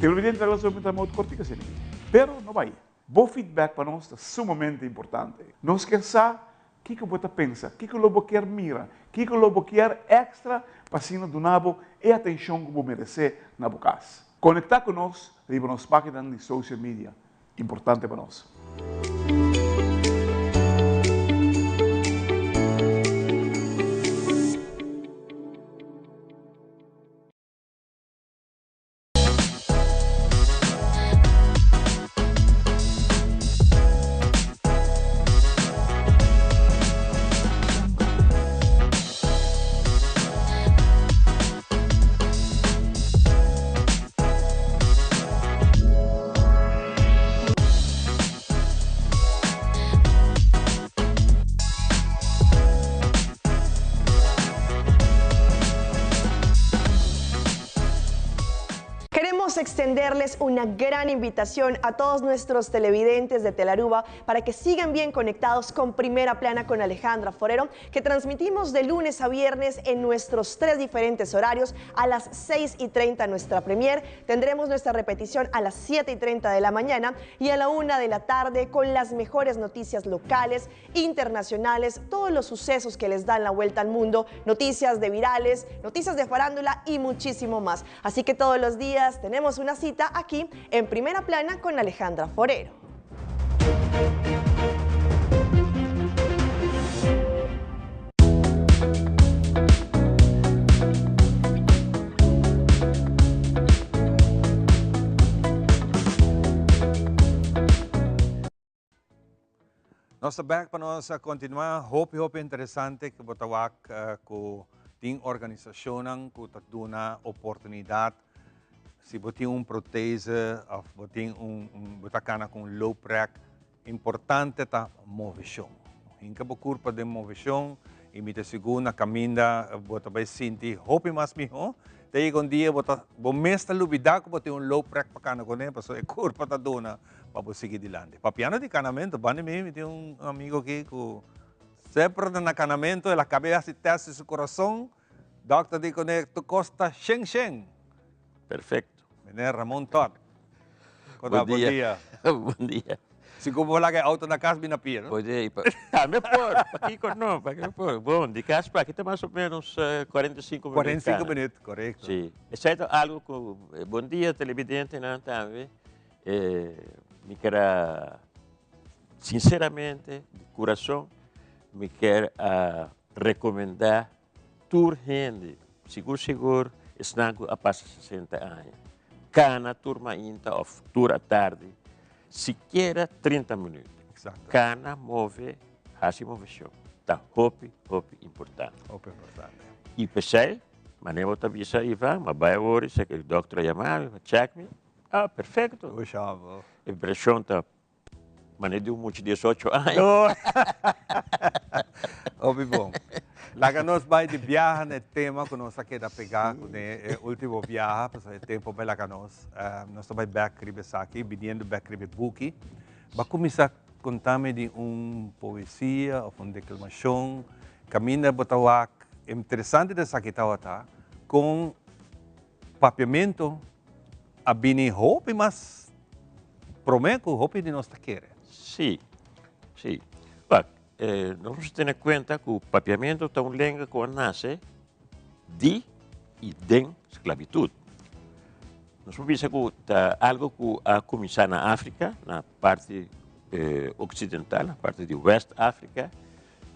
[SPEAKER 6] Televidente ta gasta un modo cortico asina aki. Pero no bay. Bo feedback pa nos ta sumamente importante. Nos kier sa kico bo ta pensa, kico lo bo kier mira, kico lo bo kier extra pa asina duna bo e atencion cu bo merece na bo cas. Conecta cu nos riba nos paginan di social media. Importante pa nos.
[SPEAKER 7] Queremos extenderles una gran invitación a todos nuestros televidentes de Telaruba para que sigan bien conectados con Primera Plana con Alejandra Forero, que transmitimos de lunes a viernes en nuestros tres diferentes horarios a las 6 y 30 nuestra premier. Tendremos nuestra repetición a las 7 y 30 de la mañana y a la 1 de la tarde con las mejores noticias locales, internacionales, todos los sucesos que les dan la vuelta al mundo, noticias de virales, noticias de farándula y muchísimo más. Así que todos los días tenemos una cita aquí en Primera Plana con Alejandra Forero.
[SPEAKER 1] Nos ta bek pa nos continua hopi hopi interesante cu bo ta wak cu tin organisacionnan cu ta duna oportunidad. Si bo tin un prothese of bo tin un, un bo ta cana cu un looprek, importante ta movecion. Hinca bo curpa den movecion y mi ta sigur na caminda bo ta bay sinti hopi mas miho. Ta yega un dia bo ta bo mes ta lubida cu bo tin un looprek pa cana cune pasobra e curpa ta duna pa bo sigui dilanti. Papiando di canamento, banda mi mi tin un amigo aki cu semper ta na canamento, el a caba di haci test di su corazon. Dokter di kuné tu kos ta shen shen.
[SPEAKER 3] Perfecto.
[SPEAKER 1] Meneer Ramon Todd.
[SPEAKER 3] Bon dia.
[SPEAKER 1] Bon dia.
[SPEAKER 3] Bon dia.
[SPEAKER 1] Si ku bo laga e auto na kas bina pia, no?
[SPEAKER 3] Bon dia. Tambe por. Pakiko no? Pakiko por? Bon, di kas pa aki ta mas o menos 45 minuut.
[SPEAKER 1] 45 minuut, korekto.
[SPEAKER 3] Si. Esei ta algo ku, bon dia televidentenan tambe. Mi ker a sinceramente, di kurason, mi ker a rekomendá Tur hende, sigur sigur esnan ku a pasa sesenta aña, kana tur mainta òf tur atardi, sikiera 30 minüt. Kana, move, hasi moveshon. Ta hopi, hopi importante.
[SPEAKER 1] Hopi importante.
[SPEAKER 3] I p'esei, manera bo ta bisa Ivan, m'a bai awor i e dòkter a yama mi pa chèk mi. Ah, perfekto. E preshon ta Manera di un mucha 18 aña.
[SPEAKER 1] Hopi bon. Laga nos bai di biaha na e tema ku nos a keda pegá kuné e último biaha, pasobra e tempu bai laga nos. Nos ta bai bèk riba esaki, biniendo bèk riba e buki. Bo a kuminsá konta mi di un poesia òf un deklamashon kaminda bo ta wak interesante di esaki tabata kon Papiamentu a bini hopi mas promé ku hopi di nos ta kere.
[SPEAKER 3] Sí, sí. Wak, nos mester tene kuenta ku papiamentu ta un lenga ku a nase di i den sklabitut. Nos por bisa ku ta algu ku a kuminsá na Afrika, na parti oksidental, na parti di West Afrika.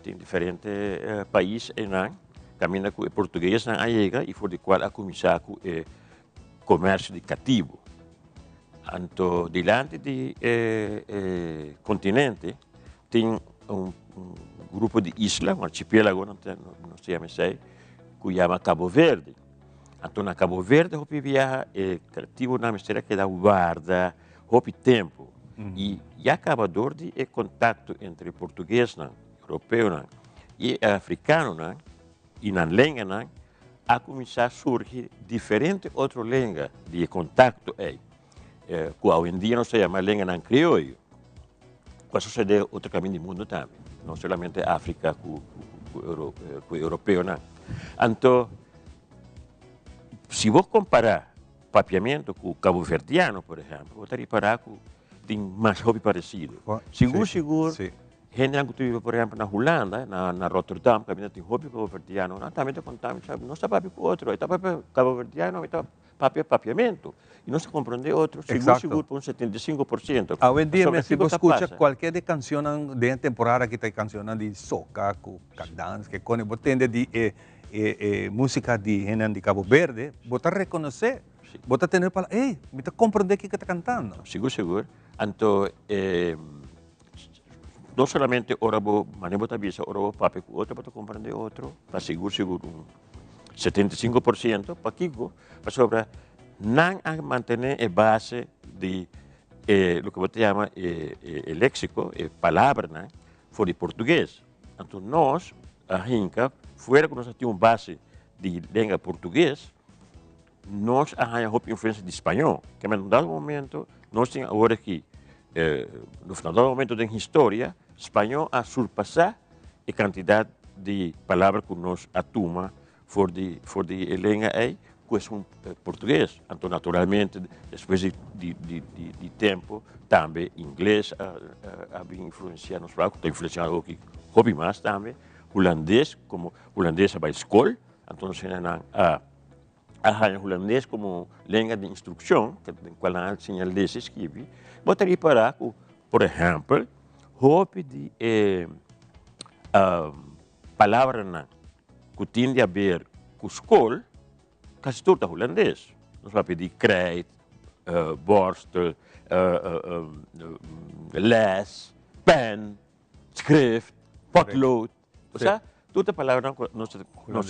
[SPEAKER 3] Tin diferente pais einan kaminda ku e portuguesnan a yega i for di kual a kuminsá ku e komersio di katibu. Anto dilanti di e kontinente tin un grupo di isla, un archipiélago nos ta yama esei, ku yama Kabo Verde. Anto na Kabo Verde hopi biaha e katibunan mester a keda warda hopi tempu i ya kaba dor di e kontakto entre portuguesnan, europeonan i e afrikanonan i nan lenganan a kuminsá surgi diferente otro lenga di e kontakto ei ku awendia nos ta yama lenganan krioyo ku a sosede otro kaminda di mundu tambe no solamente Afrika ku ku europeonan. Anto si bo kompará Papiamento ku kabuverdiano, por ehèmpel, bo ta ripará ku tin mas hopi paresido. Sigur sigur, hendenan ku ta biba, por ehèmpel, na Hulanda, na Rotterdam, kaminda tin hopi kabuverdiano, nan tambe ta konta mi, nos ta papia ku otro, e ta papia kabuverdiano, mi ta papia papiamento. I nos ta komprondé otro, sigur sigur pa un 75%.
[SPEAKER 1] Awendia mes si bo skucha kualke di e kanshonnan den e temporada aki ta e kanshonnan di soka ku kadans, ke kone bo tende di e E músika di hendenan di Cabo Verde, bo ta rekonosé, bo ta tene palabra, ey, mi ta komprondé kiko e ta kantando.
[SPEAKER 3] Sigur, sigur. Anto, no solamente ora bo, manera bo ta bisa, ora bo papia ku otro bo ta komprondé otro, pa sigur, sigur un 75%. Pakiko? Pasobra nan a mantené e base di e loke bo ta yama e léksiko, e palabranan for di portugues. Anto nos a hinka, fuera ku nos a tin un base di lenga portugues, nos a haña hopi influensia di spañó. Ke men un dado momento nos tin awor aki, na un dado momento den historia, spañó a surpasá e kantidat di palabra ku nos a tuma for di for di e lenga ei ku esun portugues. Anto naturalmente despues di di di di di tempo tambe ingles a a bin influencia nos ku ta influencia hopi hopi mas tambe. Hulandes komo hulandes a bai skol anto nos hendenan a a haña hulandes komo lenga di instrukshon den kual nan a siña lesa i skibi. Bo ta ripará ku por ehèmpel hopi di e Palabranan ku tin di haber ku skol kasi tur ta hulandes. Nos papia di krijt, borstel, les, pen, schrift, potlood. Osea, tur ta palabranan ku nos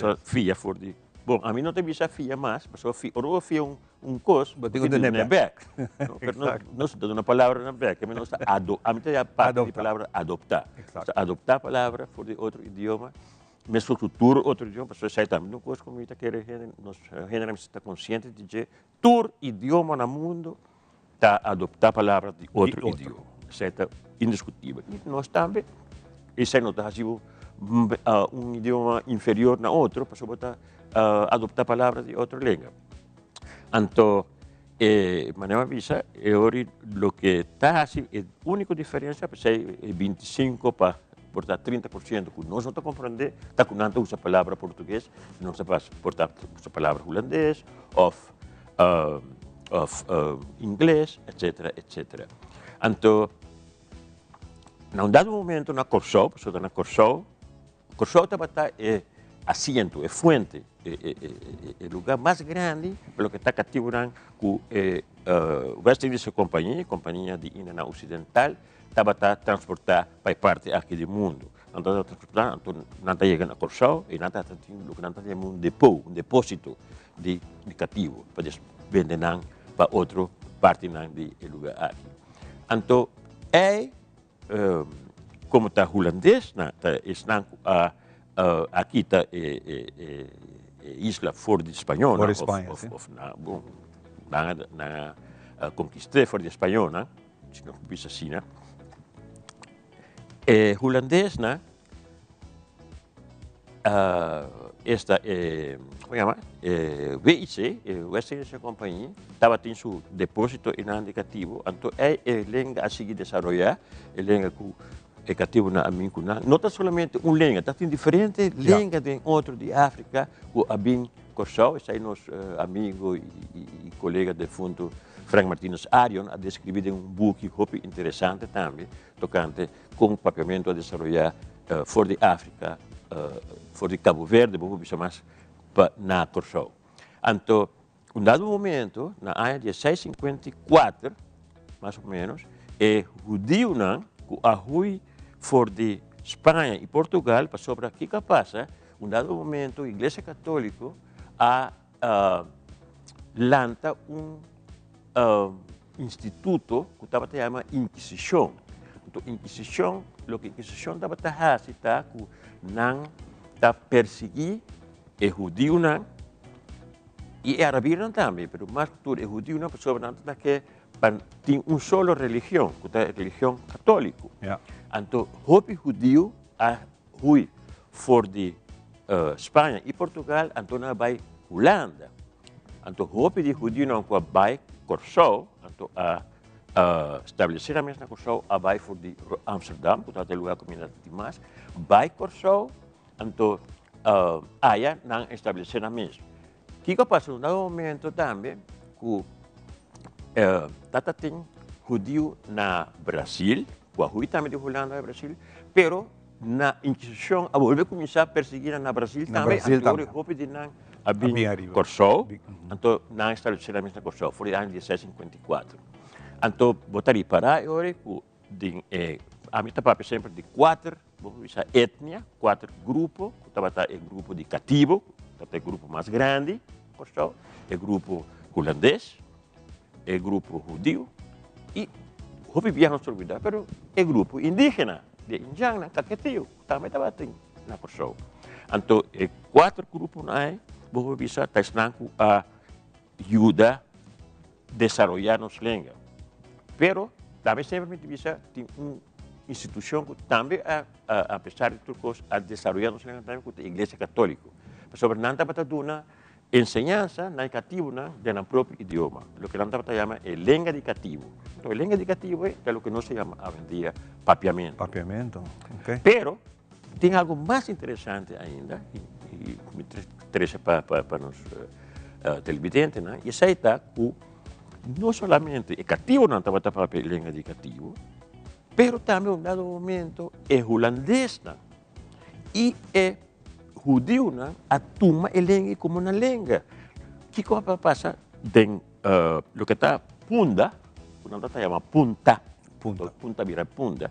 [SPEAKER 3] ta fia for di Bon, ami no ta bisa fia mas, pasobra fi, ora bo fia un, un kos,
[SPEAKER 1] Bo tin ku dun'é bèk.
[SPEAKER 3] No, pero no, nos ta duna palabra na bèk, ami nos ta ado, ami ta ya papia di palabra adoptá. Nos ta adoptá palabra for di otro idioma, meskos ku tur otro idioma, pasobra esei tambe ta un kos ku mi ta kere hende, nos hendenan mester ta konsiente di dje, tur idioma na mundu ta adoptá palabra di otro idioma. Esei ta indiskutibel. I nos tambe, esei no ta hasi bo un idioma inferior na otro, pasobra bo ta adoptá palabra di otro lenga. Anto, e manera mi a bisa, e ora loke ta hasi e úniko diferensia, p'esei e 25 pa por ta 30% ku nos no ta komprendé, ta ku nan ta usa palabra portugues, nos ta por ta usa palabra hulandes òf of ingles, etcetera, etcetera. Anto, na un dado momento na Kòrsou, pasobra na Kòrsou, Kòrsou tabata e asiento, e fuente, e lugar mas grandi pa loke ta katibunan ku e West Indische Compagnie, Kompania di Indianan Oksidental, tabata transportá pa e parti aki di mundu. Nan tabata transportá, anto nan ta yega na Kòrsou i nan tabata tin loke nan ta yama un depó, un depósito di katibu pa des bende nan pa otro partinan di e lugá aki. Anto ei komo ta hulandesnan ta esnan ku a a kita e isla for di spañónan òf bon nan a konkist'é for di spañónan. Si nos por bisa asina, e hulandesnan esta e como yama e WIC, e West Indische Compagnie, tabatin su deposito einan di katibu, anto ei e lenga a sigui desaroyá, e lenga ku e katibunan a bin ku nan. No ta solamente un lenga, tabatin diferente lenga den otro di Afrika ku a bin Kòrsou, esei nos amigo i kolega defuntu Frank Martinus Arion a deskribí den un buki hopi interesante tambe tokante kon papiamentu a desaroyá for di Afrika, for di Kabo Verde, bo por bisa mas, pa na Kòrsou. Anto, un dado momento, na aña 1654, mas o ménos, e hudiunan ku a hui for di Spaña i Portugal pasobra kiko a pasa? Un dado momento Iglesia Católico a lanta un instituto cu tabata yama Inquisicion. Anto Inquisicion, loke Inquisicion tabata haci ta cu nan ta persigui e hudiunan y e arabirnan tambe, pero mas cu tur e hudiunan pasobra nan ta ke pa tin un solo religion, cu ta e religion católico. Anto hopi hudiu a Hui for di Spaña i Portugal, anto nan a bai Hulanda. Anto hopi di hudiunan ku a bai Kòrsou, anto a stablesé nan mes na Kòrsou, a bai for di Amsterdam, ku tabata e lugá ku mi a tin mas, bai Kòrsou, anto aya nan a establesé nan mes. Kiko a pasa un dado momento tambe ku tata tin hudiu na Brasil, ku a hui tambe di Hulanda bai Brasil, pero na Inkisishon a bolbe kuminsá persiguí nan na Brasil tambe, anto ora hopi di nan a bin Kòrsou, anto nan a establesé nan mes na Kòrsou for di aña 1654. Anto bo ta ripará e ora ku den e, ami ta papia semper di kuater, bo por bisa etnia, kuater grupo, ku tabata e grupo di katibo, tabata e grupo mas grandi na Kòrsou, e grupo hulandes, e grupo hudiu i hopi biaha nos ta olbida, pero e grupo indigena di e indjannan, Kaketio, tambe tabatin na Kòrsou. Anto e kuater gruponan ei, bo por bisa ta esnan ku a yuda desaroyá nos lenga. Pero tambe semper mi ta bisa tin un institushon ku tambe a apesar di tur kos a desaroyá nos lenga tambe ku ta Iglesia Katóliko. Pasobra nan tabata duna Enseñansa na e katibunan den nan propio idioma, loke nan tabata yama e lenga di katibu. Enton e lenga di katibu ei ta loke nos ta yama awendia papiamentu.
[SPEAKER 1] Papiamentu, ok.
[SPEAKER 3] Pero tin algu mas interesante ainda i mi ta trese pa pa nos televidentenan i esei ta ku no solamente e katibunan tabata papia e lenga di katibu, pero tambe un dado momento e hulandesnan i e Hudiunan a tuma e lenga komo nan lenga. Kiko a pasa den loke ta Punda, ku nan ta yama Punta, Punta, Punta bira Punda,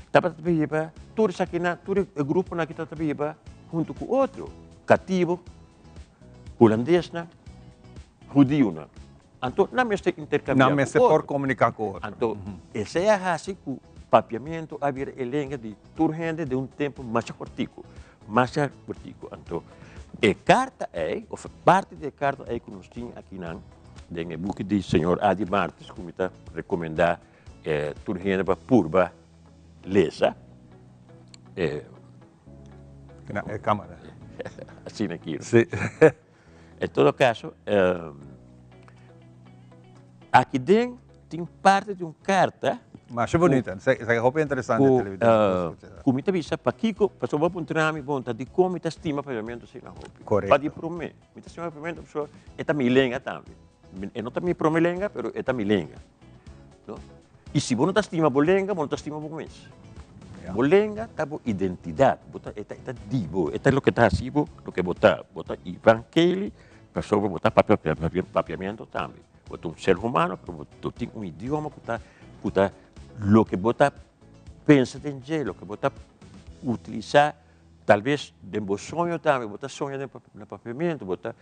[SPEAKER 3] tabata biba tur esakinan, tur e gruponan aki tabata biba huntu ku otro, katibu. Hulandesnan, hudiunan. Anto nan mester interkambiá
[SPEAKER 1] Nan
[SPEAKER 3] ku
[SPEAKER 1] mester
[SPEAKER 3] otro.
[SPEAKER 1] por komuniká ku otro.
[SPEAKER 3] Anto esei a hasi ku papiamentu a bira e lenga di tur hende den un tempu masha kortiku, masha kortiku. Anto e karta ei, òf parti di e karta ei ku nos tin akinan den e buki di señor Adi Martes ku mi ta rekomendá tur hende pa purba lesa. E
[SPEAKER 1] Na e kamera.
[SPEAKER 3] Asina aki.
[SPEAKER 1] Sí.
[SPEAKER 3] En todo caso, aki den tin parte di un carta.
[SPEAKER 1] Masha bonita, esaki hopi interesante televidente.
[SPEAKER 3] Ku mi ta bisa pakiko, pasobra bo a puntra mi, bon, ta dikon mi ta stima papiamentu asina hopi?
[SPEAKER 1] Korekto.
[SPEAKER 3] Pa di promé, mi ta stima papiamentu pasobra e ta mi lenga tambe. E no ta mi promé lenga, pero e ta mi lenga. No? I si bo no ta stima bo lenga, bo no ta stima bo mes. Bo lenga ta bo identidat, bo ta, e ta, e ta di bo, e ta loke ta hasi bo loke bo ta. Bo ta Ivan Kelly pasobra bo ta papia papiamentu tambe. Bo ta un ser humano, pero bo tin un idioma ku ta, ku ta loke bo ta pensa den dje, loke bo ta utilisa, talbes den bo soño tambe, bo ta soña den na papiamentu, bo ta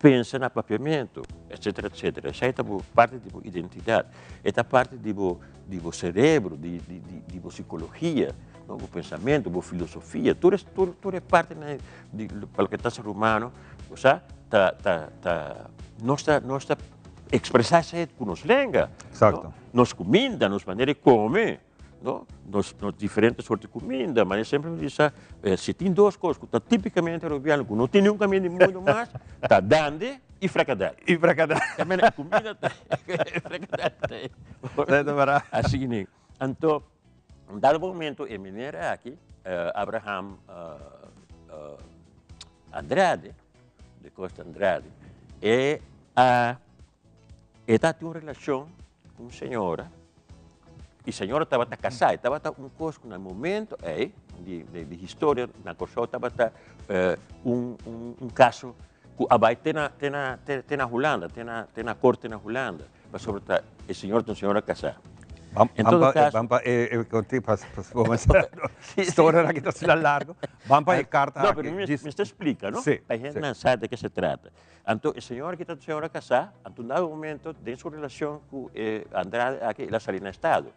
[SPEAKER 3] Pensa na papiamentu, etcetera, etcetera. Esei ta bo parti di bo identidat. E ta parti di bo di bo serebro, di di di di bo sikologia, no, bo pensamentu, bo filosofia. Tur es tur tur e partinan di pa loke ta ser humano, bo sa, ta ta ta nos ta nos ta ekspresá esei ku nos lenga, no. Nos kuminda, nos manera di kome. No, nos, nos diferente soort di cuminda, maar semper mi bisa, eh, si tin dos cos cu ta tipicamente Arubiano, cu no tin niun caminda di mundo mas, ta dande y frikadel.
[SPEAKER 1] Y frikadel.
[SPEAKER 3] Ya mena, e cuminda ta, e frikadel ta e.
[SPEAKER 1] Ta verdad.
[SPEAKER 3] Así ni. Anto, un dado momento e meneer aki, eh, Abraham, eh, eh, Andrade, de Costa Andrade, e a, e ta tin un relacion cu un señora, E señora tabata casá, e tabata un cos cu na e momento ey di di historia na Corsou tabata un un un caso cu a bay te na te na te na Hulanda, te na te na corte na Hulanda, pasobra ta e señor ta un señora casá. En todo caso.
[SPEAKER 1] Ban pa e e conti pa historia aki ta asina largo, ban pa e carta aki.
[SPEAKER 3] No, pero mi mester splica no, pa e hendenan sa de ke se trata. Anto e señora ki ta señora casá, anto un dado momento den su relacion cu e Andrade aki el a sali na estado.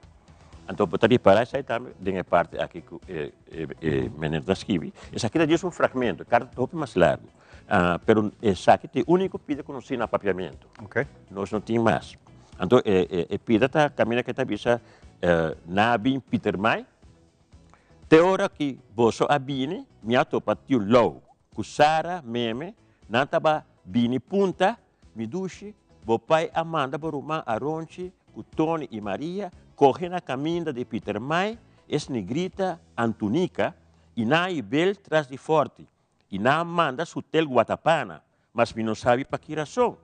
[SPEAKER 3] Anto bo ta ripara esai tambe den e parti aki cu e e meneer ta skibi. Esaki ta djis un fragmento, e carta ta hopi mas largo. Pero esaki ta e unico pida cu nos tin na Papiamento. Nos no tin mas. Anto e e e pida ta caminda cu e ta bisa na bin Pietermaai, te ora ki boso a bini mi a topa tiu Lou cu Sara meme Nan taba bini punta, Mi dushi, bo pai a manda bo ruman Aronchi ku Toni i Maria kohe na kaminda di Pietermaai es nigrita Antunika i nan a ibel tras di forti i nan a manda sutel Guatapana, mas mi no sabi pa ki rason.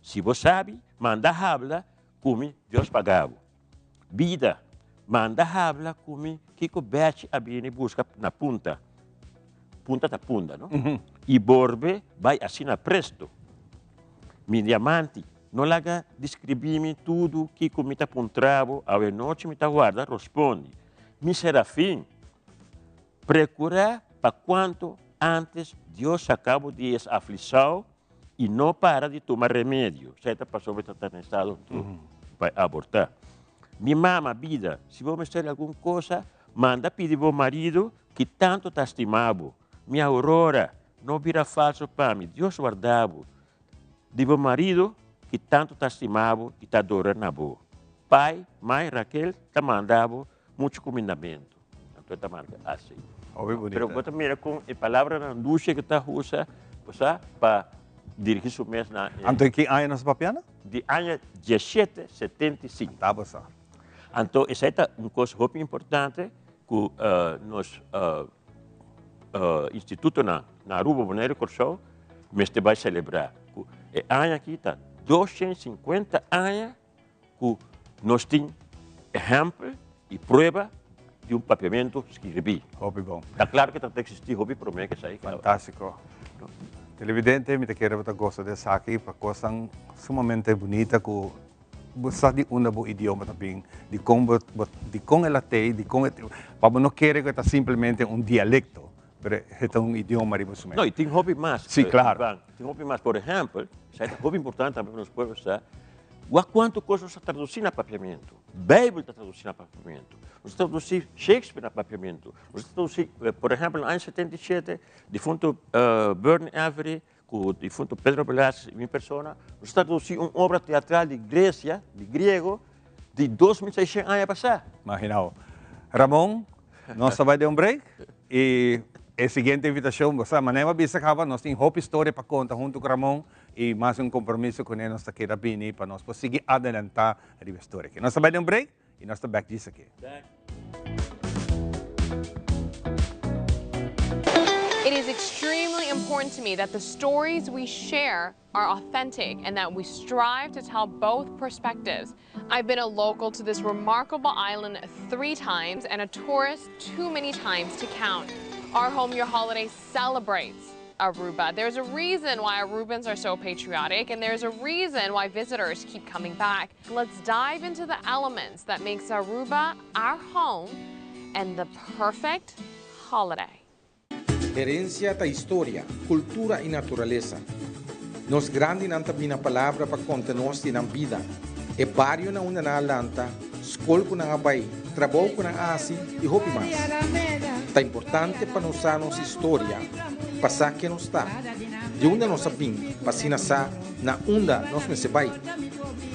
[SPEAKER 3] Si bo sabi, manda habla ku mi, Dios paga bo. Bida, manda habla ku mi kiko Bèchi a bini buska na punta. Punta ta punda, no? I borbe bai asina presto. Mi diamanti, no laga deskribí mi tudu kiko mi ta puntra bo, awenochi mi ta warda rospondi. Mi serafin, prekurá pa kuantu antes Dios saka bo di es aflisao i no para di tuma remedio. Esei ta pasobra ta ta na estado pa abortá. Mi mama, bida, si bo mester algun cosa, manda pidi bo marido ki tanto ta stima bo. Mi Aurora, no bira falso pa mi. Dios warda bo di bo marido ki tanto ta stima bo i ta adora na bo. Pai, mai, Raquel ta manda bo mucho kumindamentu. Anto e ta marca asi.
[SPEAKER 1] Hopi bunita.
[SPEAKER 3] Pero bo ta mira con e palabranan dulce cu ta usa, bo sa, pa dirigi su mes na e.
[SPEAKER 1] Anto ki aña nos papia na?
[SPEAKER 3] Di aña diesshete setenta i sinku.
[SPEAKER 1] Ta bo sa.
[SPEAKER 3] Anto esei ta un cos hopi importante cu nos institutonan na Aruba, Bonaire y Corsou mester bai celebra. Cu e aña aki ta 250 aña ku nos tin ehèmpel i prueba di un papiamentu skirbí.
[SPEAKER 1] Hopi bon.
[SPEAKER 3] Ta klaro ku ta eksistí hopi promé ku esei.
[SPEAKER 1] Fantástiko. Televidente, mi ta kere bo ta gosa di esaki pa kosnan sumamente bunita ku bo sa di unda bo idioma ta bin, dikon bo, dikon el a tei, dikon e, pa bo no kere ku e ta simplemente un dialekto. Pero e ta un idioma riba su mes.
[SPEAKER 3] No, y tin hopi mas.
[SPEAKER 1] Sí, claro.
[SPEAKER 3] Ivan, tin hopi mas. Por ehempel, esei ta hopi importante tambe pa nos pueblo sa, wak cuanto cos nos ta traduci na papiamento. Bijbel ta traduci na papiamento. Nos ta traduci Shakespeare na papiamento. Nos ta traduci, por ehempel, na aña 77, difunto Bernie Avery cu difunto Pedro Velázquez y mi persona, nos ta traduci un obra teatral di Grecia, di griego, di 2600 aña pasá.
[SPEAKER 1] Imaginao. Ramon, nos ta bai den un break y e siguiente invitacion, bo sa, manera bo a bisa caba, nos tin hopi storia pa conta hunto cu Ramon y mas un compromiso cune nos ta keda bini pa nos por sigui adelanta riba e storia aki. Nos ta bai den un break y nos ta bek djis aki.
[SPEAKER 8] It is extremely important to me that the stories we share are authentic and that we strive to tell both perspectives. I've been a local to this remarkable island three times and a tourist too many times to count. Our Home Your Holiday celebrates Aruba. There's a reason why Arubans are so patriotic and there's a reason why visitors keep coming back. Let's dive into the elements that makes Aruba our home and the perfect holiday.
[SPEAKER 9] Herencia ta historia, cultura y naturalesa. Nos grandinan ta bina palabra pa conta nos di nan bida, e bario na unda nan a lanta, scol cu nan a bay, trabou cu nan a haci y hopi mas. Ta importante pa nos sa nos historia pa sa ken nos ta, di unda nos a bin pa asina sa na unda nos mester bay.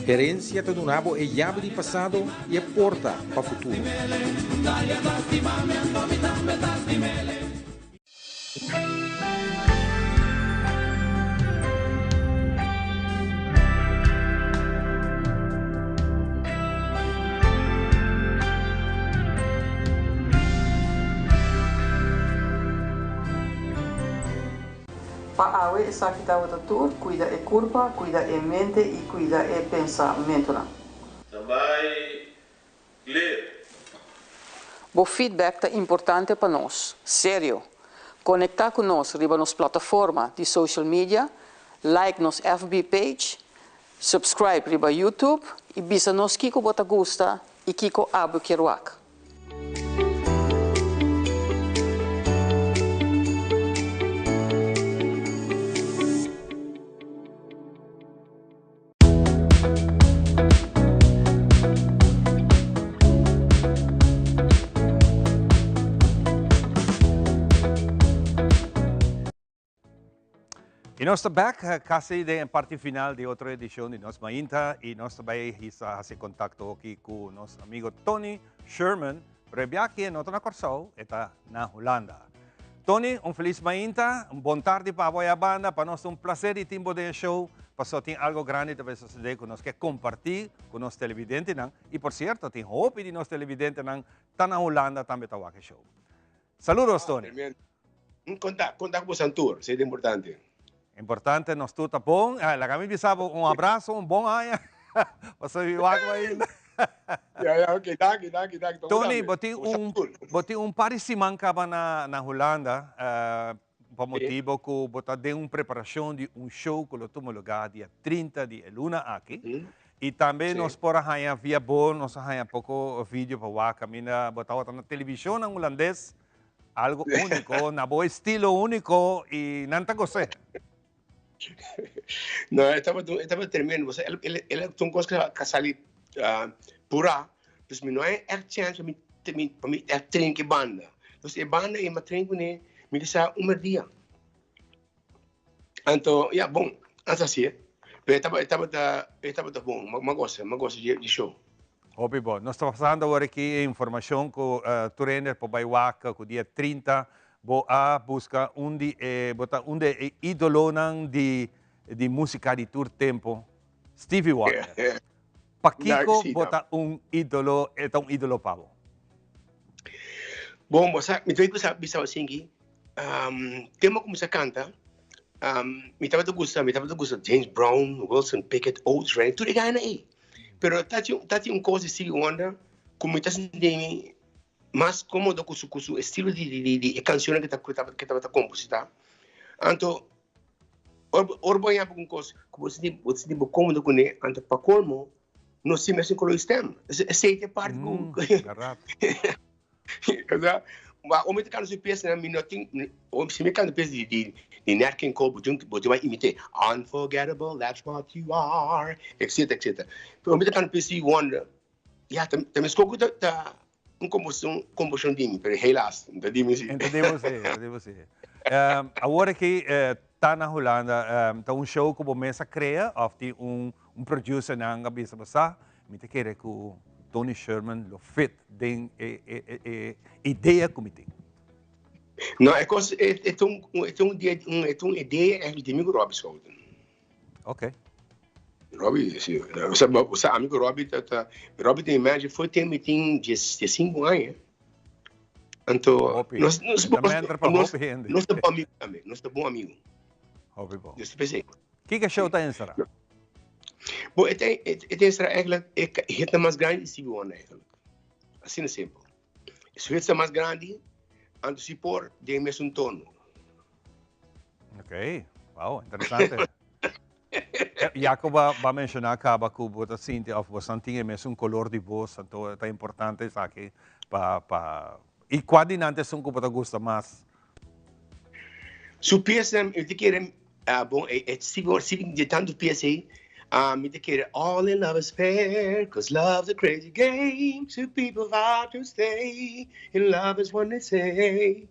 [SPEAKER 9] Herencia ta duna bo e yabi di pasado y e porta pa futuro.
[SPEAKER 23] Pa awe esaki tabata tur, cuida e curpa, cuida e mente y cuida e pensamentonan.
[SPEAKER 24] Tambay clear.
[SPEAKER 23] Bo feedback ta importante pa nos. Serio! Conecta cu nos riba nos plataforma di social media, like nos FB page, subscribe riba YouTube y bisa nos kico bo ta gusta y kico abo kier wak.
[SPEAKER 1] Y nos ta back eh, casi den parte final di otro edicion di Nos Mainta y nos ta bay hisa haci contacto aki cu nos amigo Tony Sherman, pero e biaha no ta na Corsou, e ta na Hulanda. Tony, un feliz mainta, un bon tardi pa abo aya banda, pa nos ta un placer di tin bo den e show, paso tin algo grandi ta bay sucede cu nos ke comparti cu nos televidentenan, y por cierto tin hopi di nos televidentenan ta na Hulanda tambe ta wak e show. Saludos Tony.
[SPEAKER 4] Konta, konta ku bosan tur, esei ta importante.
[SPEAKER 1] Importante, nos tur ta bon. Eh, laga mi bisa bo un abraso, un bon aña. Pasobra mi wak bo ainda.
[SPEAKER 4] Ya, ya, ok, danki, danki, danki.
[SPEAKER 1] Tony, bo tin un, bo tin un par di siman kaba na, na Hulanda, eh, pa motibo ku bo ta den un preparashon di un show ku lo tuma lugá dia 30 di e luna aki. I tambe nos por a haña via bo, nos a haña poko video pa wak kaminda bo tabata na televishonnan hulandes, algo úniko, na bo estilo úniko i nan ta gos'é.
[SPEAKER 4] No, e tabata, e tabata tremendo. Bo sa, el, el, el a un kos ku a sali purá, dus mi no a ègt chèns pa mi, pa mi ègt train ku e banda. Dus e banda ei mi a train kuné, mi ta sa un merdia. Anto, ya, bon, anto así, eh. Pero e tabata, e tabata, e tabata bon. M'a gosa, m'a gosa di show.
[SPEAKER 1] Hopi bon. Nos ta pasando awor aki e informacion cu tur hende por bay wak cu dia 30 bo a busca un di e, bo ta un di e idolonan di di musica di tur tempo, Stevie Wonder. Pakico bo ta un idolo, e ta un idolo pa bo?
[SPEAKER 4] Bon, bo sa, mi ta bisa bisa bo asinki, Um, tempo a cuminsa canta, um, mi tabata gusta, mi tabata gusta James Brown, Wilson Pickett, Otis Redding, tur e gana ei. Pero tati, tati un cos di Stevie Wonder cu mi ta sinti mas cómodo cu su, cu su estilo di, di, di, di e cancionnan que ta, que tabata, que tabata composita. Anto, ora, ora bo yapa un cos cu bo sinti, bo sinti bo cómodo cune, anto pa colmo, no sin mesun color di stem. Esei ta e parti cu,
[SPEAKER 1] Mm,
[SPEAKER 4] Osea,
[SPEAKER 10] Ma ora mi ta kanta su piesa mi no tin, si mi kanta piesa di di di Nat King Cole bo tin bo tin bai imit'é, Unforgettable, that's what you are, etcetera, etcetera. Pero mi ta kanta piesa di Wonder, ya ta ta meskos ku ta ta un komposishon komposishon di mi, pero helaas no ta di mi si.
[SPEAKER 1] No ta di bo si, no ta di bo si. Awor aki ta na Hulanda, ta un show ku bo mes a krea òf tin un un producer nan a bisa bo sa Mi ta kere ku Tony Sherman lo fit den e e e idea ku mi tin.
[SPEAKER 10] No, e kos e e ta un e ta un dia un e ta un idea eigenlijk di mi ku Robbie Schouten.
[SPEAKER 1] Oké.
[SPEAKER 10] Robbie, si, bo sa bo sa ami ku Robbie ta ta Robbie ta mi manager for ten mi tin dies diesinku aña. Anto
[SPEAKER 1] Hopi.
[SPEAKER 10] nos nos
[SPEAKER 1] E ta mentor pa
[SPEAKER 10] nos
[SPEAKER 1] hopi hende.
[SPEAKER 10] nos ta bon amigu tambe, nos ta bon amigu.
[SPEAKER 1] Hopi bon.
[SPEAKER 10] Nos ta p'esei.
[SPEAKER 1] Kiko e show ta enserá?
[SPEAKER 10] Bo, e ta e ta enserá eigenlijk e hitnan mas grandi di Stevie Wonder eigenlijk. Asina simpel. Su hits ta mas grandi, anto si por den mesun tono.
[SPEAKER 1] Ok, wow, interesante. Jaco ba ba menciona caba cu bo ta sinti of bosan tin e mesun color di voz, anto ta importante esaki pa pa y cua di nan ta esun cu bo ta gusta mas?
[SPEAKER 10] Su pieza, mi ta kere, ah, bon, e, e, si, si di tanto pieza ei, ah, mi ta kere All in love is fair, cause love's a crazy game, two people vow to stay, in love is what they say.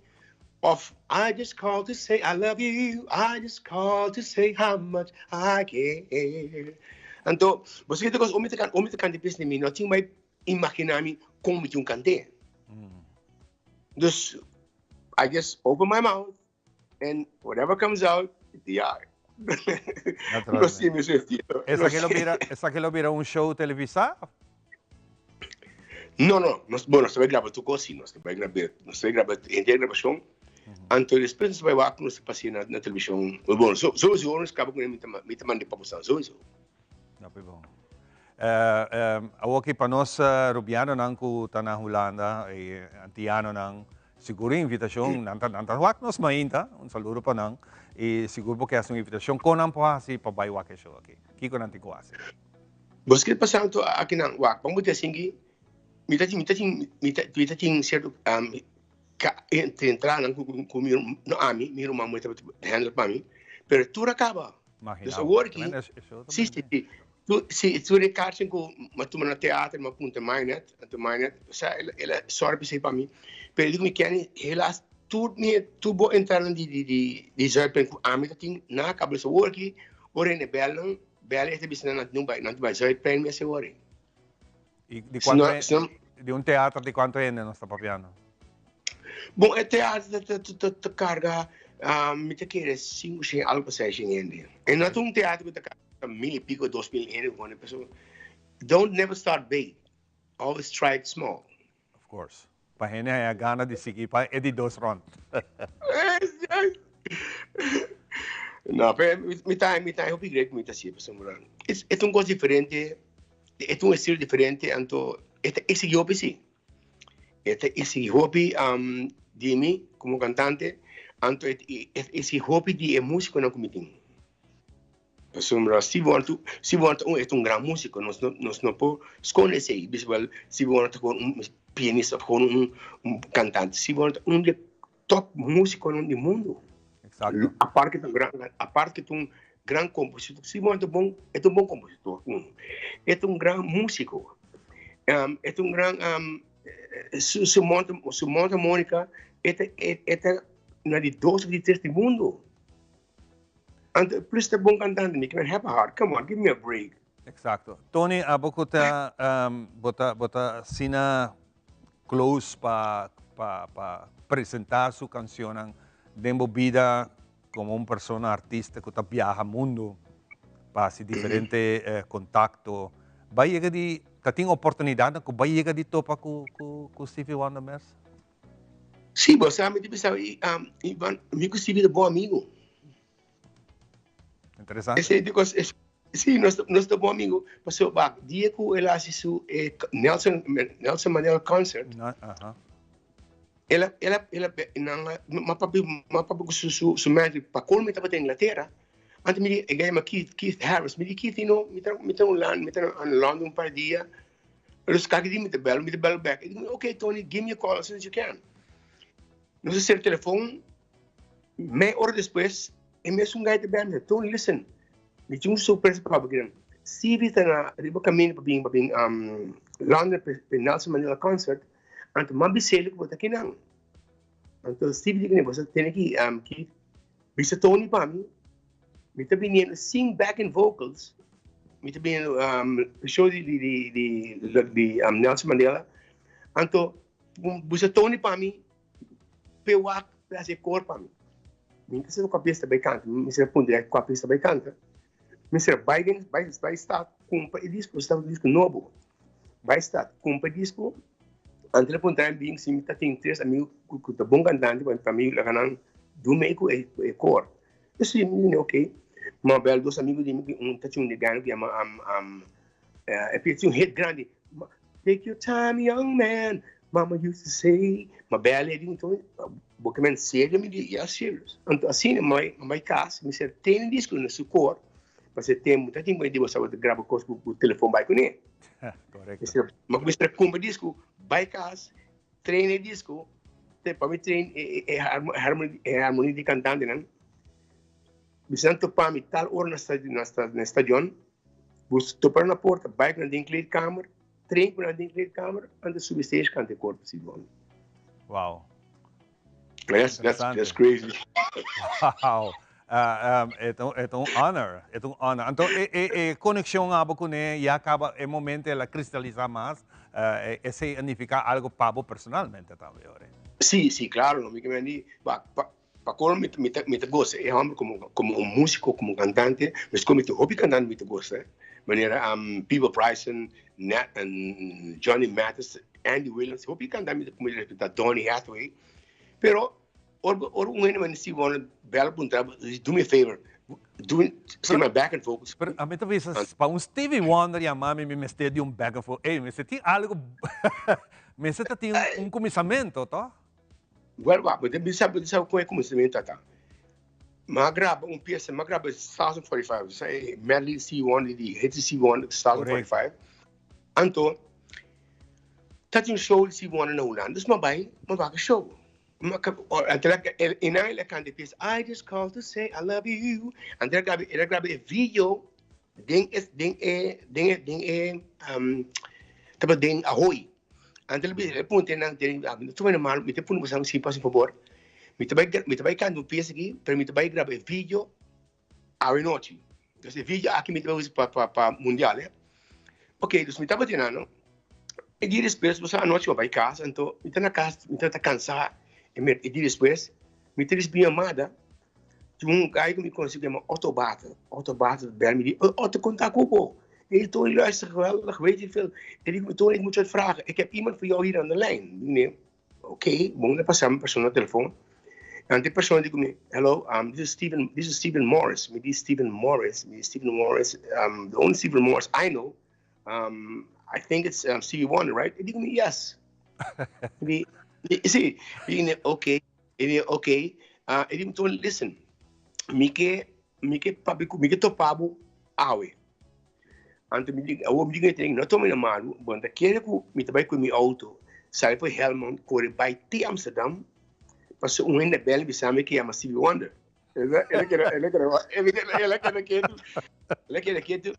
[SPEAKER 10] Of I just called to say I love you, I just called to say how much I care. Anto, bo sa kiko ora mi ta kanta, ora mi ta kanta e pieza di mi no tin bai imagina mi kon mi tin un kant'é. Dus, I just open my mouth and whatever comes out, it's the art. No si mi su estilo.
[SPEAKER 1] Esaki lo bira, esaki lo bira un show televisá?
[SPEAKER 10] No, no, nos, bueno, nos ta bai graba tur kos, sí, nos ta bai graba, nos ta bai graba henter grabashon, anto despues nos ta bai wak nos ta pas'é na, na televishon, bueno, so, sowieso ora nos kaba kuné mi ta, mi ta mand'é pa boso, sowieso.
[SPEAKER 1] Hopi bon. Awoki pa nos Rubianonan ku ta na Hulanda i Antianonan, sigur un invitashon, nan ta nan ta wak nos mainta, un saludo pa nan, i sigur bo ke hasi un invitashon, kon nan por hasi pa bai wak e show aki? Kiko nan tin ku hasi?
[SPEAKER 10] Bo skirbi pa santo akinan, wak, ban bo ta singi, mi ta tin mi ta tin mi ta mi ta tin sierto ka entranan ku ku mi no ami, mi ruman muhé tabata handle pa mi, pero tur a kaba. Dus awor aki, si, si, si. Tu, si, tur e kaartjen ku m'a tuma na teater, m'a punta Mainet, anto Mainet, osea, el, el a sòru p'esei pa mi. Pero e di ku mi, Kenny, helaas tur mi, tur bo entradanan di, di, di, di Zuidplein ku ami ta tin, nan a kaba. Dus awor aki, ora hende bèl nan, bèl e ta bisa nan, nan tin bai, nan tin bai Zuidplein mester awor.
[SPEAKER 1] I di kuantu di un teatro di kuantu hende nos ta papiando?
[SPEAKER 10] Bon, e teatro ta, ta, ta, ta karga, mi ta kere sinku shen, algu pa seis shen hende. E no ta un teatro ku ta karga mil i piko, 2000 hende, ku pasobra don't never start big, always try it small.
[SPEAKER 1] Of course. Pa hende haña gana di sigui pa e di dos rond.
[SPEAKER 10] No, pero mi ta, mi ta hopi great ku mi ta hasi pasobra e ta un kos diferente. E ta un estilo diferente, anto e ta exigi hopi si. E ta exigi hopi di mi como cantante, anto e ta exigi hopi di e musiconan cu mi tin. Pasobra Stevie Wonder, Stevie Wonder ta un gran musico, nos no, nos no por sconde esey, bisa wel Stevie Wonder ta gewoon un pianista of gewoon un cantante. Stevie Wonder ta un di e top musiconan di mundo.
[SPEAKER 1] Exacto.
[SPEAKER 10] Aparte ta un gran, aparte ta un gran compositor. Stevie Wonder ta bon, e ta un bon compositor, uno. E ta un gran musico. Um, e ta un gran, um, su, su monta, su monta armonica, e ta, e, e ta na di dos of di tres di mundo. Anto, plus ta bon cantante, mi kier have a heart. Come on, give me a break.
[SPEAKER 1] Exacto. Tony, abo cu ta, um, bo ta, bo ta asina close pa pa pa presenta su cancionnan den bo bida como un persona artista cu ta biaha mundo pa haci diferente contacto bay yega di ta tin oportunidadnan cu bay yega di topa cu cu Stevie Wonder mes?
[SPEAKER 10] Si, bo sa mi ta bisa Ivan mi cu Stevie ta bon amigo.
[SPEAKER 1] Interesante.
[SPEAKER 10] Esei di cos, es, sí, nos, nos ta bon amigo. Paso, bak, dia cu el haci su eh, Nelson, Nelson Mandela concert,
[SPEAKER 1] No, aha.
[SPEAKER 10] el a, el a, el a, nan a, ma papi, ma papi cu su, su, su manager, pa colmo mi tabata Inglaterra, antes mi di, e guy yama Keith, Keith Harris, mi di Keith, you know, mi ta, mi ta un mi ta na London un par di dia, los kaki di mi ta bel, mi ta bel back. E di, okay Tony, give me a call as soon as you can. Nos a sera telefon, mei ora despues e mesun guy ta bel mi, Tony listen, mi tin un sorpresa pa bo kinan. Stevie ta na riba caminda pa bin pa bin London pa e Nelson Mandela concert, anto m'a bis'el cu bo ta kinan. Anto Stevie di kine, bo sa tene ki ki bisa Tony pa mi, mi ta biniendo sin backing vocals, mi ta biniendo pa show di di di di Nelson Mandela, anto Busa Tony pa mi p'e wak p'e hasi e kor pa mi. Mi no ta sa kua pies ta bai kanta, mi mester a puntra kua pies ta bai kanta. Mi mester a bai den bai bai stad kumpra e disko, pasobra tabata un disko nobo. Bai stad kumpra e disko, antes el a puntra mi bin si mi ta tin tres amigu ku ta bon kantante pa mi laga nan dun mei ku e kor. Esei mi di ok, mi a bel dos amigu di mi, un ta tin un negano ku yama e pies tin un hit grandi. Take your time young man, mama used to say. Ma bel e di anto, bo ke men serio? Mi di, yeah serious. Anto asina mi bai kas, mi ser tene disco na su kor, pasobra e tempu ta tin ku e di bo sa bo ta graba kos ku telefon bai kuné.
[SPEAKER 1] Korekto.
[SPEAKER 10] Mi kuminsá kumpra disco, bai kas, train e disco, te pa mi train e harmonia di kantantenan. Mi san topa mi tal ora na stadion. Bo topa na porta, bai ku nan den kleedkamer, train ku nan den kleedkamer, anto subi stage kanta e kor pa Silvano.
[SPEAKER 1] Wow.
[SPEAKER 10] That's, that's, that's crazy.
[SPEAKER 1] Wow. E ta, e ta un honor, e ta un honor. Anto e, e, e conexion abo kuné ya caba e momento el a cristaliza mas, esei a nifica algo pa bo personalmente tambe, ora.
[SPEAKER 10] Sí, sí, claro, no mi ke men di, pa, pa, Pa colmo mi mi ta mi ta gosa e homber como como un musico como un cantante mesco mi tin hopi cantante mi ta gosa manera Peabo Bryson Nat Johnny Mathis Andy Williams hopi cantante mi ta mi ta respeta Donny Hathaway pero ora ora un hende manda Stevie Wonder bel puntra bo do me a favor do sing my backing vocals.
[SPEAKER 1] Pero ami ta bisa pa un Stevie Wonder yama mi mi mester di un backing vocal ey mester tin algo mester ta tin un cuminsamento toh.
[SPEAKER 10] Wel wak, bo ta bisa, bo ta sa kon e kuminsamentu ta. Mi a graba un piesa, mi a graba Stars of 45, sa e medley Stevie Wonder di hits di Stevie Wonder, Stars of 45. Anto, ta tin un show di Stevie Wonder na Hulanda, dus mi a bai, mi a wak e show. Mi a anto el a, e nan el a kanta e piesa, I just called to say I love you. Anto el a graba, el a graba e video den e, den e, den e, den e, tabata den Ahoy. Anto el bisa, el puntra nan, den, ah, mi ta tuma malu, mi ta pone boso si pasa favor. Mi ta bai, mi ta bai kanta un piesa aki, pero mi ta bai graba e video awe nochi. Dus e video aki mi ta bai usa pa, pa, pa mundial, eh. Ok, dus mi tabata nan, no? E dia despues, boso anochi mi a bai kas, anto mi ta na kas, mi tabata kansa, e mi, e dia despues, mi ta risibi un yamada di un guy ku mi konosi ku yama Otto Bater. Otto Bater bel mi di, Otto, kon ta ku bo? Hey Tony, luister, geweldig, weet ik veel. En ik, Tony, ik moet je wat vragen. Ik heb iemand voor jou hier aan de lijn. Nee, oké, okay, bon, dan pasa mi persoon na telefoon. En die persoon die komt, hello, this is Steven, this is Steven Morris. Mi di Steven Morris, mi di Steven Morris, the only Steven Morris I know, I think it's Stevie Wonder, right? En die komt, yes. Mi di, sí, mi di, oké, okay. Mi di, oké. Okay. En die komt, listen, mi ke, mi ke papia ku, mi ke topa bo awe. Anto mi di, awor mi di ku e no tuma na malu, bo no ta kere ku mi ta bai ku mi outo sali for Helmond kore bai te Amsterdam pasobra un hende a bel bisa mi ku yama Stevie Wonder. El a keda, el a keda, el a keda ketu, el a keda ketu.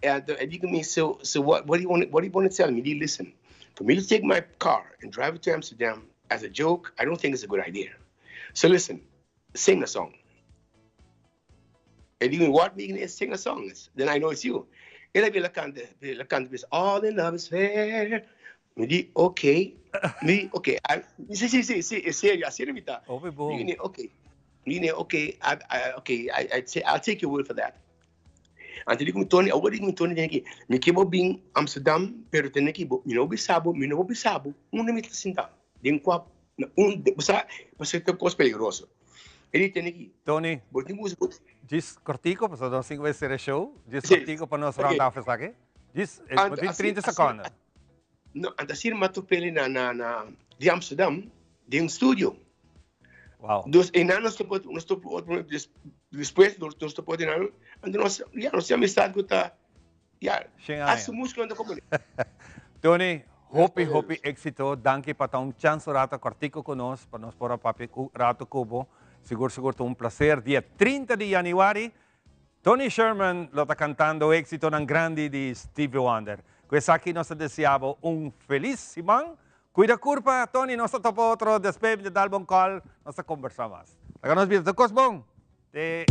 [SPEAKER 10] Anto e di ku mi, so, so what, what do you want, what do you want to tell me? Mi di, listen, for me to take my car and drive it to Amsterdam as a joke, I don't think it's a good idea. So listen, sing a song. E di mi, what mi gini sing a song, then I know it's you. El a bira kanta, el a kanta bisa, all in love is fair. Mi di, ok, mi di, ok, I, si, si, si, si, e serio, asina mi ta.
[SPEAKER 1] Hopi bon.
[SPEAKER 10] Mi gini, ok, mi gini, ok, I, I, ok, I, I, I'll take your word for that. Anto di ku mi Tony, awor di ku mi Tony tene ki, mi ke bo bin Amsterdam, pero tene ki bo, mi no bisa bo, mi no por bisa bo unda mi ta sinta, den kua, na un, bo sa, pasobra ta kos peligroso. E di tene ki.
[SPEAKER 1] Tony,
[SPEAKER 10] Bo tin ku usa bo.
[SPEAKER 1] Djis kortiko, pasobra nos tin ku bai sera e show. Djis
[SPEAKER 10] Sí.
[SPEAKER 1] kortiko pa nos
[SPEAKER 10] Ok.
[SPEAKER 1] round off esaki. Djis, eh, bo
[SPEAKER 10] Anto
[SPEAKER 1] tin
[SPEAKER 10] asina,
[SPEAKER 1] 30
[SPEAKER 10] asina,
[SPEAKER 1] sekonden.
[SPEAKER 10] no, anto asina mi a top'el na, na, na, di Amsterdam, den un studio.
[SPEAKER 1] Wow.
[SPEAKER 10] Dus einan nos topo, nos topo otro, des, despues nos, nos topo einan, anto nos, ya, nos tin amistad ku ta, ya,
[SPEAKER 1] Shen
[SPEAKER 10] hasta
[SPEAKER 1] aña.
[SPEAKER 10] músiko nan ta komo.
[SPEAKER 1] Tony, Hopi, hopi éxito. Danki pa ta un chance rato cortico cu nos, pa nos por a papia cu rato cu bo. Sigur, sigur, ta un placer. Dia 30 di januari, Tony Sherman lo ta cantando éxitonan grandi di Stevie Wonder. Cu esaki nos ta desea bo un feliz siman. Cuida curpa, Tony, nos ta topa otro despues di dal bo un call, nos ta conversa mas. Laga nos bisa, tur cos bon. Te.